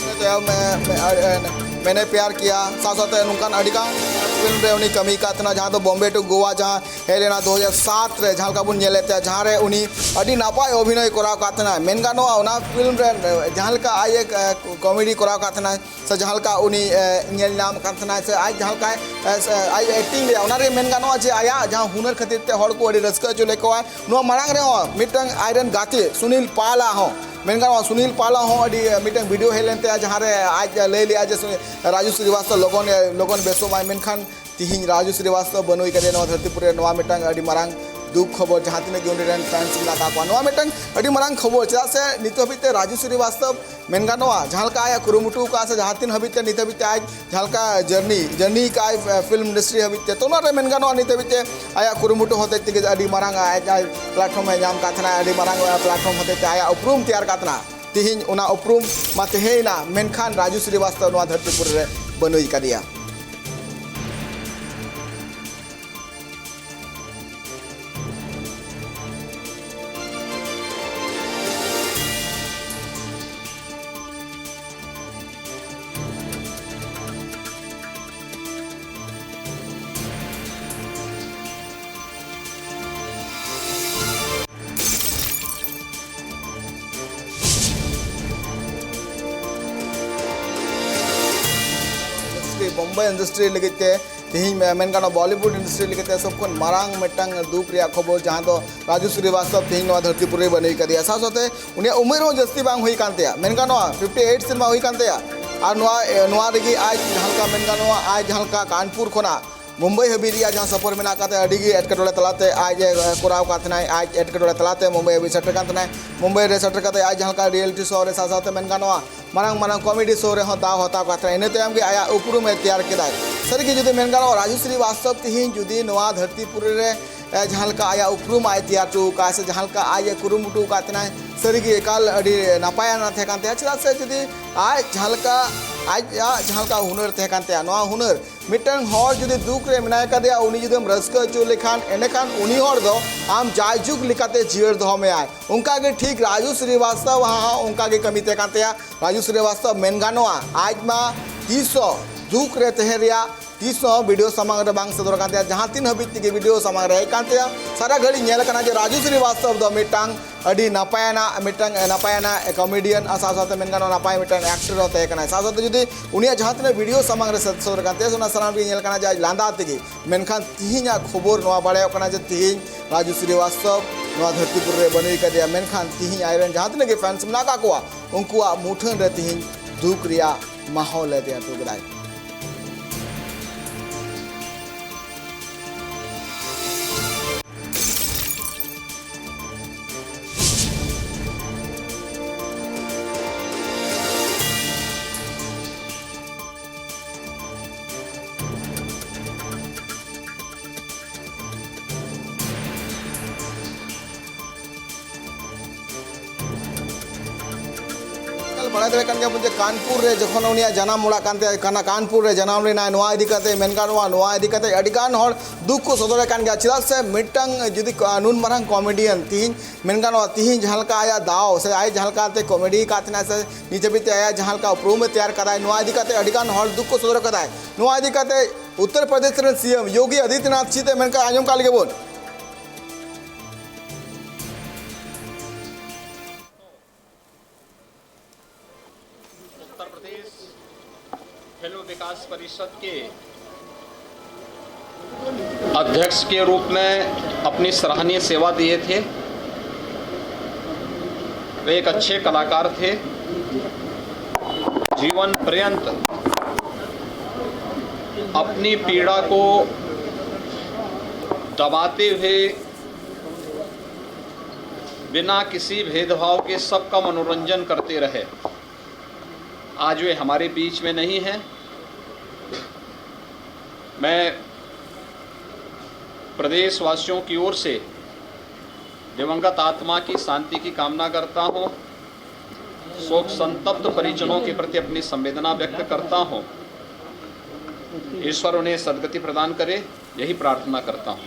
ᱤᱱᱟᱹ ᱛᱟᱭᱚᱢ, ᱮ, ᱮ, ᱮ, ᱢᱮᱱᱮ ᱯᱭᱟᱨ ᱠᱤᱭᱟ, ᱥᱟᱶ ᱥᱟᱶᱛᱮ ᱱᱚᱝᱠᱟᱱ ᱟᱹᱰᱤ ᱜᱟᱱ film ᱨᱮ ᱩᱱᱤ ᱠᱟᱹᱢᱤ ᱠᱟᱫ ᱛᱟᱦᱮᱱᱟ, ᱡᱟᱦᱟᱸ ᱫᱚ Bombay to Goa, ᱡᱟᱦᱟᱸ ᱦᱮᱡ ᱞᱮᱱᱟ ᱫᱩ ᱦᱟᱡᱟᱨ ᱥᱟᱛ ᱨᱮ, ᱡᱟᱦᱟᱸ ᱞᱮᱠᱟ ᱵᱚᱱ ᱧᱮᱞᱮᱫ ᱛᱟᱭᱟ, ᱡᱟᱦᱟᱸ ᱨᱮ ᱩᱱᱤ ᱟᱹᱰᱤ ᱱᱟᱯᱟᱭ ᱚᱵᱷᱤᱱᱚᱭ ᱠᱚᱨᱟᱣ ᱠᱟᱫ ᱛᱟᱦᱮᱱᱟ᱾ ᱢᱮᱱ ᱜᱟᱱᱚᱜᱼᱟ, ᱚᱱᱟ film ᱨᱮ, ᱮ, ᱡᱟᱦᱟᱸ ᱞᱮᱠᱟ ᱟᱡ ᱮ, ᱮ, comedy ᱠᱚᱨᱟᱣ ᱠᱟᱫ ᱛᱟᱦᱮᱱᱟ, ᱥᱮ ᱡᱟᱦᱟᱸ ᱞᱮᱠᱟ ᱩᱱᱤ, ᱮ, ᱧᱮᱞ ᱧᱟᱢ ᱠᱟᱱ ᱛᱟᱦᱮᱱᱟᱭ, ᱥᱮ ᱟᱡ ᱡᱟᱦᱟᱸ ᱞᱮᱠᱟᱭ, ᱮ, ᱥᱮ ᱟᱡ acting ᱞᱮᱫᱟ, ᱚᱱᱟ ᱨᱮ ᱢᱮᱱ ᱜᱟᱱᱚᱜᱼᱟ ᱡᱮ ᱟᱭᱟᱜ ᱡᱟᱦᱟᱸ ᱦᱩᱱᱟᱹᱨ ᱠᱷᱟᱹᱛᱤᱨ ᱛᱮ ᱦᱚᱲ ᱠᱚ ᱟᱹᱰᱤ ᱨᱟᱹᱥᱠᱟᱹ ᱦᱚᱪᱚ ᱞᱮᱫ ᱠᱚᱣᱟ᱾ ᱱᱚᱣᱟ ᱢᱟᱲᱟᱝ ᱨᱮᱦᱚᱸ ᱢᱤᱫᱴᱟᱝ ᱟᱡᱨᱮᱱ ᱜᱟᱛᱮ ᱥᱩᱱᱤᱞ ᱯᱟᱞᱟ ᱦᱚᱸ, ᱢᱮᱱ ᱜᱟᱱᱚᱜᱼᱟ, ᱥᱩᱱᱤᱞ ᱯᱟᱞᱟ ᱦᱚᱸ ᱟᱹᱰᱤ, ᱮ, ᱢᱤᱫᱴᱟᱝ video ᱦᱮᱡ ᱞᱮᱱ ᱛᱟᱭᱟ, ᱡᱟᱦᱟᱸ ᱨᱮ ᱟᱡ ᱞᱟᱹᱭ ᱞᱮᱫᱼᱟ ᱡᱮ ᱥᱩ-, ᱨᱟᱡᱩ ᱥᱨᱤᱵᱟᱥᱛᱚᱵ ᱞᱚᱜᱚᱱ, ᱮ, ᱞᱚᱜᱚᱱ ᱵᱮᱥᱚᱜ ᱢᱟᱭ, ᱢᱮᱱᱠᱷᱟᱱ ᱛᱤᱦᱤᱧ ᱨᱟᱡᱩ ᱥᱨᱤᱵᱟᱥᱛᱚᱵ ᱵᱟᱹᱱᱩᱭ ᱠᱟᱫᱮᱭᱟ ᱱᱚᱣᱟ ᱫᱷᱟᱹᱨᱛᱤ ᱯᱩᱨᱤ ᱨᱮ᱾ ᱱᱚᱣᱟ ᱢᱤᱫᱴᱟᱝ ᱟᱹᱰᱤ ᱢᱟᱨᱟᱝ ᱫᱩᱠ ᱠᱷᱚᱵᱚᱨ, ᱡᱟᱦᱟᱸ ᱛᱤᱱᱟᱹᱜ ᱜᱮ ᱩᱱᱤ ᱨᱮᱱ ᱯᱷᱮᱱᱥ ᱢᱮᱱᱟᱜ ᱟᱠᱟᱫ ᱠᱚᱣᱟ᱾ ᱱᱚᱣᱟ ᱢᱤᱫᱴᱟᱝ ᱟᱹᱰᱤ ᱢᱟᱨᱟᱝ ᱠᱷᱚᱵᱚᱨ, ᱪᱮᱫᱟᱜ ᱥᱮ ᱱᱤᱛᱚᱜ ᱦᱟᱹᱵᱤᱡ ᱛᱮ ᱨᱟᱡᱩ ᱥᱨᱤᱵᱟᱥᱛᱚᱵ, ᱢᱮᱱ ᱜᱟᱱᱚᱜᱼᱟ, ᱡᱟᱦᱟᱸ ᱞᱮᱠᱟ ᱟᱭᱟᱜ ᱠᱩᱨᱩᱢᱩᱴᱩ ᱟᱠᱟᱫᱼᱟ ᱥᱮ ᱡᱟᱦᱟᱸ ᱛᱤᱱ ᱦᱟᱹᱵᱤᱡ ᱛᱮ ᱱᱤᱛ ᱦᱟᱹᱵᱤᱡ ᱛᱮ ᱟᱡ ᱡᱟᱦᱟᱸ ᱞᱮᱠᱟ ᱡᱟᱨᱱᱤ ᱡᱟᱨᱱᱤ ᱟᱠᱟᱫᱼᱟᱭ ᱯᱷᱤᱞᱢ ᱤᱱᱰᱟᱥᱴᱨᱤ ᱦᱟᱹᱵᱤᱡ ᱛᱮ, ᱛᱚ ᱚᱱᱟ ᱨᱮ ᱢᱮᱱ ᱜᱟᱱᱚᱜᱼᱟ ᱱᱤᱛ ᱦᱟᱹᱵᱤᱡ ᱛᱮ ᱟᱭᱟᱜ ᱠᱩᱨᱩᱢᱩᱴᱩ ᱦᱚᱛᱮᱡ ᱛᱮᱜᱮ ᱟᱹᱰᱤ ᱢᱟᱨᱟᱝ ᱟᱡ ᱟᱡ ᱯᱞᱟᱴᱯᱷᱚᱨᱢ ᱮ ᱧᱟᱢ ᱟᱠᱟᱫ ᱛᱟᱦᱮᱱᱟ, ᱟᱹᱰᱤ ᱢᱟᱨᱟᱝ ᱯᱞᱟᱴᱯᱷᱚᱨᱢ ᱦᱚᱛᱮᱡ ᱛᱮ ᱟᱭᱟᱜ ᱩᱯᱨᱩᱢ ᱛᱮᱭᱟᱨ ᱟᱠᱟᱫ ᱛᱟᱦᱮᱱᱟ᱾ ᱛᱤᱦᱤᱧ ᱚᱱᱟ ᱩᱯᱨᱩᱢ ᱢᱟ ᱛᱟᱦᱮᱸᱭᱮᱱᱟ, ᱢᱮᱱᱠᱷᱟᱱ ᱨᱟᱡᱩ ᱥᱨᱤᱵᱟᱥᱛᱚᱵ ᱱᱚᱣᱟ ᱫᱷᱟᱹᱨᱛᱤ ᱯᱩᱨᱤ ᱨᱮ ᱵᱟᱹᱱᱩᱭ ᱠᱟᱫᱮᱭᱟ᱾ ᱤᱱᱰᱟᱥᱴᱨᱤ, ᱵᱳᱢᱵᱟᱭ ᱤᱱᱰᱟᱥᱴᱨᱤ ᱞᱟᱹᱜᱤᱫ ᱛᱮ ᱛᱮᱦᱮᱧ ᱢᱮ-, ᱢᱮᱱ ᱜᱟᱱᱚᱜᱼᱟ, ᱵᱚᱞᱤᱣᱩᱰ ᱤᱱᱰᱟᱥᱴᱨᱤ ᱞᱟᱹᱜᱤᱫ ᱛᱮ ᱥᱚᱵ ᱠᱷᱚᱱ ᱢᱟᱨᱟᱝ ᱢᱤᱫᱴᱟᱝ ᱫᱩᱠ ᱨᱮᱭᱟᱜ ᱠᱷᱚᱵᱚᱨ, ᱡᱟᱦᱟᱸ ᱫᱚ ᱨᱟᱡᱩ ᱥᱨᱤᱵᱟᱥᱛᱚᱵ ᱛᱮᱦᱮᱧ ᱱᱚᱣᱟ ᱫᱷᱟᱹᱨᱛᱤ ᱯᱩᱨᱤ ᱨᱮ ᱵᱟᱹᱱᱩᱭ ᱠᱟᱫᱮᱭᱟ᱾ ᱥᱟᱶ ᱥᱟᱶᱛᱮ ᱩᱱᱤᱭᱟᱜ ᱩᱢᱮᱨ ᱦᱚᱸ ᱡᱟᱹᱥᱛᱤ ᱵᱟᱝ ᱦᱩᱭ ᱠᱟᱱ ᱛᱟᱭᱟ, ᱢᱮᱱ ᱜᱟᱱᱚᱜᱼᱟ ᱯᱷᱤᱯᱴᱤ ᱮᱭᱤᱴ ᱥᱮᱨᱢᱟ ᱦᱩᱭ ᱠᱟᱱ ᱛᱟᱭᱟ᱾ ᱟᱨ ᱱᱚᱣᱟ, ᱱᱚᱣᱟ ᱨᱮᱜᱮ ᱟᱡ ᱡᱟᱦᱟᱸ ᱞᱮᱠᱟ, ᱢᱮᱱ ᱜᱟᱱᱚᱜᱼᱟ, ᱟᱡ ᱡᱟᱦᱟᱸ ᱞᱮᱠᱟ ᱠᱟᱱᱯᱩᱨ ᱠᱷᱚᱱᱟᱜ ᱢᱩᱢᱵᱟᱭ ᱦᱟᱹᱵᱤᱡ ᱨᱮᱭᱟᱜ ᱡᱟᱦᱟᱸ ᱥᱚᱯᱷᱚᱨ ᱢᱮᱱᱟᱜ ᱟᱠᱟᱫ ᱛᱟᱭᱟ, ᱟᱹᱰᱤ ᱜᱮ ᱮᱴᱠᱮᱴᱚᱬᱮ ᱛᱟᱞᱟᱛᱮ ᱟᱡ ᱮ ᱠᱚᱨᱟᱣ ᱟᱠᱟᱫ ᱛᱟᱦᱮᱱᱟᱭ, ᱟᱡ ᱮᱴᱠᱮᱴᱚᱬᱮ ᱛᱟᱞᱟᱛᱮ ᱢᱩᱢᱵᱟᱭ ᱦᱟᱹᱵᱤᱡ ᱥᱮᱴᱮᱨ ᱠᱟᱱ ᱛᱟᱦᱮᱱᱟᱭ᱾ ᱢᱩᱢᱵᱟᱭ ᱨᱮ ᱥᱮᱴᱮᱨ ᱠᱟᱛᱮ ᱟᱡ ᱡᱟᱦᱟᱸ ᱞᱮᱠᱟ ᱨᱤᱭᱮᱞᱤᱴᱤ ᱥᱳ ᱨᱮ, ᱥᱟᱶ ᱥᱟᱶᱛᱮ ᱢᱮᱱ ᱜᱟᱱᱚᱜᱼᱟ, ᱢᱟᱨᱟᱝ ᱢᱟᱨᱟᱝ ᱠᱚᱢᱮᱰᱤ ᱥᱳ ᱨᱮᱦᱚᱸ ᱫᱟᱣ ᱦᱟᱛᱟᱣ ᱟᱠᱟᱫ ᱛᱟᱦᱮᱱᱟᱭ᱾ ᱤᱱᱟᱹ ᱛᱟᱭᱚᱢ ᱜᱮ ᱟᱭᱟᱜ ᱩᱯᱨᱩᱢ ᱮ ᱛᱮᱭᱟᱨ ᱠᱮᱫᱟᱭ᱾ ᱥᱟᱹᱨᱤᱜᱮ ᱡᱩᱫᱤ ᱢᱮᱱ ᱜᱟᱱᱚᱜᱼᱟ, ᱨᱟᱡᱩ ᱥᱨᱤᱵᱟᱥᱛᱚᱵ ᱛᱮᱦᱮᱧ ᱡᱩᱫᱤ ᱱᱚᱣᱟ ᱫᱷᱟᱹᱨᱛᱤ ᱯᱩᱨᱤ ᱨᱮ, ᱮ, ᱡᱟᱦᱟᱸ ᱞᱮᱠᱟ ᱟᱭᱟᱜ ᱩᱯᱨᱩᱢ ᱟᱡ ᱛᱮᱭᱟᱨ ᱦᱚᱴᱚ ᱟᱠᱟᱫ ᱥᱮ ᱡᱟᱦᱟᱸ ᱞᱮᱠᱟ ᱟᱡ ᱮ ᱠᱩᱨᱩᱢᱩᱴᱩ ᱟᱠᱟᱫ ᱛᱟᱦᱮᱱᱟᱭ, ᱥᱟᱹᱨᱤᱜᱮ ᱮᱠᱟᱞ ᱟᱹᱰᱤ ᱱᱟᱯᱟᱭᱟᱱᱟᱜ ᱛᱟᱦᱮᱸ ᱠᱟᱱ ᱛᱟᱭᱟ᱾ ᱪᱮᱫᱟᱜ ᱥᱮ ᱡᱩᱫᱤ ᱟᱡ ᱡᱟᱦᱟᱸ ᱞᱮᱠᱟ, ᱟᱡᱟᱜ ᱡᱟᱦᱟᱸ ᱞᱮᱠᱟ ᱦᱩᱱᱟᱹᱨ ᱛᱟᱦᱮᱸ ᱠᱟᱱ ᱛᱟᱭᱟ, ᱱᱚᱣᱟ ᱦᱩᱱᱟᱹᱨ ᱢᱤᱫᱴᱟᱝ ᱦᱚᱲ ᱡᱩᱫᱤ ᱫᱩᱠ ᱨᱮ ᱢᱮᱱᱟᱭ ᱠᱟᱫᱮᱭᱟ, ᱩᱱᱤ ᱡᱩᱫᱤᱢ ᱨᱟᱹᱥᱠᱟᱹ ᱦᱚᱪᱚ ᱞᱮᱠᱷᱟᱱ, ᱮᱸᱰᱮᱠᱷᱟᱱ ᱩᱱᱤ ᱦᱚᱲ ᱫᱚ ᱟᱢ ᱡᱟᱭᱡᱩᱜᱽ ᱞᱮᱠᱟᱛᱮ ᱡᱤᱭᱟᱹᱲ ᱫᱚᱦᱚ ᱢᱮᱭᱟᱭ᱾ ᱚᱱᱠᱟ ᱜᱮ ᱴᱷᱤᱠ ᱨᱟᱡᱩ ᱥᱨᱤᱵᱟᱥᱛᱚᱵ ᱦᱚᱸ ᱚᱱᱠᱟ ᱜᱮ ᱠᱟᱹᱢᱤ ᱛᱟᱦᱮᱸ ᱠᱟᱱ ᱛᱟᱭᱟ᱾ ᱨᱟᱡᱩ ᱥᱨᱤᱵᱟᱥᱛᱚᱵ, ᱢᱮᱱ ᱜᱟᱱᱚᱜᱼᱟ, ᱟᱡ ᱢᱟ ᱛᱤᱥ ᱦᱚᱸ ᱫᱩᱠ ᱨᱮ ᱛᱟᱦᱮᱸ ᱨᱮᱭᱟᱜ, ᱛᱤᱥ ᱦᱚᱸ ᱵᱷᱤᱰᱤᱭᱳ ᱥᱟᱢᱟᱝ ᱨᱮ ᱵᱟᱝ ᱥᱚᱫᱚᱨ ᱠᱟᱱ ᱛᱟᱭᱟ᱾ ᱡᱟᱦᱟᱸ ᱛᱤᱱ ᱦᱟᱹᱵᱤᱡ ᱛᱮᱜᱮ ᱵᱷᱤᱰᱤᱭᱳ ᱥᱟᱢᱟᱝ ᱨᱮ ᱦᱮᱡ ᱠᱟᱱ ᱛᱟᱭᱟ, ᱥᱟᱨᱟ ᱜᱷᱟᱹᱲᱤᱡ ᱧᱮᱞ ᱠᱟᱱᱟ ᱡᱮ ᱨᱟᱡᱩ ᱥᱨᱤᱵᱟᱥᱛᱚᱵ ᱫᱚ ᱢᱤᱫᱴᱟᱝ ᱟᱹᱰᱤ ᱱᱟᱯᱟᱭᱟᱱᱟᱜ, ᱢᱤᱫᱴᱟᱝ ᱱᱟᱯᱟᱭᱟᱱᱟᱜ ᱠᱚᱢᱮᱰᱤᱭᱟᱱ ᱟᱨ ᱥᱟᱶ ᱥᱟᱶᱛᱮ ᱢᱮᱱ ᱜᱟᱱᱚᱜᱼᱟ ᱱᱟᱯᱟᱭ ᱢᱤᱫᱴᱟᱝ ᱮᱠᱴᱚᱨ ᱦᱚᱸ ᱛᱟᱦᱮᱸ ᱠᱟᱱᱟᱭ᱾ ᱥᱟᱶ ᱥᱟᱶᱛᱮ ᱡᱩᱫᱤ ᱩᱱᱤᱭᱟᱜ ᱡᱟᱦᱟᱸ ᱛᱤᱱᱟᱹᱜ ᱵᱷᱤᱰᱤᱭᱳ ᱥᱟᱢᱟᱝ ᱨᱮ ᱥᱚᱫᱚᱨ ᱠᱟᱱ ᱛᱟᱭᱟ, ᱚᱱᱟ ᱥᱟᱱᱟᱢ ᱜᱮ ᱧᱮᱞ ᱠᱟᱱᱟ ᱡᱮ ᱟᱡ ᱞᱟᱸᱫᱟ ᱛᱮᱜᱮ᱾ ᱢᱮᱱᱠᱷᱟᱱ ᱛᱤᱦᱤᱧᱟᱜ ᱠᱷᱚᱵᱚᱨ ᱱᱚᱣᱟ ᱵᱟᱲᱟᱭᱚᱜ ᱠᱟᱱᱟ ᱡᱮ ᱛᱤᱦᱤᱧ ᱨᱟᱡᱩ ᱥᱨᱤᱵᱟᱥᱛᱚᱵ ᱱᱚᱣᱟ ᱫᱷᱟᱹᱨᱛᱤ ᱯᱩᱨᱤ ᱨᱮ ᱵᱟᱹᱱᱩᱭ ᱠᱟᱫᱮᱭᱟ᱾ ᱢᱮᱱᱠᱷᱟᱱ ᱛᱤᱦᱤᱧ ᱟᱡᱨᱮᱱ ᱡᱟᱦᱟᱸ ᱛᱤᱱᱟᱹᱜ ᱜᱮ ᱯᱷᱮᱱᱥ ᱢᱮᱱᱟᱜ ᱟᱠᱟᱫ ᱠᱚᱣᱟ, ᱩᱱᱠᱩᱣᱟᱜ ᱢᱩᱴᱷᱟᱹᱱ ᱨᱮ ᱛᱤᱦᱤᱧ ᱫᱩᱠ ᱨᱮᱭᱟᱜ ᱢᱟᱦᱚᱞ ᱮ ᱛᱮᱭᱟᱨ ᱦᱚᱴᱚ ᱠᱟᱫᱟᱭ᱾ ᱵᱟᱲᱟᱭ ᱫᱟᱲᱮᱭᱟᱜ ᱠᱟᱱ ᱜᱮᱭᱟ ᱵᱚᱱ ᱡᱮ ᱠᱟᱱᱯᱩᱨ ᱨᱮ ᱡᱚᱠᱷᱚᱱ ᱩᱱᱤᱭᱟᱜ ᱡᱟᱱᱟᱢ ᱚᱲᱟᱜ ᱠᱟᱱ ᱛᱟᱭᱟ, ᱠᱟᱱᱟ ᱠᱟᱱᱯᱩᱨ ᱨᱮ ᱡᱟᱱᱟᱢ ᱞᱮᱱᱟᱭ, ᱱᱚᱣᱟ ᱤᱫᱤ ᱠᱟᱛᱮ ᱢᱮᱱ ᱜᱟᱱᱚᱜᱼᱟ, ᱱᱚᱣᱟ ᱤᱫᱤ ᱠᱟᱛᱮ ᱟᱹᱰᱤ ᱜᱟᱱ ᱦᱚᱲ ᱫᱩᱠ ᱠᱚ ᱥᱚᱫᱚᱨᱮᱫ ᱠᱟᱱ ᱜᱮᱭᱟ᱾ ᱪᱮᱫᱟᱜ ᱥᱮ ᱢᱤᱫᱴᱟᱝ ᱡᱩᱫᱤ ᱠᱚ, ᱱᱩᱱ ᱢᱟᱨᱟᱝ ᱠᱚᱢᱮᱰᱤᱭᱟᱱ ᱛᱤᱦᱤᱧ ᱢᱮᱱ ᱜᱟᱱᱚᱜᱼᱟ, ᱛᱤᱦᱤᱧ ᱡᱟᱦᱟᱸ ᱞᱮᱠᱟ ᱟᱭᱟᱜ ᱫᱟᱣ ᱥᱮ ᱟᱡ ᱡᱟᱦᱟᱸ ᱞᱮᱠᱟᱛᱮ ᱠᱚᱢᱮᱰᱤ ᱟᱠᱟᱫ ᱛᱟᱦᱮᱱᱟᱭ ᱥᱮ ᱱᱤᱛ ᱦᱟᱹᱵᱤᱡ ᱛᱮ ᱟᱭᱟᱜ ᱡᱟᱦᱟᱸ ᱞᱮᱠᱟ ᱩᱯᱨᱩᱢ ᱮ ᱛᱮᱭᱟᱨ ᱠᱟᱫᱟᱭ, ᱱᱚᱣᱟ ᱤᱫᱤ ᱠᱟᱛᱮ ᱟᱹᱰᱤ ᱜᱟᱱ ᱦᱚᱲ ᱫᱩᱠ ᱠᱚ ᱥᱚᱫᱚᱨ ᱠᱟᱫᱟᱭ᱾ ᱱᱚᱣᱟ ᱤᱫᱤ ᱠᱟᱛᱮ ᱩᱛᱛᱚᱨ ᱯᱨᱚᱫᱮᱥ ᱨᱮᱱ ᱥᱤ ᱮᱢ ᱭᱳᱜᱤ ᱟᱫᱤᱛᱭᱚᱱᱟᱛᱷ ᱪᱮᱫ ᱮ ᱢᱮᱱ ᱠᱟᱜᱼᱟ, ᱟᱸᱡᱚᱢ ᱠᱟᱜ ᱞᱮᱜᱮ ᱵᱚᱱ᱾ उत्तर प्रदेश फिल्म विकास परिषद के अध्यक्ष के रूप में अपनी सराहनीय सेवा दिए थे। वे एक अच्छे कलाकार थे। जीवन पर्यंत अपनी पीड़ा को दबाते हुए बिना किसी भेदभाव के सबका मनोरंजन करते रहे। आज वे हमारे बीच में नहीं हैं। मैं प्रदेशवासियों की ओर से दिवंगत आत्मा की शांति की कामना करता हूँ। शोक संतप्त परिजनों के प्रति अपनी संवेदना व्यक्त करता हूँ। ईश्वर उन्हें सद्गति प्रदान करे, यही प्रार्थना करता हूँ।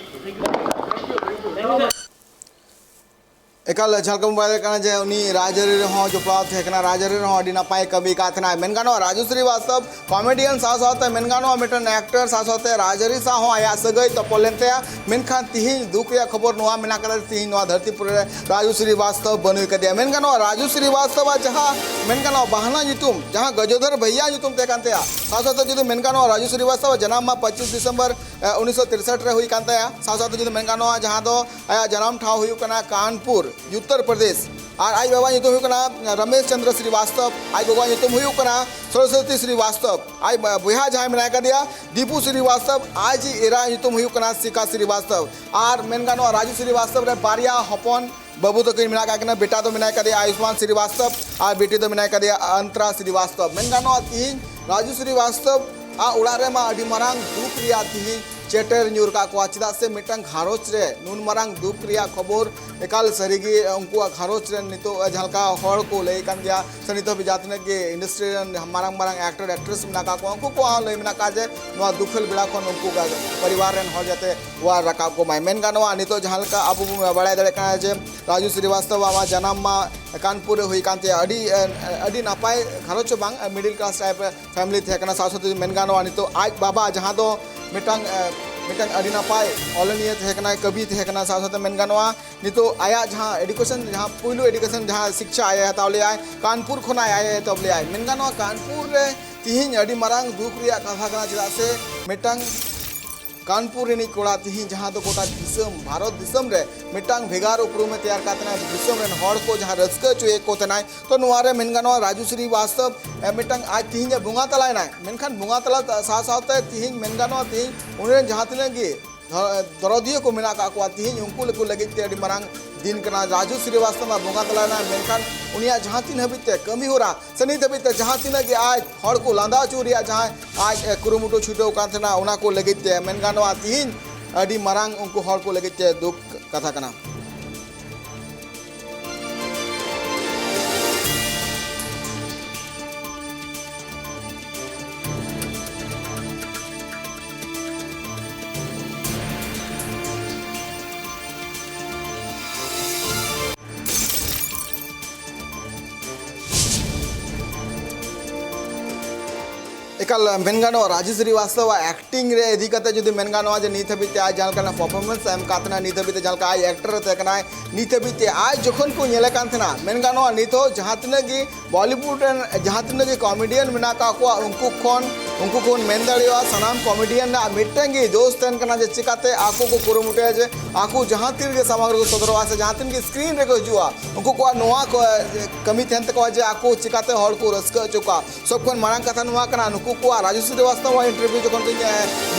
ᱮᱠᱟᱞ, ᱡᱟᱦᱟᱸ ᱞᱮᱠᱟ ᱵᱚᱱ ᱵᱟᱲᱟᱭ ᱫᱟᱲᱮᱭᱟᱜ ᱠᱟᱱᱟ ᱡᱮ ᱩᱱᱤ ᱨᱟᱡᱽᱟᱹᱨᱤ ᱨᱮᱦᱚᱸ ᱡᱚᱯᱲᱟᱣ ᱛᱟᱦᱮᱸ ᱠᱟᱱᱟ, ᱨᱟᱡᱽᱟᱹᱨᱤ ᱨᱮᱦᱚᱸ ᱟᱹᱰᱤ ᱱᱟᱯᱟᱭ ᱠᱟᱹᱢᱤ ᱟᱠᱟᱫ ᱛᱟᱦᱮᱱᱟ᱾ ᱢᱮᱱ ᱜᱟᱱᱚᱜᱼᱟ, ᱨᱟᱡᱩ ᱥᱨᱤᱵᱟᱥᱛᱚᱵ ᱠᱚᱢᱮᱰᱤᱭᱟᱱ ᱥᱟᱶ ᱥᱟᱶᱛᱮ ᱢᱮᱱ ᱜᱟᱱᱚᱜᱼᱟ, ᱢᱤᱫᱴᱮᱱ ᱮᱠᱴᱚᱨ ᱥᱟᱶ ᱥᱟᱶᱛᱮ ᱨᱟᱡᱽᱟᱹᱨᱤ ᱥᱟᱶ ᱦᱚᱸ ᱟᱭᱟᱜ ᱥᱟᱹᱜᱟᱹᱭ ᱛᱚᱯᱚᱞ ᱞᱮᱱ ᱛᱟᱭᱟ᱾ ᱢᱮᱱᱠᱷᱟᱱ ᱛᱤᱦᱤᱧ ᱫᱩᱠ ᱨᱮᱭᱟᱜ ᱠᱷᱚᱵᱚᱨ ᱱᱚᱣᱟ ᱢᱮᱱᱟᱜ ᱠᱟᱫᱟ, ᱛᱤᱦᱤᱧ ᱱᱚᱣᱟ ᱫᱷᱟᱹᱨᱛᱤ ᱯᱩᱨᱤ ᱨᱮ ᱨᱟᱡᱩ ᱥᱨᱤᱵᱟᱥᱛᱚᱵ ᱵᱟᱹᱱᱩᱭ ᱠᱟᱫᱮᱭᱟ᱾ ᱢᱮᱱ ᱜᱟᱱᱚᱜᱼᱟ, ᱨᱟᱡᱩ ᱥᱨᱤᱵᱟᱥᱛᱚᱵ ᱟᱜ ᱡᱟᱦᱟᱸ ᱢᱮᱱ ᱜᱟᱱᱚᱜᱼᱟ, ᱵᱟᱦᱱᱟ ᱧᱩᱛᱩᱢ, ᱡᱟᱦᱟᱸ ᱜᱚᱡᱚᱫᱷᱚᱨ ᱵᱷᱟᱭᱭᱟ ᱧᱩᱛᱩᱢ ᱛᱟᱦᱮᱸ ᱠᱟᱱ ᱛᱟᱭᱟ, ᱥᱟᱶ ᱥᱟᱶᱛᱮ ᱡᱩᱫᱤ ᱢᱮᱱ ᱜᱟᱱᱚᱜᱼᱟ, ᱨᱟᱡᱩ ᱥᱨᱤᱵᱟᱥᱛᱚᱵ ᱟᱜ ᱡᱟᱱᱟᱢ ᱢᱟ ᱯᱚᱸᱪᱤᱥ ᱰᱤᱥᱮᱢᱵᱚᱨ, ᱮ, ᱩᱱᱤᱥᱥᱚ ᱛᱤᱨᱥᱟᱴ ᱨᱮ ᱦᱩᱭ ᱠᱟᱱ ᱛᱟᱭᱟ᱾ ᱥᱟᱶ ᱥᱟᱶᱛᱮ ᱡᱩᱫᱤ ᱢᱮᱱ ᱜᱟᱱᱚᱜᱼᱟ, ᱡᱟᱦᱟᱸ ᱫᱚ ᱟᱭᱟᱜ ᱡᱟᱱᱟᱢ ᱴᱷᱟᱶ ᱦᱩᱭᱩᱜ ᱠᱟᱱᱟ ᱠᱟᱱᱯᱩᱨ, ᱩᱛᱛᱚᱨ ᱯᱨᱚᱫᱮᱥ᱾ ᱟᱨ ᱟᱡ ᱵᱟᱵᱟ ᱧᱩᱛᱩᱢ ᱦᱩᱭᱩᱜ ᱠᱟᱱᱟ ᱨᱚᱢᱮᱥ ᱪᱚᱸᱫᱽᱨᱚ ᱥᱨᱤᱵᱟᱥᱛᱚᱵ, ᱟᱡ ᱜᱚᱜᱚᱣᱟᱜ ᱧᱩᱛᱩᱢ ᱦᱩᱭᱩᱜ ᱠᱟᱱᱟ ᱥᱚᱨᱚᱥᱚᱛᱤ ᱥᱨᱤᱵᱟᱥᱛᱚᱵ, ᱟᱡ ᱵᱚᱭᱦᱟ ᱡᱟᱦᱟᱸᱭ ᱢᱮᱱᱟᱭ ᱠᱟᱫᱮᱭᱟ ᱫᱤᱯᱩ ᱥᱨᱤᱵᱟᱥᱛᱚᱵ, ᱟᱡ ᱮᱨᱟ ᱧᱩᱛᱩᱢ ᱦᱩᱭᱩᱜ ᱠᱟᱱᱟ ᱥᱤᱠᱟ ᱥᱨᱤᱵᱟᱥᱛᱚᱵ᱾ ᱟᱨ ᱢᱮᱱ ᱜᱟᱱᱚᱜᱼᱟ, ᱨᱟᱡᱩ ᱥᱨᱤᱵᱟᱥᱛᱚᱵ ᱨᱮ ᱵᱟᱨᱭᱟ ᱦᱚᱯᱚᱱ ᱵᱟᱹᱵᱩ ᱛᱟᱹᱠᱤᱱ ᱢᱮᱱᱟᱜ ᱟᱠᱟᱫ ᱠᱤᱱᱟ᱾ ᱵᱮᱴᱟ ᱫᱚ ᱢᱮᱱᱟᱭ ᱠᱟᱫᱮᱭᱟ ᱟᱭᱩᱥᱢᱟᱱ ᱥᱨᱤᱵᱟᱥᱛᱚᱵ ᱟᱨ ᱵᱤᱴᱤ ᱫᱚ ᱢᱮᱱᱟᱭ ᱠᱟᱫᱮᱭᱟ ᱚᱱᱛᱨᱟ ᱥᱨᱤᱵᱟᱥᱛᱚᱵ᱾ ᱢᱮᱱ ᱜᱟᱱᱚᱜᱼᱟ, ᱛᱤᱦᱤᱧ ᱨᱟᱡᱩ ᱥᱨᱤᱵᱟᱥᱛᱚᱵ ᱟᱜ ᱚᱲᱟᱜ ᱨᱮᱢᱟ ᱟᱹᱰᱤ ᱢᱟᱨᱟᱝ ᱫᱩᱠ ᱨᱮᱭᱟᱜ ᱛᱤᱦᱤᱧ ᱡᱮᱴᱮᱨ ᱧᱩᱨ ᱠᱟᱜ ᱠᱚᱣᱟ᱾ ᱪᱮᱫᱟᱜ ᱥᱮ ᱢᱤᱫᱴᱟᱝ ᱜᱷᱟᱨᱚᱸᱡᱽ ᱨᱮ ᱱᱩᱱ ᱢᱟᱨᱟᱝ ᱫᱩᱠ ᱨᱮᱭᱟᱜ ᱠᱷᱚᱵᱚᱨ, ᱮᱠᱟᱞ ᱥᱟᱹᱨᱤᱜᱮ ᱩᱱᱠᱩᱣᱟᱜ ᱜᱷᱟᱨᱚᱸᱡᱽ ᱨᱮᱱ ᱱᱤᱛᱚᱜ ᱡᱟᱦᱟᱸ ᱞᱮᱠᱟ ᱦᱚᱲ ᱠᱚ ᱞᱟᱹᱭ ᱠᱟᱱ ᱜᱮᱭᱟ, ᱥᱮ ᱱᱤᱛ ᱦᱟᱹᱵᱤᱡ ᱡᱟᱦᱟᱸ ᱛᱤᱱᱟᱹᱜ ᱜᱮ ᱤᱱᱰᱟᱥᱴᱨᱤ ᱨᱮᱱ ᱢᱟᱨᱟᱝ ᱢᱟᱨᱟᱝ ᱮᱠᱴᱚᱨ ᱮᱠᱴᱨᱮᱥ ᱢᱮᱱᱟᱜ ᱠᱟᱜ ᱠᱚᱣᱟ, ᱩᱱᱠᱩ ᱠᱚᱣᱟᱜ ᱦᱚᱸ ᱞᱟᱹᱭ ᱢᱮᱱᱟᱜ ᱠᱟᱜᱼᱟ ᱡᱮ ᱱᱚᱣᱟ ᱫᱩᱠᱷᱟᱹᱞ ᱵᱮᱲᱟ ᱠᱷᱚᱱ ᱩᱱᱠᱩ ᱯᱚᱨᱤᱵᱟᱨ ᱨᱮᱱ ᱦᱚᱲ ᱡᱟᱛᱮ ᱚᱣᱟᱨ ᱨᱟᱠᱟᱵ ᱠᱚᱢᱟᱭ᱾ ᱢᱮᱱ ᱜᱟᱱᱚᱜᱼᱟ, ᱱᱤᱛᱚᱜ ᱡᱟᱦᱟᱸ ᱞᱮᱠᱟ ᱟᱵᱚ ᱵᱚᱱ ᱵᱟᱲᱟᱭ ᱫᱟᱲᱮᱭᱟᱜ ᱠᱟᱱᱟ ᱡᱮ ᱨᱟᱡᱩ ᱥᱨᱤᱵᱟᱥᱛᱚᱵ ᱟᱜ ᱡᱟᱱᱟᱢ ᱢᱟ ᱠᱟᱱᱯᱩᱨ ᱨᱮ ᱦᱩᱭ ᱠᱟᱱ ᱛᱟᱭᱟ᱾ ᱟᱹᱰᱤ, ᱟᱹᱰᱤ ᱱᱟᱯᱟᱭ ᱜᱷᱟᱨᱚᱸᱡᱽ ᱦᱚᱸ ᱵᱟᱝ, ᱢᱤᱰᱤᱞ ᱠᱞᱟᱥ ᱴᱟᱭᱤᱯ ᱯᱷᱮᱢᱤᱞᱤ ᱛᱟᱦᱮᱸ ᱠᱟᱱᱟ᱾ ᱥᱟᱶ ᱥᱟᱶᱛᱮ ᱡᱩᱫᱤ ᱢᱮᱱ ᱜᱟᱱᱚᱜᱼᱟ, ᱱᱤᱛᱚᱜ ᱟᱡ ᱵᱟᱵᱟ ᱡᱟᱦᱟᱸ ᱫᱚ ᱢᱤᱫᱴᱟᱝ, ᱮ, ᱢᱤᱫᱴᱟᱝ ᱟᱹᱰᱤ ᱱᱟᱯᱟᱭ ᱚᱞᱚᱱᱤᱭᱟᱹ ᱛᱟᱦᱮᱸ ᱠᱟᱱᱟᱭ, ᱠᱚᱵᱤ ᱛᱟᱦᱮᱸ ᱠᱟᱱᱟ᱾ ᱥᱟᱶ ᱥᱟᱶᱛᱮ ᱢᱮᱱ ᱜᱟᱱᱚᱜᱼᱟ, ᱱᱤᱛᱚᱜ ᱟᱭᱟᱜ ᱡᱟᱦᱟᱸ ᱮᱰᱩᱠᱮᱥᱚᱱ, ᱡᱟᱦᱟᱸ ᱯᱩᱭᱞᱩ ᱮᱰᱩᱠᱮᱥᱚᱱ, ᱡᱟᱦᱟᱸ ᱥᱤᱠᱪᱷᱟ ᱟᱭ ᱦᱟᱛᱟᱣ ᱞᱮᱜᱼᱟᱭ, ᱠᱟᱱᱯᱩᱨ ᱠᱷᱚᱱᱟᱜ ᱟᱭ ᱮᱛᱚᱦᱚᱵ ᱞᱮᱜᱼᱟᱭ᱾ ᱢᱮᱱ ᱜᱟᱱᱚᱜᱼᱟ, ᱠᱟᱱᱯᱩᱨ ᱨᱮ ᱛᱤᱦᱤᱧ ᱟᱹᱰᱤ ᱢᱟᱨᱟᱝ ᱫᱩᱠ ᱨᱮᱭᱟᱜ ᱠᱟᱛᱷᱟ ᱠᱟᱱᱟ, ᱪᱮᱫᱟᱜ ᱥᱮ ᱢᱤᱫᱴᱟᱝ ᱠᱟᱱᱯᱩᱨ ᱨᱤᱱᱤᱡ ᱠᱚᱲᱟ ᱛᱤᱦᱤᱧ ᱡᱟᱦᱟᱸ ᱫᱚ ᱜᱚᱴᱟ ᱫᱤᱥᱚᱢ, ᱵᱷᱟᱨᱚᱛ ᱫᱤᱥᱚᱢ ᱨᱮ ᱢᱤᱫᱴᱟᱝ ᱵᱷᱮᱜᱟᱨ ᱩᱯᱨᱩᱢᱮ ᱛᱮᱭᱟᱨ ᱠᱟᱫ ᱛᱟᱦᱮᱱᱟ, ᱫᱤᱥᱚᱢ ᱨᱮᱱ ᱦᱚᱲ ᱠᱚ ᱡᱟᱦᱟᱸ ᱨᱟᱹᱥᱠᱟᱹ ᱦᱚᱪᱚᱭᱮᱫ ᱠᱚ ᱛᱟᱦᱮᱱᱟᱭ᱾ ᱛᱚ, ᱱᱚᱣᱟ ᱨᱮ ᱢᱮᱱ ᱜᱟᱱᱚᱜᱼᱟ, ᱨᱟᱡᱩ ᱥᱨᱤᱵᱟᱥᱛᱚᱵ, ᱮ, ᱢᱤᱫᱴᱟᱝ ᱟᱡ ᱛᱤᱦᱤᱧ ᱮ ᱵᱚᱸᱜᱟ ᱛᱟᱞᱟᱭᱮᱱᱟᱭ, ᱢᱮᱱᱠᱷᱟᱱ ᱵᱚᱸᱜᱟ ᱛᱟᱞᱟ ᱥᱟᱶ ᱥᱟᱶᱛᱮ ᱛᱤᱦᱤᱧ ᱢᱮᱱ ᱜᱟᱱᱚᱜᱼᱟ, ᱛᱤᱦᱤᱧ ᱩᱱᱤ ᱨᱮᱱ ᱡᱟᱦᱟᱸ ᱛᱤᱱᱟᱹᱜ ᱜᱮ ᱫᱚ-, ᱫᱚᱨᱚᱫᱤᱭᱟᱹ ᱠᱚ ᱢᱮᱱᱟᱜ ᱟᱠᱟᱫ ᱠᱚᱣᱟ, ᱛᱤᱦᱤᱧ ᱩᱱᱠᱩ ᱠᱚ ᱞᱟᱹᱜᱤᱫ ᱛᱮ ᱟᱹᱰᱤ ᱢᱟᱨᱟᱝ ᱫᱤᱱ ᱠᱟᱱᱟ᱾ ᱨᱟᱡᱩ ᱥᱨᱤᱵᱟᱥᱛᱚᱵ ᱢᱟ ᱵᱚᱸᱜᱟ ᱛᱟᱞᱟᱭᱮᱱᱟ, ᱢᱮᱱᱠᱷᱟᱱ ᱩᱱᱤᱭᱟᱜ ᱡᱟᱦᱟᱸ ᱛᱤᱱ ᱦᱟᱹᱵᱤᱡ ᱛᱮ ᱠᱟᱹᱢᱤ ᱦᱚᱨᱟ ᱥᱮ ᱱᱤᱛ ᱦᱟᱹᱵᱤᱡ ᱛᱮ ᱡᱟᱦᱟᱸ ᱛᱤᱱᱟᱹᱜ ᱜᱮ ᱟᱡ ᱦᱚᱲ ᱠᱚ ᱞᱟᱸᱫᱟ ᱦᱚᱪᱚ ᱨᱮᱭᱟᱜ ᱡᱟᱦᱟᱸ ᱟᱡ, ᱮ, ᱠᱩᱨᱩᱢᱩᱴᱩ ᱪᱷᱩᱴᱟᱹᱣ ᱠᱟᱱ ᱛᱟᱦᱮᱱᱟ, ᱚᱱᱟ ᱠᱚ ᱞᱟᱹᱜᱤᱫ ᱛᱮ ᱢᱮᱱ ᱜᱟᱱᱚᱜᱼᱟ, ᱛᱤᱦᱤᱧ ᱟᱹᱰᱤ ᱢᱟᱨᱟᱝ ᱩᱱᱠᱩ ᱦᱚᱲ ᱠᱚ ᱞᱟᱹᱜᱤᱫ ᱛᱮ ᱫᱩᱠ ᱠᱟᱛᱷᱟ ᱠᱟᱱᱟ᱾ ᱮᱠᱟᱞ ᱢᱮᱱ ᱜᱟᱱᱚᱜᱼᱟ, ᱨᱟᱡᱩ ᱥᱨᱤᱵᱟᱥᱛᱚᱵ ᱟᱜ ᱮᱠᱴᱤᱝ ᱨᱮ ᱤᱫᱤ ᱠᱟᱛᱮ ᱡᱩᱫᱤ ᱢᱮᱱ ᱜᱟᱱᱚᱜᱼᱟ, ᱡᱮ ᱱᱤᱛ ᱦᱟᱹᱵᱤᱡ ᱛᱮ ᱟᱡ ᱡᱟᱦᱟᱸ ᱞᱮᱠᱟᱱᱟᱜ ᱯᱟᱨᱯᱷᱚᱨᱢᱮᱱᱥ ᱮ ᱮᱢ ᱠᱟᱫ ᱛᱟᱦᱮᱱᱟ, ᱱᱤᱛ ᱦᱟᱹᱵᱤᱡ ᱛᱮ ᱡᱟᱦᱟᱸ ᱞᱮᱠᱟ ᱟᱡ ᱮᱠᱴᱚᱨ ᱮ ᱛᱟᱦᱮᱸ ᱠᱟᱱᱟᱭ, ᱱᱤᱛ ᱦᱟᱹᱵᱤᱡ ᱛᱮ ᱟᱡ ᱡᱚᱠᱷᱚᱱ ᱠᱚ ᱧᱮᱞᱮ ᱠᱟᱱ ᱛᱟᱦᱮᱱᱟ, ᱢᱮᱱ ᱜᱟᱱᱚᱜᱼᱟ, ᱱᱤᱛ ᱦᱚᱸ ᱡᱟᱦᱟᱸ ᱛᱤᱱᱟᱹᱜ ᱜᱮ ᱵᱚᱞᱤᱣᱩᱰ ᱨᱮᱱ ᱡᱟᱦᱟᱸ ᱛᱤᱱᱟᱹᱜ ᱜᱮ ᱠᱚᱢᱮᱰᱤᱭᱟᱱ ᱢᱮᱱᱟᱜ ᱟᱠᱟᱫ ᱠᱚᱣᱟ, ᱩᱱᱠᱩ ᱠᱷᱚᱱ, ᱩᱱᱠᱩ ᱠᱷᱚᱱ ᱢᱮᱱ ᱫᱟᱲᱮᱭᱟᱜᱼᱟ, ᱥᱟᱱᱟᱢ ᱠᱚᱢᱮᱰᱤᱭᱟᱱ ᱨᱮᱱᱟᱜ ᱢᱤᱫᱴᱟᱝ ᱜᱮ ᱡᱳᱥ ᱛᱟᱦᱮᱱ ᱠᱟᱱᱟ ᱡᱮ ᱪᱤᱠᱟᱛᱮ ᱟᱠᱚ ᱠᱚ ᱠᱩᱨᱩᱢᱩᱴᱩᱭᱟ ᱡᱮ ᱟᱠᱚ ᱡᱟᱦᱟᱸ ᱛᱤ ᱨᱮᱜᱮ ᱥᱟᱢᱟᱝ ᱨᱮᱠᱚ ᱥᱚᱫᱚᱨᱚᱜᱼᱟ ᱥᱮ ᱡᱟᱦᱟᱸ ᱛᱤᱱ ᱜᱮ ᱥᱠᱨᱤᱱ ᱨᱮᱠᱚ ᱦᱤᱡᱩᱜᱼᱟ, ᱩᱱᱠᱩ ᱠᱚᱣᱟᱜ ᱱᱚᱣᱟ ᱠᱚ, ᱠᱟᱹᱢᱤ ᱛᱟᱦᱮᱱ ᱛᱟᱠᱚᱣᱟ ᱡᱮ ᱟᱠᱚ ᱪᱤᱠᱟᱛᱮ ᱦᱚᱲ ᱠᱚ ᱨᱟᱹᱥᱠᱟᱹ ᱦᱚᱪᱚ ᱠᱚᱣᱟ᱾ ᱥᱚᱵ ᱠᱷᱚᱱ ᱢᱟᱨᱟᱝ ᱠᱟᱛᱷᱟ ᱱᱚᱣᱟ ᱠᱟᱱᱟ, ᱱᱩᱠᱩ ᱠᱚᱣᱟ᱾ ᱨᱟᱡᱩ ᱥᱨᱤᱵᱟᱥᱛᱟᱵ ᱤᱱᱴᱟᱨᱵᱷᱤᱭᱩ ᱡᱚᱠᱷᱚᱱ ᱤᱧ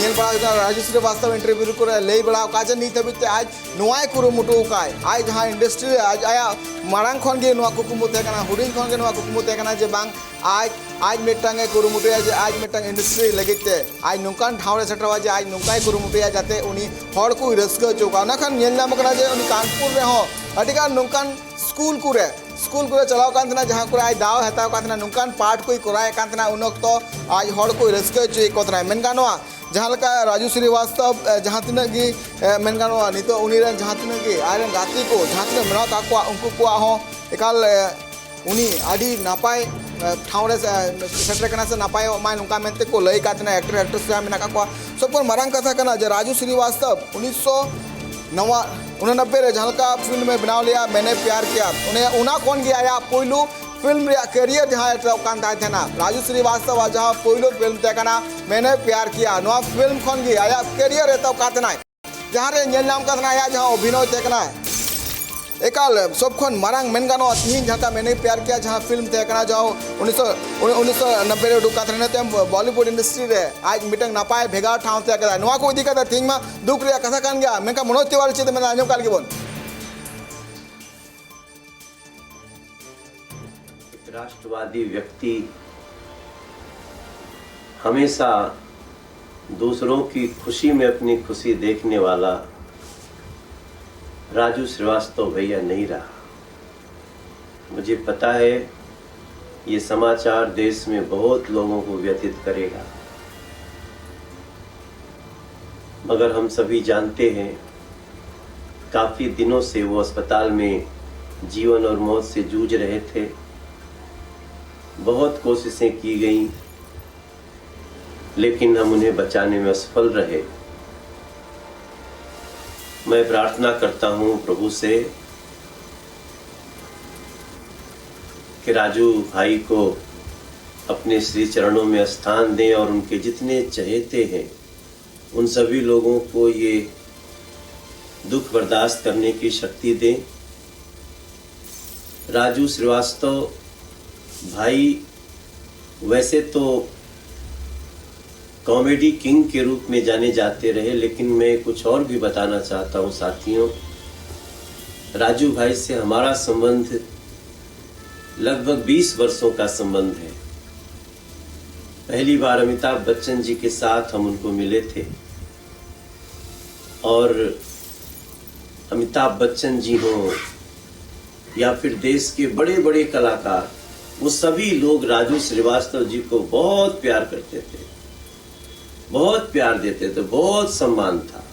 ᱧᱮᱞ ᱵᱟᱲᱟ ᱠᱮᱫᱟ, ᱨᱟᱡᱩ ᱥᱨᱤᱵᱟᱥᱛᱟᱵ ᱤᱱᱴᱟᱨᱵᱷᱤᱭᱩ ᱠᱚᱨᱮ ᱞᱟᱹᱭ ᱵᱟᱲᱟ ᱟᱠᱟᱫ ᱡᱮ ᱱᱤᱛ ᱦᱟᱹᱵᱤᱡ ᱛᱮ ᱟᱡ ᱱᱚᱣᱟᱭ ᱠᱩᱨᱩᱢᱩᱴᱩ ᱟᱠᱟᱫ, ᱟᱡ ᱡᱟᱦᱟᱸ ᱤᱱᱰᱟᱥᱴᱨᱤ ᱨᱮ ᱟᱡ ᱟᱭᱟᱜ ᱢᱟᱲᱟᱝ ᱠᱷᱚᱱ ᱜᱮ ᱱᱚᱣᱟ ᱠᱩᱠᱢᱩ ᱛᱟᱦᱮᱸ ᱠᱟᱱᱟ, ᱦᱩᱰᱤᱧ ᱠᱷᱚᱱ ᱜᱮ ᱱᱚᱣᱟ ᱠᱩᱠᱢᱩ ᱛᱟᱦᱮᱸ ᱠᱟᱱᱟ ᱡᱮ ᱵᱟᱝ, ᱟᱡ ᱟᱡ ᱢᱤᱫᱴᱟᱝ ᱮ ᱠᱩᱨᱩᱢᱩᱴᱩᱭᱟ ᱡᱮ ᱟᱡ ᱢᱤᱫᱴᱟᱝ ᱤᱱᱰᱟᱥᱴᱨᱤ ᱞᱟᱹᱜᱤᱫ ᱛᱮ ᱟᱡ ᱱᱚᱝᱠᱟᱱ ᱴᱷᱟᱶ ᱨᱮ ᱥᱮᱴᱮᱨᱚᱜᱼᱟ ᱡᱮ ᱟᱡ ᱱᱚᱝᱠᱟᱭ ᱠᱩᱨᱩᱢᱩᱴᱩᱭᱟ ᱡᱟᱛᱮ ᱩᱱᱤ ᱦᱚᱲ ᱠᱚᱭ ᱨᱟᱹᱥᱠᱟᱹ ᱦᱚᱪᱚ ᱠᱚᱣᱟ᱾ ᱚᱱᱟ ᱠᱷᱟᱱ ᱧᱮᱞ ᱧᱟᱢ ᱠᱟᱱᱟ ᱡᱮ ᱩᱱᱤ ᱠᱟᱱᱯᱩᱨ ᱨᱮᱦᱚᱸ ᱟᱹᱰᱤᱜᱟᱱ ᱱᱚᱝᱠᱟᱱ ᱥᱠᱩᱞ ᱠᱚᱨᱮ ᱥᱠᱩᱞ ᱠᱚᱨᱮ ᱪᱟᱞᱟᱣ ᱠᱟᱱ ᱛᱟᱦᱮᱱᱟ, ᱡᱟᱦᱟᱸ ᱠᱚᱨᱮ ᱟᱡ ᱫᱟᱣ ᱮ ᱦᱟᱛᱟᱣ ᱠᱟᱱ ᱛᱟᱦᱮᱱᱟ, ᱱᱚᱝᱠᱟᱱ ᱯᱟᱴ ᱠᱚᱭ ᱠᱚᱨᱟᱣᱮᱫ ᱠᱟᱱ ᱛᱟᱦᱮᱱᱟ᱾ ᱩᱱ ᱚᱠᱛᱚ ᱟᱡ ᱦᱚᱲ ᱠᱚᱭ ᱨᱟᱹᱥᱠᱟᱹ ᱦᱚᱪᱚᱭᱮᱫ ᱠᱚ ᱛᱟᱦᱮᱱᱟ᱾ ᱢᱮᱱ ᱜᱟᱱᱚᱜᱼᱟ, ᱡᱟᱦᱟᱸ ᱞᱮᱠᱟ ᱨᱟᱡᱩ ᱥᱨᱤᱵᱟᱥᱛᱚᱵ, ᱮ, ᱡᱟᱦᱟᱸ ᱛᱤᱱᱟᱹᱜ ᱜᱮ, ᱮ, ᱢᱮᱱ ᱜᱟᱱᱚᱜᱼᱟ, ᱱᱤᱛᱚᱜ ᱩᱱᱤ ᱨᱮᱱ ᱡᱟᱦᱟᱸ ᱛᱤᱱᱟᱹᱜ ᱜᱮ ᱟᱡ ᱨᱮᱱ ᱜᱟᱛᱮ ᱠᱚ ᱡᱟᱦᱟᱸ ᱛᱤᱱᱟᱹᱜ ᱢᱮᱱᱟᱜ ᱟᱠᱟᱫ ᱠᱚᱣᱟ, ᱩᱱᱠᱩ ᱠᱚᱣᱟᱜ ᱦᱚᱸ ᱮᱠᱟᱞ, ᱮ, ᱩᱱᱤ ᱟᱹᱰᱤ ᱱᱟᱯᱟᱭ, ᱮ, ᱴᱷᱟᱶ ᱨᱮ, ᱮ, ᱥᱮᱴᱮᱨ ᱠᱟᱱᱟ ᱥᱮ ᱱᱟᱯᱟᱭᱚᱜ ᱢᱟᱭ, ᱱᱚᱝᱠᱟ ᱢᱮᱱᱛᱮ ᱠᱚ ᱞᱟᱹᱭ ᱠᱟᱫ ᱛᱟᱦᱮᱱᱟ᱾ ᱮᱠᱴᱚᱨ ᱮᱠᱴᱨᱮᱥ ᱡᱟᱦᱟᱸ ᱢᱮᱱᱟᱜ ᱟᱠᱟᱫ ᱠᱚᱣᱟ, ᱥᱚᱵ ᱠᱷᱚᱱ ᱢᱟᱨᱟᱝ ᱠᱟᱛᱷᱟ ᱠᱟᱱᱟ ᱡᱮ ᱨᱟᱡᱩ ᱥᱨᱤᱵᱟᱥᱛᱚᱵ ᱩᱱᱤᱥᱥᱚ ᱱᱚᱣᱟ ᱩᱱᱟᱱᱚᱵᱵᱳᱭ ᱨᱮ ᱡᱟᱦᱟᱸ ᱞᱮᱠᱟ ᱯᱷᱤᱞᱢ ᱮ ᱵᱮᱱᱟᱣ ᱞᱮᱜᱼᱟ, ᱢᱮᱱᱮ ᱯᱭᱟᱨ ᱠᱤᱭᱟ, ᱚᱱᱮ ᱚᱱᱟ ᱠᱷᱚᱱ ᱜᱮ ᱟᱭᱟᱜ ᱯᱳᱭᱞᱳ ᱯᱷᱤᱞᱢ ᱨᱮᱭᱟᱜ ᱠᱮᱨᱤᱭᱟᱨ ᱡᱟᱦᱟᱸ ᱮᱛᱚᱦᱚᱵ ᱠᱟᱱ ᱛᱟᱭ ᱛᱟᱦᱮᱱᱟ᱾ ᱨᱟᱡᱩ ᱥᱨᱤᱵᱟᱥᱛᱚᱵ ᱟᱜ ᱡᱟᱦᱟᱸ ᱯᱳᱭᱞᱳ ᱯᱷᱤᱞᱢ ᱛᱟᱦᱮᱸ ᱠᱟᱱᱟ ᱢᱮᱱᱮ ᱯᱭᱟᱨ ᱠᱤᱭᱟ, ᱱᱚᱣᱟ ᱯᱷᱤᱞᱢ ᱠᱷᱚᱱ ᱜᱮ ᱟᱭᱟᱜ ᱠᱮᱨᱤᱭᱟᱨ ᱮᱛᱚᱦᱚᱵ ᱠᱟᱱ ᱛᱟᱦᱮᱱᱟᱭ, ᱡᱟᱦᱟᱸ ᱨᱮ ᱧᱮᱞ ᱧᱟᱢ ᱠᱟᱱ ᱛᱟᱦᱮᱱᱟ ᱟᱭᱟᱜ ᱡᱟᱦᱟᱸ ᱚᱵᱷᱤᱱᱚᱭ ᱛᱟᱦᱮᱸ ᱠᱟᱱᱟ᱾ ᱮᱠᱟᱞ ᱥᱚᱵ ᱠᱷᱚᱱ ᱢᱟᱨᱟᱝ ᱢᱮᱱ ᱜᱟᱱᱚᱜᱼᱟ, ᱛᱤᱦᱤᱧ ᱡᱟᱦᱟᱸ ᱞᱮᱠᱟ ᱢᱮᱱᱮ ᱯᱭᱟᱨ ᱠᱤᱭᱟ ᱡᱟᱦᱟᱸ ᱯᱷᱤᱞᱢ ᱛᱟᱦᱮᱸ ᱠᱟᱱᱟ, ᱡᱟᱦᱟᱸ ᱩᱱᱤᱥᱥᱚ ᱩᱱᱤᱥᱥᱚ ᱱᱚᱵᱵᱳᱭ ᱨᱮ ᱩᱰᱩᱠ ᱠᱟᱱ ᱛᱟᱦᱮᱱᱟ, ᱛᱟᱭᱚᱢ ᱵᱚᱞᱤᱣᱩᱰ ᱤᱱᱰᱟᱥᱴᱨᱤ ᱨᱮ ᱟᱡ ᱢᱤᱫᱴᱟᱝ ᱱᱟᱯᱟᱭ ᱵᱷᱮᱜᱟᱨ ᱴᱷᱟᱶ ᱛᱮᱭᱟᱨ ᱠᱮᱫᱟᱭ᱾ ᱱᱚᱣᱟ ᱠᱚ ᱤᱫᱤ ᱠᱟᱛᱮ ᱛᱤᱦᱤᱧ ᱢᱟ ᱫᱩᱠ ᱨᱮᱭᱟᱜ ᱠᱟᱛᱷᱟ ᱠᱟᱱ ᱜᱮᱭᱟ, ᱢᱮᱱᱠᱷᱟᱱ ᱢᱚᱱᱳᱡᱽ ᱛᱤᱣᱟᱨᱤ ᱪᱮᱫ ᱮ ᱢᱮᱱᱟ, ᱟᱸᱡᱚᱢ ᱠᱟᱜ ᱞᱮᱜᱮ ᱵᱚᱱ᱾ एक राष्ट्रवादी व्यक्ति, हमेशा दूसरों की खुशी में अपनी खुशी देखने वाला राजू श्रीवास्तव भैया नहीं रहा। मुझे पता है, ये समाचार देश में बहुत लोगों को व्यथित करेगा, मगर हम सभी जानते हैं, काफ़ी दिनों से वो अस्पताल में जीवन और मौत से जूझ रहे थे। बहुत कोशिशें की गईं, लेकिन हम उन्हें बचाने में असफल रहे। मैं प्रार्थना करता हूँ प्रभु से कि राजू भाई को अपने श्री चरणों में स्थान दें और उनके जितने चहेते हैं, उन सभी लोगों को ये दुख बर्दाश्त करने की शक्ति दें। राजू श्रीवास्तव भाई वैसे तो कॉमेडी किंग के रूप में जाने जाते रहे, लेकिन मैं कुछ और भी बताना चाहता हूं साथियों। राजू भाई से हमारा संबंध लगभग बीस वर्षों का संबंध है। पहली बार अमिताभ बच्चन जी के साथ हम उनको मिले थे और अमिताभ बच्चन जी हों या फिर देश के बड़े बड़े कलाकार, वो सभी लोग राजू श्रीवास्तव जी को बहुत प्यार करते थे, बहुत प्यार देते थे, बहुत सम्मान था।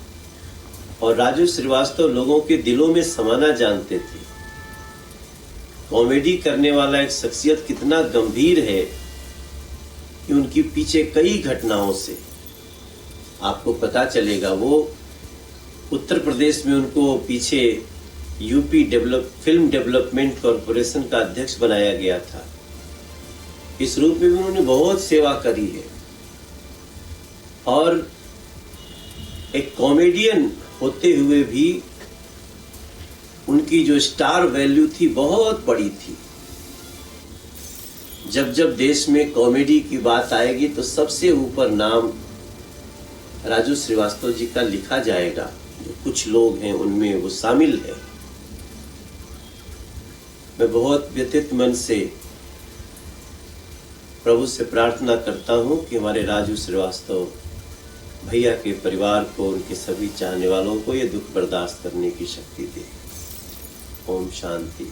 और राजू श्रीवास्तव लोगों के दिलों में समाना जानते थे। कॉमेडी करने वाला एक शख्सियत कितना गंभीर है कि उनके पीछे कई घटनाओं से आपको पता चलेगा। वो उत्तर प्रदेश में उनको पीछे UP develop film development corporation का अध्यक्ष बनाया गया था। इस रूप में भी उन्होंने बहुत सेवा करी है। और एक कॉमेडियन होते हुए भी उनकी जो स्टार वैल्यू थी, बहुत बड़ी थी। जब जब देश में कॉमेडी की बात आएगी, तो सबसे ऊपर नाम राजू श्रीवास्तव जी का लिखा जाएगा। जो कुछ लोग हैं, उनमें वो शामिल है। मैं बहुत व्यथित मन से प्रभु से प्रार्थना करता हूं कि हमारे राजू श्रीवास्तव भैया के परिवार को, उनके सभी चाहने वालों को ये दुख बर्दाश्त करने की शक्ति दे। ओम शांति।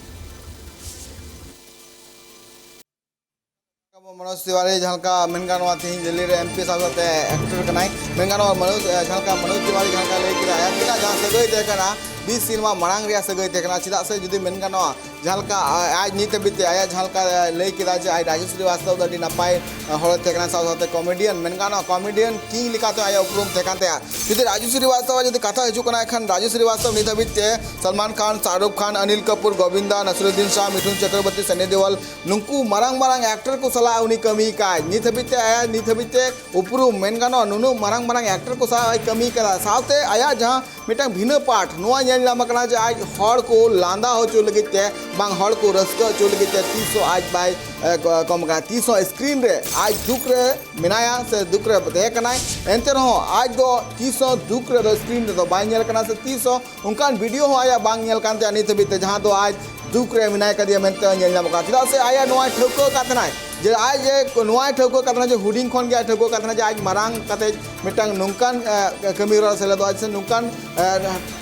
ᱟᱵᱚ ᱢᱚᱱᱳᱡᱽ ᱛᱤᱣᱟᱨᱤ ᱡᱟᱦᱟᱸ ᱞᱮᱠᱟ ᱢᱮᱱ ᱜᱟᱱᱚᱜᱼᱟ, ᱛᱮᱦᱮᱧ ᱫᱤᱞᱞᱤ ᱨᱮ ᱮᱢ ᱯᱤ ᱥᱟᱶ ᱥᱟᱶᱛᱮ ᱮᱠᱴᱚᱨ ᱠᱟᱱᱟᱭ᱾ ᱢᱮᱱ ᱜᱟᱱᱚᱜᱼᱟ, ᱢᱚᱱᱳᱡᱽ, ᱡᱟᱦᱟᱸ ᱞᱮᱠᱟ ᱢᱚᱱᱳᱡᱽ ᱛᱤᱣᱟᱨᱤ ᱡᱟᱦᱟᱸ ᱞᱮᱠᱟ ᱞᱟᱹᱭ ᱠᱮᱫᱟ, ᱟᱭᱟᱜ ᱛᱤᱱᱟᱹᱜ ᱡᱟᱦᱟᱸ ᱥᱟᱹᱜᱟᱹᱭ ᱛᱟᱦᱮᱸ ᱠᱟᱱᱟ, ᱵᱤᱥ ᱥᱤᱱᱮᱢᱟ ᱢᱟᱲᱟᱝ ᱨᱮᱭᱟᱜ ᱥᱟᱹᱜᱟᱹᱭ ᱛᱟᱦᱮᱸ ᱠᱟᱱᱟ᱾ ᱪᱮᱫᱟᱜ ᱥᱮ ᱡᱩᱫᱤ ᱢᱮᱱ ᱜᱟᱱᱚᱜᱼᱟ, ᱡᱟᱦᱟᱸ ᱞᱮᱠᱟ ᱟ-, ᱟᱡ ᱱᱤᱛ ᱦᱟᱹᱵᱤᱡ ᱛᱮ ᱟᱭᱟᱜ ᱡᱟᱦᱟᱸ ᱞᱮᱠᱟ, ᱟ, ᱞᱟᱹᱭ ᱠᱮᱫᱟ ᱡᱮ ᱟᱡ ᱨᱟᱡᱩ ᱥᱨᱤᱵᱟᱥᱛᱚᱵ ᱫᱚ ᱟᱹᱰᱤ ᱱᱟᱯᱟᱭ, ᱟ, ᱦᱚᱲᱮ ᱛᱟᱦᱮᱸ ᱠᱟᱱᱟ, ᱥᱟᱶ ᱥᱟᱶᱛᱮ ᱠᱚᱢᱮᱰᱤᱭᱟᱱ ᱢᱮᱱ ᱜᱟᱱᱚᱜᱼᱟ, ᱠᱚᱢᱮᱰᱤᱭᱟᱱ ᱠᱤᱝ ᱞᱮᱠᱟᱛᱮ ᱟᱭᱟᱜ ᱩᱯᱨᱩᱢ ᱛᱟᱦᱮᱸ ᱠᱟᱱ ᱛᱟᱭᱟ᱾ ᱡᱩᱫᱤ ᱨᱟᱡᱩ ᱥᱨᱤᱵᱟᱥᱛᱚᱵ ᱟᱜ ᱡᱩᱫᱤ ᱠᱟᱛᱷᱟ ᱦᱤᱡᱩᱜ ᱠᱟᱱᱟ, ᱮᱱᱠᱷᱟᱱ ᱨᱟᱡᱩ ᱥᱨᱤᱵᱟᱥᱛᱚᱵ ᱱᱤᱛ ᱦᱟᱹᱵᱤᱡ ᱛᱮ ᱥᱟᱞᱢᱟᱱ ᱠᱷᱟᱱ, ᱥᱟᱦᱨᱩᱠ ᱠᱷᱟᱱ, ᱚᱱᱤᱞ ᱠᱟᱯᱩᱨ, ᱜᱳᱵᱤᱱᱫᱟ, ᱱᱟᱥᱤᱨᱩᱫᱽᱫᱤᱱ ᱥᱟᱦ, ᱢᱤᱴᱷᱩᱱ ᱪᱚᱠᱨᱚᱵᱚᱨᱛᱤ, ᱥᱟᱱᱤ ᱫᱮᱣᱟᱞ, ᱱᱩᱠᱩ ᱢᱟᱨᱟᱝ ᱢᱟᱨᱟᱝ ᱮᱠᱴᱚᱨ ᱠᱚ ᱥᱟᱞᱟᱜ ᱩᱱᱤ ᱠᱟᱹᱢᱤ ᱟᱠᱟᱫ᱾ ᱱᱤᱛ ᱦᱟᱹᱵᱤᱡ ᱛᱮ ᱟᱭᱟᱜ ᱱᱤᱛ ᱦᱟᱹᱵᱤᱡ ᱛᱮ ᱩᱯᱨᱩᱢ ᱢᱮᱱ ᱜᱟᱱᱚᱜᱼᱟ, ᱱᱩᱱᱟᱹᱜ ᱢᱟᱨᱟᱝ ᱢᱟᱨᱟᱝ ᱮᱠᱴᱚᱨ ᱠᱚ ᱥᱟᱶ ᱟᱡ ᱠᱟᱹᱢᱤ ᱠᱟᱫᱟ᱾ ᱥᱟᱶᱛᱮ ᱟᱭᱟᱜ ᱡᱟᱦᱟᱸ ᱢᱤᱫᱴᱟᱝ ᱵᱷᱤᱱᱟᱹ ᱯᱟᱴᱷ, ᱱᱚᱣᱟ ᱧᱮᱞ ᱧᱟᱢ ᱟᱠᱟᱱᱟ ᱡᱮ ᱟᱡ ᱦᱚᱲ ᱠᱚ ᱞᱟᱸᱫᱟ ᱦᱚᱪᱚ ᱞᱟᱹᱜᱤᱫ ᱛᱮ ᱵᱟᱝ ᱦᱚᱲ ᱠᱚ ᱨᱟᱹᱥᱠᱟᱹ ᱦᱚᱪᱚ ᱞᱟᱹᱜᱤᱫ ᱛᱮ ᱛᱤᱥ ᱦᱚᱸ ᱟᱡ ᱵᱟᱭ ᱮ, ᱠᱚ- ᱠᱚᱢ ᱠᱟᱱᱟ᱾ ᱛᱤᱥ ᱦᱚᱸ ᱥᱠᱨᱤᱱ ᱨᱮ ᱟᱡ ᱫᱩᱠ ᱨᱮ ᱢᱮᱱᱟᱭᱟ ᱥᱮ ᱫᱩᱠ ᱨᱮ ᱛᱟᱦᱮᱸ ᱠᱟᱱᱟᱭ, ᱮᱱᱛᱮ ᱨᱮᱦᱚᱸ ᱟᱡ ᱫᱚ ᱛᱤᱥ ᱦᱚᱸ ᱫᱩᱠ ᱨᱮᱫᱚ ᱥᱠᱨᱤᱱ ᱨᱮᱫᱚ ᱵᱟᱭ ᱧᱮᱞ ᱠᱟᱱᱟ ᱥᱮ ᱛᱤᱥ ᱦᱚᱸ ᱚᱱᱠᱟᱱ ᱵᱷᱤᱰᱤᱭᱳ ᱦᱚᱸ ᱟᱭᱟᱜ ᱵᱟᱝ ᱧᱮᱞ ᱠᱟᱱ ᱛᱟᱭᱟ ᱱᱤᱛ ᱦᱟᱹᱵᱤᱡ ᱛᱮ, ᱡᱟᱦᱟᱸ ᱫᱚ ᱟᱡ ᱫᱩᱠ ᱨᱮ ᱢᱮᱱᱟᱭ ᱠᱟᱫᱮᱭᱟ ᱢᱮᱱᱛᱮ ᱧᱮᱞ ᱧᱟᱢᱚᱜ ᱠᱟᱱᱟ᱾ ᱪᱮᱫᱟᱜ ᱥᱮ ᱟᱭᱟᱜ ᱱᱚᱣᱟᱭ ᱴᱷᱟᱹᱣᱠᱟᱹ ᱟᱠᱟᱫ ᱛᱟᱦᱮᱱᱟᱭ ᱡᱮ ᱟᱡ ᱮ ᱱᱚᱣᱟᱭ ᱴᱷᱟᱹᱣᱠᱟᱹ ᱟᱠᱟᱫ ᱛᱟᱦᱮᱱᱟ, ᱡᱮ ᱦᱩᱰᱤᱧ ᱠᱷᱚᱱ ᱜᱮ ᱟᱡ ᱴᱷᱟᱹᱣᱠᱟᱹ ᱟᱠᱟᱫ ᱛᱟᱦᱮᱱᱟ ᱡᱮ ᱟᱡ ᱢᱟᱨᱟᱝ ᱠᱟᱛᱮ ᱢᱤᱫᱴᱟᱝ ᱱᱚᱝᱠᱟᱱ ᱮ, ᱠᱟᱹᱢᱤ ᱦᱚᱨᱟ ᱥᱮᱞᱮᱫᱚᱜᱼᱟ ᱥᱮ ᱱᱚᱝᱠᱟᱱ ᱮ,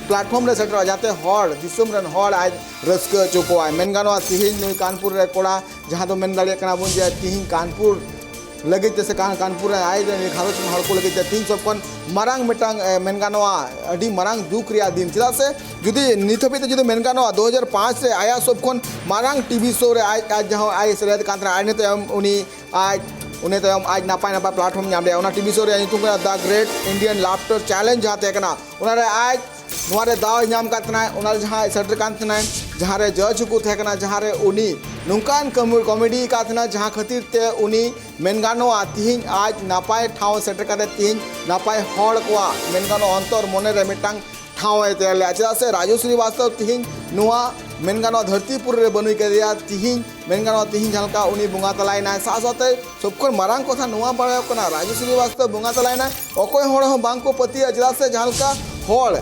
ᱯᱞᱟᱴᱯᱷᱚᱨᱢ ᱨᱮ ᱥᱮᱴᱮᱨᱚᱜᱼᱟ ᱡᱟᱛᱮ ᱦᱚᱲ, ᱫᱤᱥᱚᱢ ᱨᱮᱱ ᱦᱚᱲ ᱟᱡ ᱨᱟᱹᱥᱠᱟᱹ ᱦᱚᱪᱚ ᱠᱚᱣᱟᱭ᱾ ᱢᱮᱱ ᱜᱟᱱᱚᱜᱼᱟ ᱛᱮᱦᱮᱧ ᱱᱩᱭ ᱠᱟᱱᱯᱩᱨ ᱨᱮ ᱠᱚᱲᱟ, ᱡᱟᱦᱟᱸ ᱫᱚ ᱢᱮᱱ ᱫᱟᱲᱮᱭᱟᱜ ᱠᱟᱱᱟ ᱵᱚᱱ ᱡᱮ ᱛᱤᱦᱤᱧ ᱠᱟᱱᱯᱩᱨ ᱞᱟᱹᱜᱤᱫ ᱛᱮ ᱥᱮ ᱠᱟᱱ- ᱠᱟᱱᱯᱩᱨ ᱨᱮ ᱟᱡ ᱨᱮᱱ ᱜᱷᱟᱨᱚᱸᱡᱽ ᱨᱮᱱ ᱦᱚᱲ ᱠᱚ ᱞᱟᱹᱜᱤᱫ ᱛᱮ ᱛᱤᱦᱤᱧ ᱥᱚᱵ ᱠᱷᱚᱱ ᱢᱟᱨᱟᱝ ᱢᱤᱫᱴᱟᱝ ᱮ, ᱢᱮᱱ ᱜᱟᱱᱚᱜᱼᱟ ᱟᱹᱰᱤ ᱢᱟᱨᱟᱝ ᱫᱩᱠ ᱨᱮᱭᱟᱜ ᱫᱤᱱ᱾ ᱪᱮᱫᱟᱜ ᱥᱮ ᱡᱩᱫᱤ ᱱᱤᱛ ᱦᱟᱹᱵᱤᱡ ᱛᱮ ᱡᱩᱫᱤ ᱢᱮᱱ ᱜᱟᱱᱚᱜᱼᱟ ᱫᱩ ᱦᱟᱡᱟᱨ ᱯᱟᱸᱪ ᱨᱮ ᱟᱭᱟᱜ ᱥᱚᱵ ᱠᱷᱚᱱ ᱢᱟᱨᱟᱝ ᱴᱤᱵᱷᱤ ᱥᱳ ᱨᱮ ᱟᱡ ᱟᱡ ᱡᱟᱦᱟᱸ ᱟᱡ ᱮ ᱥᱮᱞᱮᱫ ᱠᱟᱱ ᱛᱟᱦᱮᱱᱟ, ᱟᱨ ᱤᱱᱟᱹ ᱛᱟᱭᱚᱢ ᱩᱱᱤ ᱟᱡ ᱤᱱᱟᱹ ᱛᱟᱭᱚᱢ ᱟᱡ ᱱᱟᱯᱟᱭ ᱱᱟᱯᱟᱭ ᱯᱞᱟᱴᱯᱷᱚᱨᱢ ᱧᱟᱢ ᱞᱮᱫᱟ᱾ ᱚᱱᱟ ᱴᱤᱵᱷᱤ ᱥᱳ ᱨᱮᱭᱟᱜ ᱧᱩᱛᱩᱢ ᱠᱟᱱᱟ The Great Indian Laughter Challenge, ᱡᱟᱦᱟᱸ ᱛᱟᱦᱮᱸ ᱠᱟᱱᱟ ᱚᱱᱟᱨᱮ ᱟᱡ ᱱᱚᱣᱟ ᱨᱮ ᱫᱟᱣ ᱮ ᱧᱟᱢ ᱠᱟᱫ ᱛᱟᱦᱮᱱᱟᱭ, ᱚᱱᱟ ᱨᱮ ᱡᱟᱦᱟᱸ ᱥᱮᱴᱮᱨ ᱠᱟᱱ ᱛᱟᱦᱮᱱᱟᱭ, ᱡᱟᱦᱟᱸ ᱨᱮ ᱡᱟᱡᱽ ᱦᱚᱸᱠᱚ ᱛᱟᱦᱮᱸ ᱠᱟᱱᱟ, ᱡᱟᱦᱟᱸ ᱨᱮ ᱩᱱᱤ ᱱᱚᱝᱠᱟᱱ ᱠᱟᱹᱢᱤ ᱠᱚᱢᱮᱰᱤ ᱟᱠᱟᱫ ᱛᱟᱦᱮᱱᱟ ᱡᱟᱦᱟᱸ ᱠᱷᱟᱹᱛᱤᱨ ᱛᱮ ᱩᱱᱤ ᱢᱮᱱ ᱜᱟᱱᱚᱜᱼᱟ ᱛᱤᱦᱤᱧ ᱟᱡ ᱱᱟᱯᱟᱭ ᱴᱷᱟᱶ ᱥᱮᱴᱮᱨ ᱠᱟᱛᱮ ᱛᱤᱦᱤᱧ ᱱᱟᱯᱟᱭ ᱦᱚᱲ ᱠᱚᱣᱟᱜ ᱢᱮᱱ ᱜᱟᱱᱚᱜᱼᱟ ᱚᱱᱛᱚᱨ ᱢᱚᱱᱮ ᱨᱮ ᱢᱤᱫᱴᱟᱝ ᱴᱷᱟᱶ ᱮ ᱛᱮᱭᱟᱨ ᱞᱮᱫᱼᱟ᱾ ᱪᱮᱫᱟᱜ ᱥᱮ ᱨᱟᱡᱩ ᱥᱨᱤᱵᱟᱥᱛᱚᱵ ᱛᱤᱦᱤᱧ ᱱᱚᱣᱟ ᱢᱮᱱ ᱜᱟᱱᱚᱜᱼᱟ ᱫᱷᱟᱹᱨᱛᱤ ᱯᱩᱨᱤ ᱨᱮ ᱵᱟᱹᱱᱩᱭ ᱠᱟᱫᱮᱭᱟ᱾ ᱛᱤᱦᱤᱧ ᱢᱮᱱ ᱜᱟᱱᱚᱜᱼᱟ ᱛᱤᱦᱤᱧ ᱡᱟᱦᱟᱸ ᱞᱮᱠᱟ ᱩᱱᱤ ᱵᱚᱸᱜᱟ ᱛᱟᱞᱟᱭᱮᱱᱟᱭ, ᱥᱟᱶ ᱥᱟᱶᱛᱮ ᱥᱚᱵ ᱠᱷᱚᱱ ᱢᱟᱨᱟᱝ ᱠᱟᱛᱷᱟ ᱱᱚᱣᱟ ᱵᱟᱲᱟᱭᱚᱜ ᱠᱟᱱᱟ, ᱨᱟᱡᱩ ᱥᱨᱤᱵᱟᱥᱛᱚᱵ ᱵᱚᱸᱜᱟ ᱛᱟᱞᱟᱭᱮᱱᱟᱭ, ᱚᱠᱚᱭ ᱦᱚᱲ ᱦᱚᱸ ᱵᱟᱝ ᱠᱚ ᱯᱟᱹᱛᱭᱟᱹᱜᱼᱟ᱾ ᱪᱮᱫᱟᱜ ᱥᱮ ᱡᱟᱦᱟᱸ ᱞᱮᱠᱟ ᱦᱚᱲ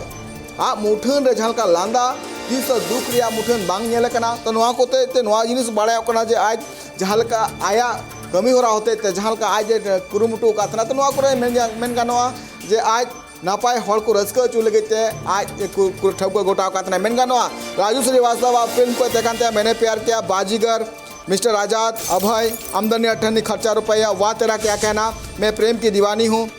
ᱟᱜ ᱢᱩᱴᱷᱟᱹᱱ ᱨᱮ ᱡᱟᱦᱟᱸ ᱞᱮᱠᱟ ᱞᱟᱸᱫᱟ, ᱛᱤᱥ ᱦᱚᱸ ᱫᱩᱠ ᱨᱮᱭᱟᱜ ᱢᱩᱴᱷᱟᱹᱱ ᱵᱟᱝ ᱧᱮᱞ ᱟᱠᱟᱱᱟ᱾ ᱛᱚ ᱱᱚᱣᱟ ᱠᱚᱛᱮ ᱛᱮ ᱱᱚᱣᱟ ᱡᱤᱱᱤᱥ ᱵᱟᱲᱟᱭᱚᱜ ᱠᱟᱱᱟ ᱡᱮ ᱟᱡ ᱡᱟᱦᱟᱸ ᱞᱮᱠᱟ ᱟᱭᱟᱜ ᱠᱟᱹᱢᱤ ᱦᱚᱨᱟ ᱦᱚᱛᱮᱡ ᱛᱮ ᱡᱟᱦᱟᱸ ᱞᱮᱠᱟ ᱟᱡ ᱮ ᱠᱩᱨᱩᱢᱩᱴᱩ ᱟᱠᱟᱫ ᱛᱟᱦᱮᱱᱟ, ᱛᱚ ᱱᱚᱣᱟ ᱠᱚᱨᱮ ᱢᱮᱱ ᱢᱮᱱ ᱜᱟᱱᱚᱜᱼᱟ ᱡᱮ ᱟᱡ ᱱᱟᱯᱟᱭ ᱦᱚᱲ ᱠᱚ ᱨᱟᱹᱥᱠᱟᱹ ᱦᱚᱪᱚ ᱞᱟᱹᱜᱤᱫ ᱛᱮ ᱟᱡ ᱮ ᱠᱩ- ᱠᱩ- ᱴᱷᱟᱹᱣᱠᱟᱹ ᱜᱚᱴᱟ ᱟᱠᱟᱫ ᱛᱟᱦᱮᱱᱟ᱾ ᱢᱮᱱ ᱜᱟᱱᱚᱜᱼᱟ ᱨᱟᱡᱩ ᱥᱨᱤᱵᱟᱥᱛᱚᱵ ᱟᱜ ᱯᱷᱤᱞᱢ ᱠᱚ ᱛᱟᱦᱮᱸ ᱠᱟᱱ ᱛᱟᱭᱟ ᱢᱮᱱᱮ ᱯᱭᱟᱨ ᱠᱤᱭᱟ, ᱵᱟᱡᱤᱜᱟᱨ, ᱢᱤᱥᱴᱟᱨ ᱟᱡᱟᱫ, ᱟᱵᱷᱟᱭ, ᱟᱢᱫᱟᱱᱤ ᱟᱴᱷᱟᱱᱤ ᱠᱷᱟᱨᱪᱟ ᱨᱩᱯᱟᱭᱟ, ᱣᱟ ᱛᱮᱨᱟ ᱠᱭᱟ ᱠᱟᱦᱱᱟ, ᱢᱮ ᱯᱨᱮᱢ ᱠᱤ ᱫᱤᱣᱟᱱᱤ ᱦᱩᱸ,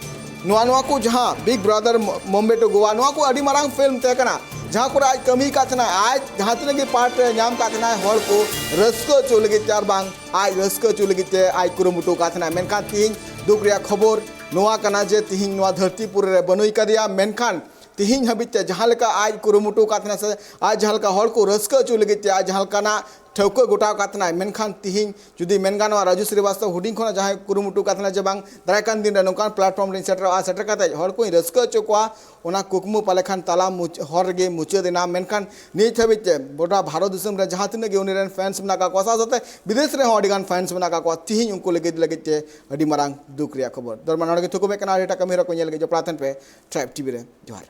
ᱱᱚᱣᱟ ᱱᱚᱣᱟ ᱠᱚ ᱡᱟᱦᱟᱸ ᱵᱤᱜᱽ ᱵᱨᱟᱫᱟᱨ ᱢᱚᱢᱵᱮ ᱴᱩ ᱜᱳᱣᱟ, ᱱᱚᱣᱟ ᱠᱚ ᱟᱹᱰᱤ ᱢᱟᱨᱟᱝ ᱯᱷᱤᱞᱢ ᱛᱟᱦᱮᱸ ᱠᱟᱱᱟ ᱡᱟᱦᱟᱸ ᱠᱚᱨᱮ ᱟᱡ ᱠᱟᱹᱢᱤ ᱟᱠᱟᱫ ᱛᱟᱦᱮᱱᱟ᱾ ᱟᱡ ᱡᱟᱦᱟᱸ ᱛᱤᱱᱟᱹᱜ ᱜᱮ ᱯᱟᱨᱴ ᱨᱮ ᱧᱟᱢ ᱟᱠᱟᱫ ᱛᱟᱦᱮᱱᱟᱭ ᱦᱚᱲ ᱠᱚ ᱨᱟᱹᱥᱠᱟᱹ ᱦᱚᱪᱚ ᱞᱟᱹᱜᱤᱫ ᱛᱮ ᱟᱨ ᱵᱟᱝ ᱟᱡ ᱨᱟᱹᱥᱠᱟᱹ ᱦᱚᱪᱚ ᱞᱟᱹᱜᱤᱫ ᱛᱮ ᱟᱡ ᱠᱩᱨᱩᱢᱩᱴᱩ ᱟᱠᱟᱫ ᱛᱟᱦᱮᱱᱟᱭ᱾ ᱢᱮᱱᱠᱷᱟᱱ ᱛᱤᱦᱤᱧ ᱫᱩᱠ ᱨᱮᱭᱟᱜ ᱠᱷᱚᱵᱚᱨ ᱱᱚᱣᱟ ᱠᱟᱱᱟ ᱡᱮ ᱛᱤᱦᱤᱧ ᱱᱚᱣᱟ ᱫᱷᱟᱹᱨᱛᱤ ᱯᱩᱨᱤ ᱨᱮ ᱵᱟᱹᱱᱩᱭ ᱠᱟᱫᱮᱭᱟ᱾ ᱢᱮᱱᱠᱷᱟᱱ ᱛᱤᱦᱤᱧ ᱦᱟᱹᱵᱤᱡ ᱛᱮ ᱡᱟᱦᱟᱸ ᱞᱮᱠᱟ ᱟᱡ ᱠᱩᱨᱩᱢᱩᱴᱩ ᱟᱠᱟᱫ ᱛᱟᱦᱮᱱᱟ ᱥᱮ ᱟᱡ ᱡᱟᱦᱟᱸ ᱞᱮᱠᱟ ᱦᱚᱲ ᱠᱚ ᱨᱟᱹᱥᱠᱟᱹ ᱦᱚᱪᱚ ᱞᱟᱹᱜᱤᱫ ᱛᱮ ᱟᱡ ᱡᱟᱦᱟᱸ ᱞᱮᱠᱟᱱᱟᱜ ᱴᱷᱟᱹᱣᱠᱟᱹ ᱜᱚᱴᱟᱣ ᱟᱠᱟᱫ ᱛᱟᱦᱮᱱᱟᱭ᱾ ᱢᱮᱱᱠᱷᱟᱱ ᱛᱤᱦᱤᱧ ᱡᱩᱫᱤ ᱢᱮᱱ ᱜᱟᱱᱚᱜᱼᱟ, ᱨᱟᱡᱩ ᱥᱨᱤᱵᱟᱥᱛᱚᱵ ᱦᱩᱰᱤᱧ ᱠᱷᱚᱱᱟᱜ ᱡᱟᱦᱟᱸᱭ ᱠᱩᱨᱩᱢᱩᱴᱩ ᱟᱠᱟᱫ ᱛᱟᱦᱮᱱᱟ ᱡᱮ ᱵᱟᱝ, ᱫᱟᱨᱟᱭ ᱠᱟᱱ ᱫᱤᱱ ᱨᱮ ᱱᱚᱝᱠᱟᱱ platform ᱨᱮᱧ ᱥᱮᱴᱮᱨᱚᱜᱼᱟ, ᱥᱮᱴᱮᱨ ᱠᱟᱛᱮ ᱦᱚᱲ ᱠᱚᱧ ᱨᱟᱹᱥᱠᱟᱹ ᱦᱚᱪᱚ ᱠᱚᱣᱟ, ᱚᱱᱟ ᱠᱩᱠᱢᱩ ᱯᱟᱞᱮ ᱠᱷᱟᱱ ᱛᱟᱞᱟ ᱢᱩᱪ-, ᱦᱚᱨ ᱨᱮᱜᱮ ᱢᱩᱪᱟᱹᱫ ᱮᱱᱟ᱾ ᱢᱮᱱᱠᱷᱟᱱ ᱱᱤᱛ ᱦᱟᱹᱵᱤᱡ ᱛᱮ ᱜᱚᱴᱟ ᱵᱷᱟᱨᱚᱛ ᱫᱤᱥᱚᱢ ᱨᱮ ᱡᱟᱦᱟᱸ ᱛᱤᱱᱟᱹᱜ ᱜᱮ ᱩᱱᱤ ᱨᱮᱱ fans ᱢᱮᱱᱟᱜ ᱟᱠᱟᱫ ᱠᱚᱣᱟ, ᱥᱟᱶ ᱥᱟᱶᱛᱮ ᱵᱤᱫᱮᱥ ᱨᱮᱦᱚᱸ ᱟᱹᱰᱤ ᱜᱟᱱ fans ᱢᱮᱱᱟᱜ ᱟᱠᱟᱫ ᱠᱚᱣᱟ, ᱛᱤᱦᱤᱧ ᱩᱱᱠᱩ ᱞᱟᱹᱜᱤᱫ, ᱞᱟᱹᱜᱤᱫ ᱛᱮ ᱟᱹᱰᱤ ᱢᱟᱨᱟᱝ ᱫᱩᱠ ᱨᱮᱭᱟᱜ ᱠᱷᱚᱵᱚᱨ᱾ ᱫᱚᱨᱢᱟ ᱱᱚᱰᱮ ᱜᱮ ᱛᱷᱩᱠᱩᱢᱮᱫ ᱠᱟᱱᱟ᱾ ᱟᱨ ᱮᱴᱟᱜ ᱠᱟᱹᱢᱤ ᱦᱚᱨᱟ ᱠᱚ ᱧᱮᱞ ᱞᱟᱹᱜᱤᱫ ᱡᱚᱯᱲᱟᱣ ᱛᱟᱦᱮᱱ ᱯᱮ Tribe TV ᱨᱮ᱾ ᱡᱚᱦᱟᱨ᱾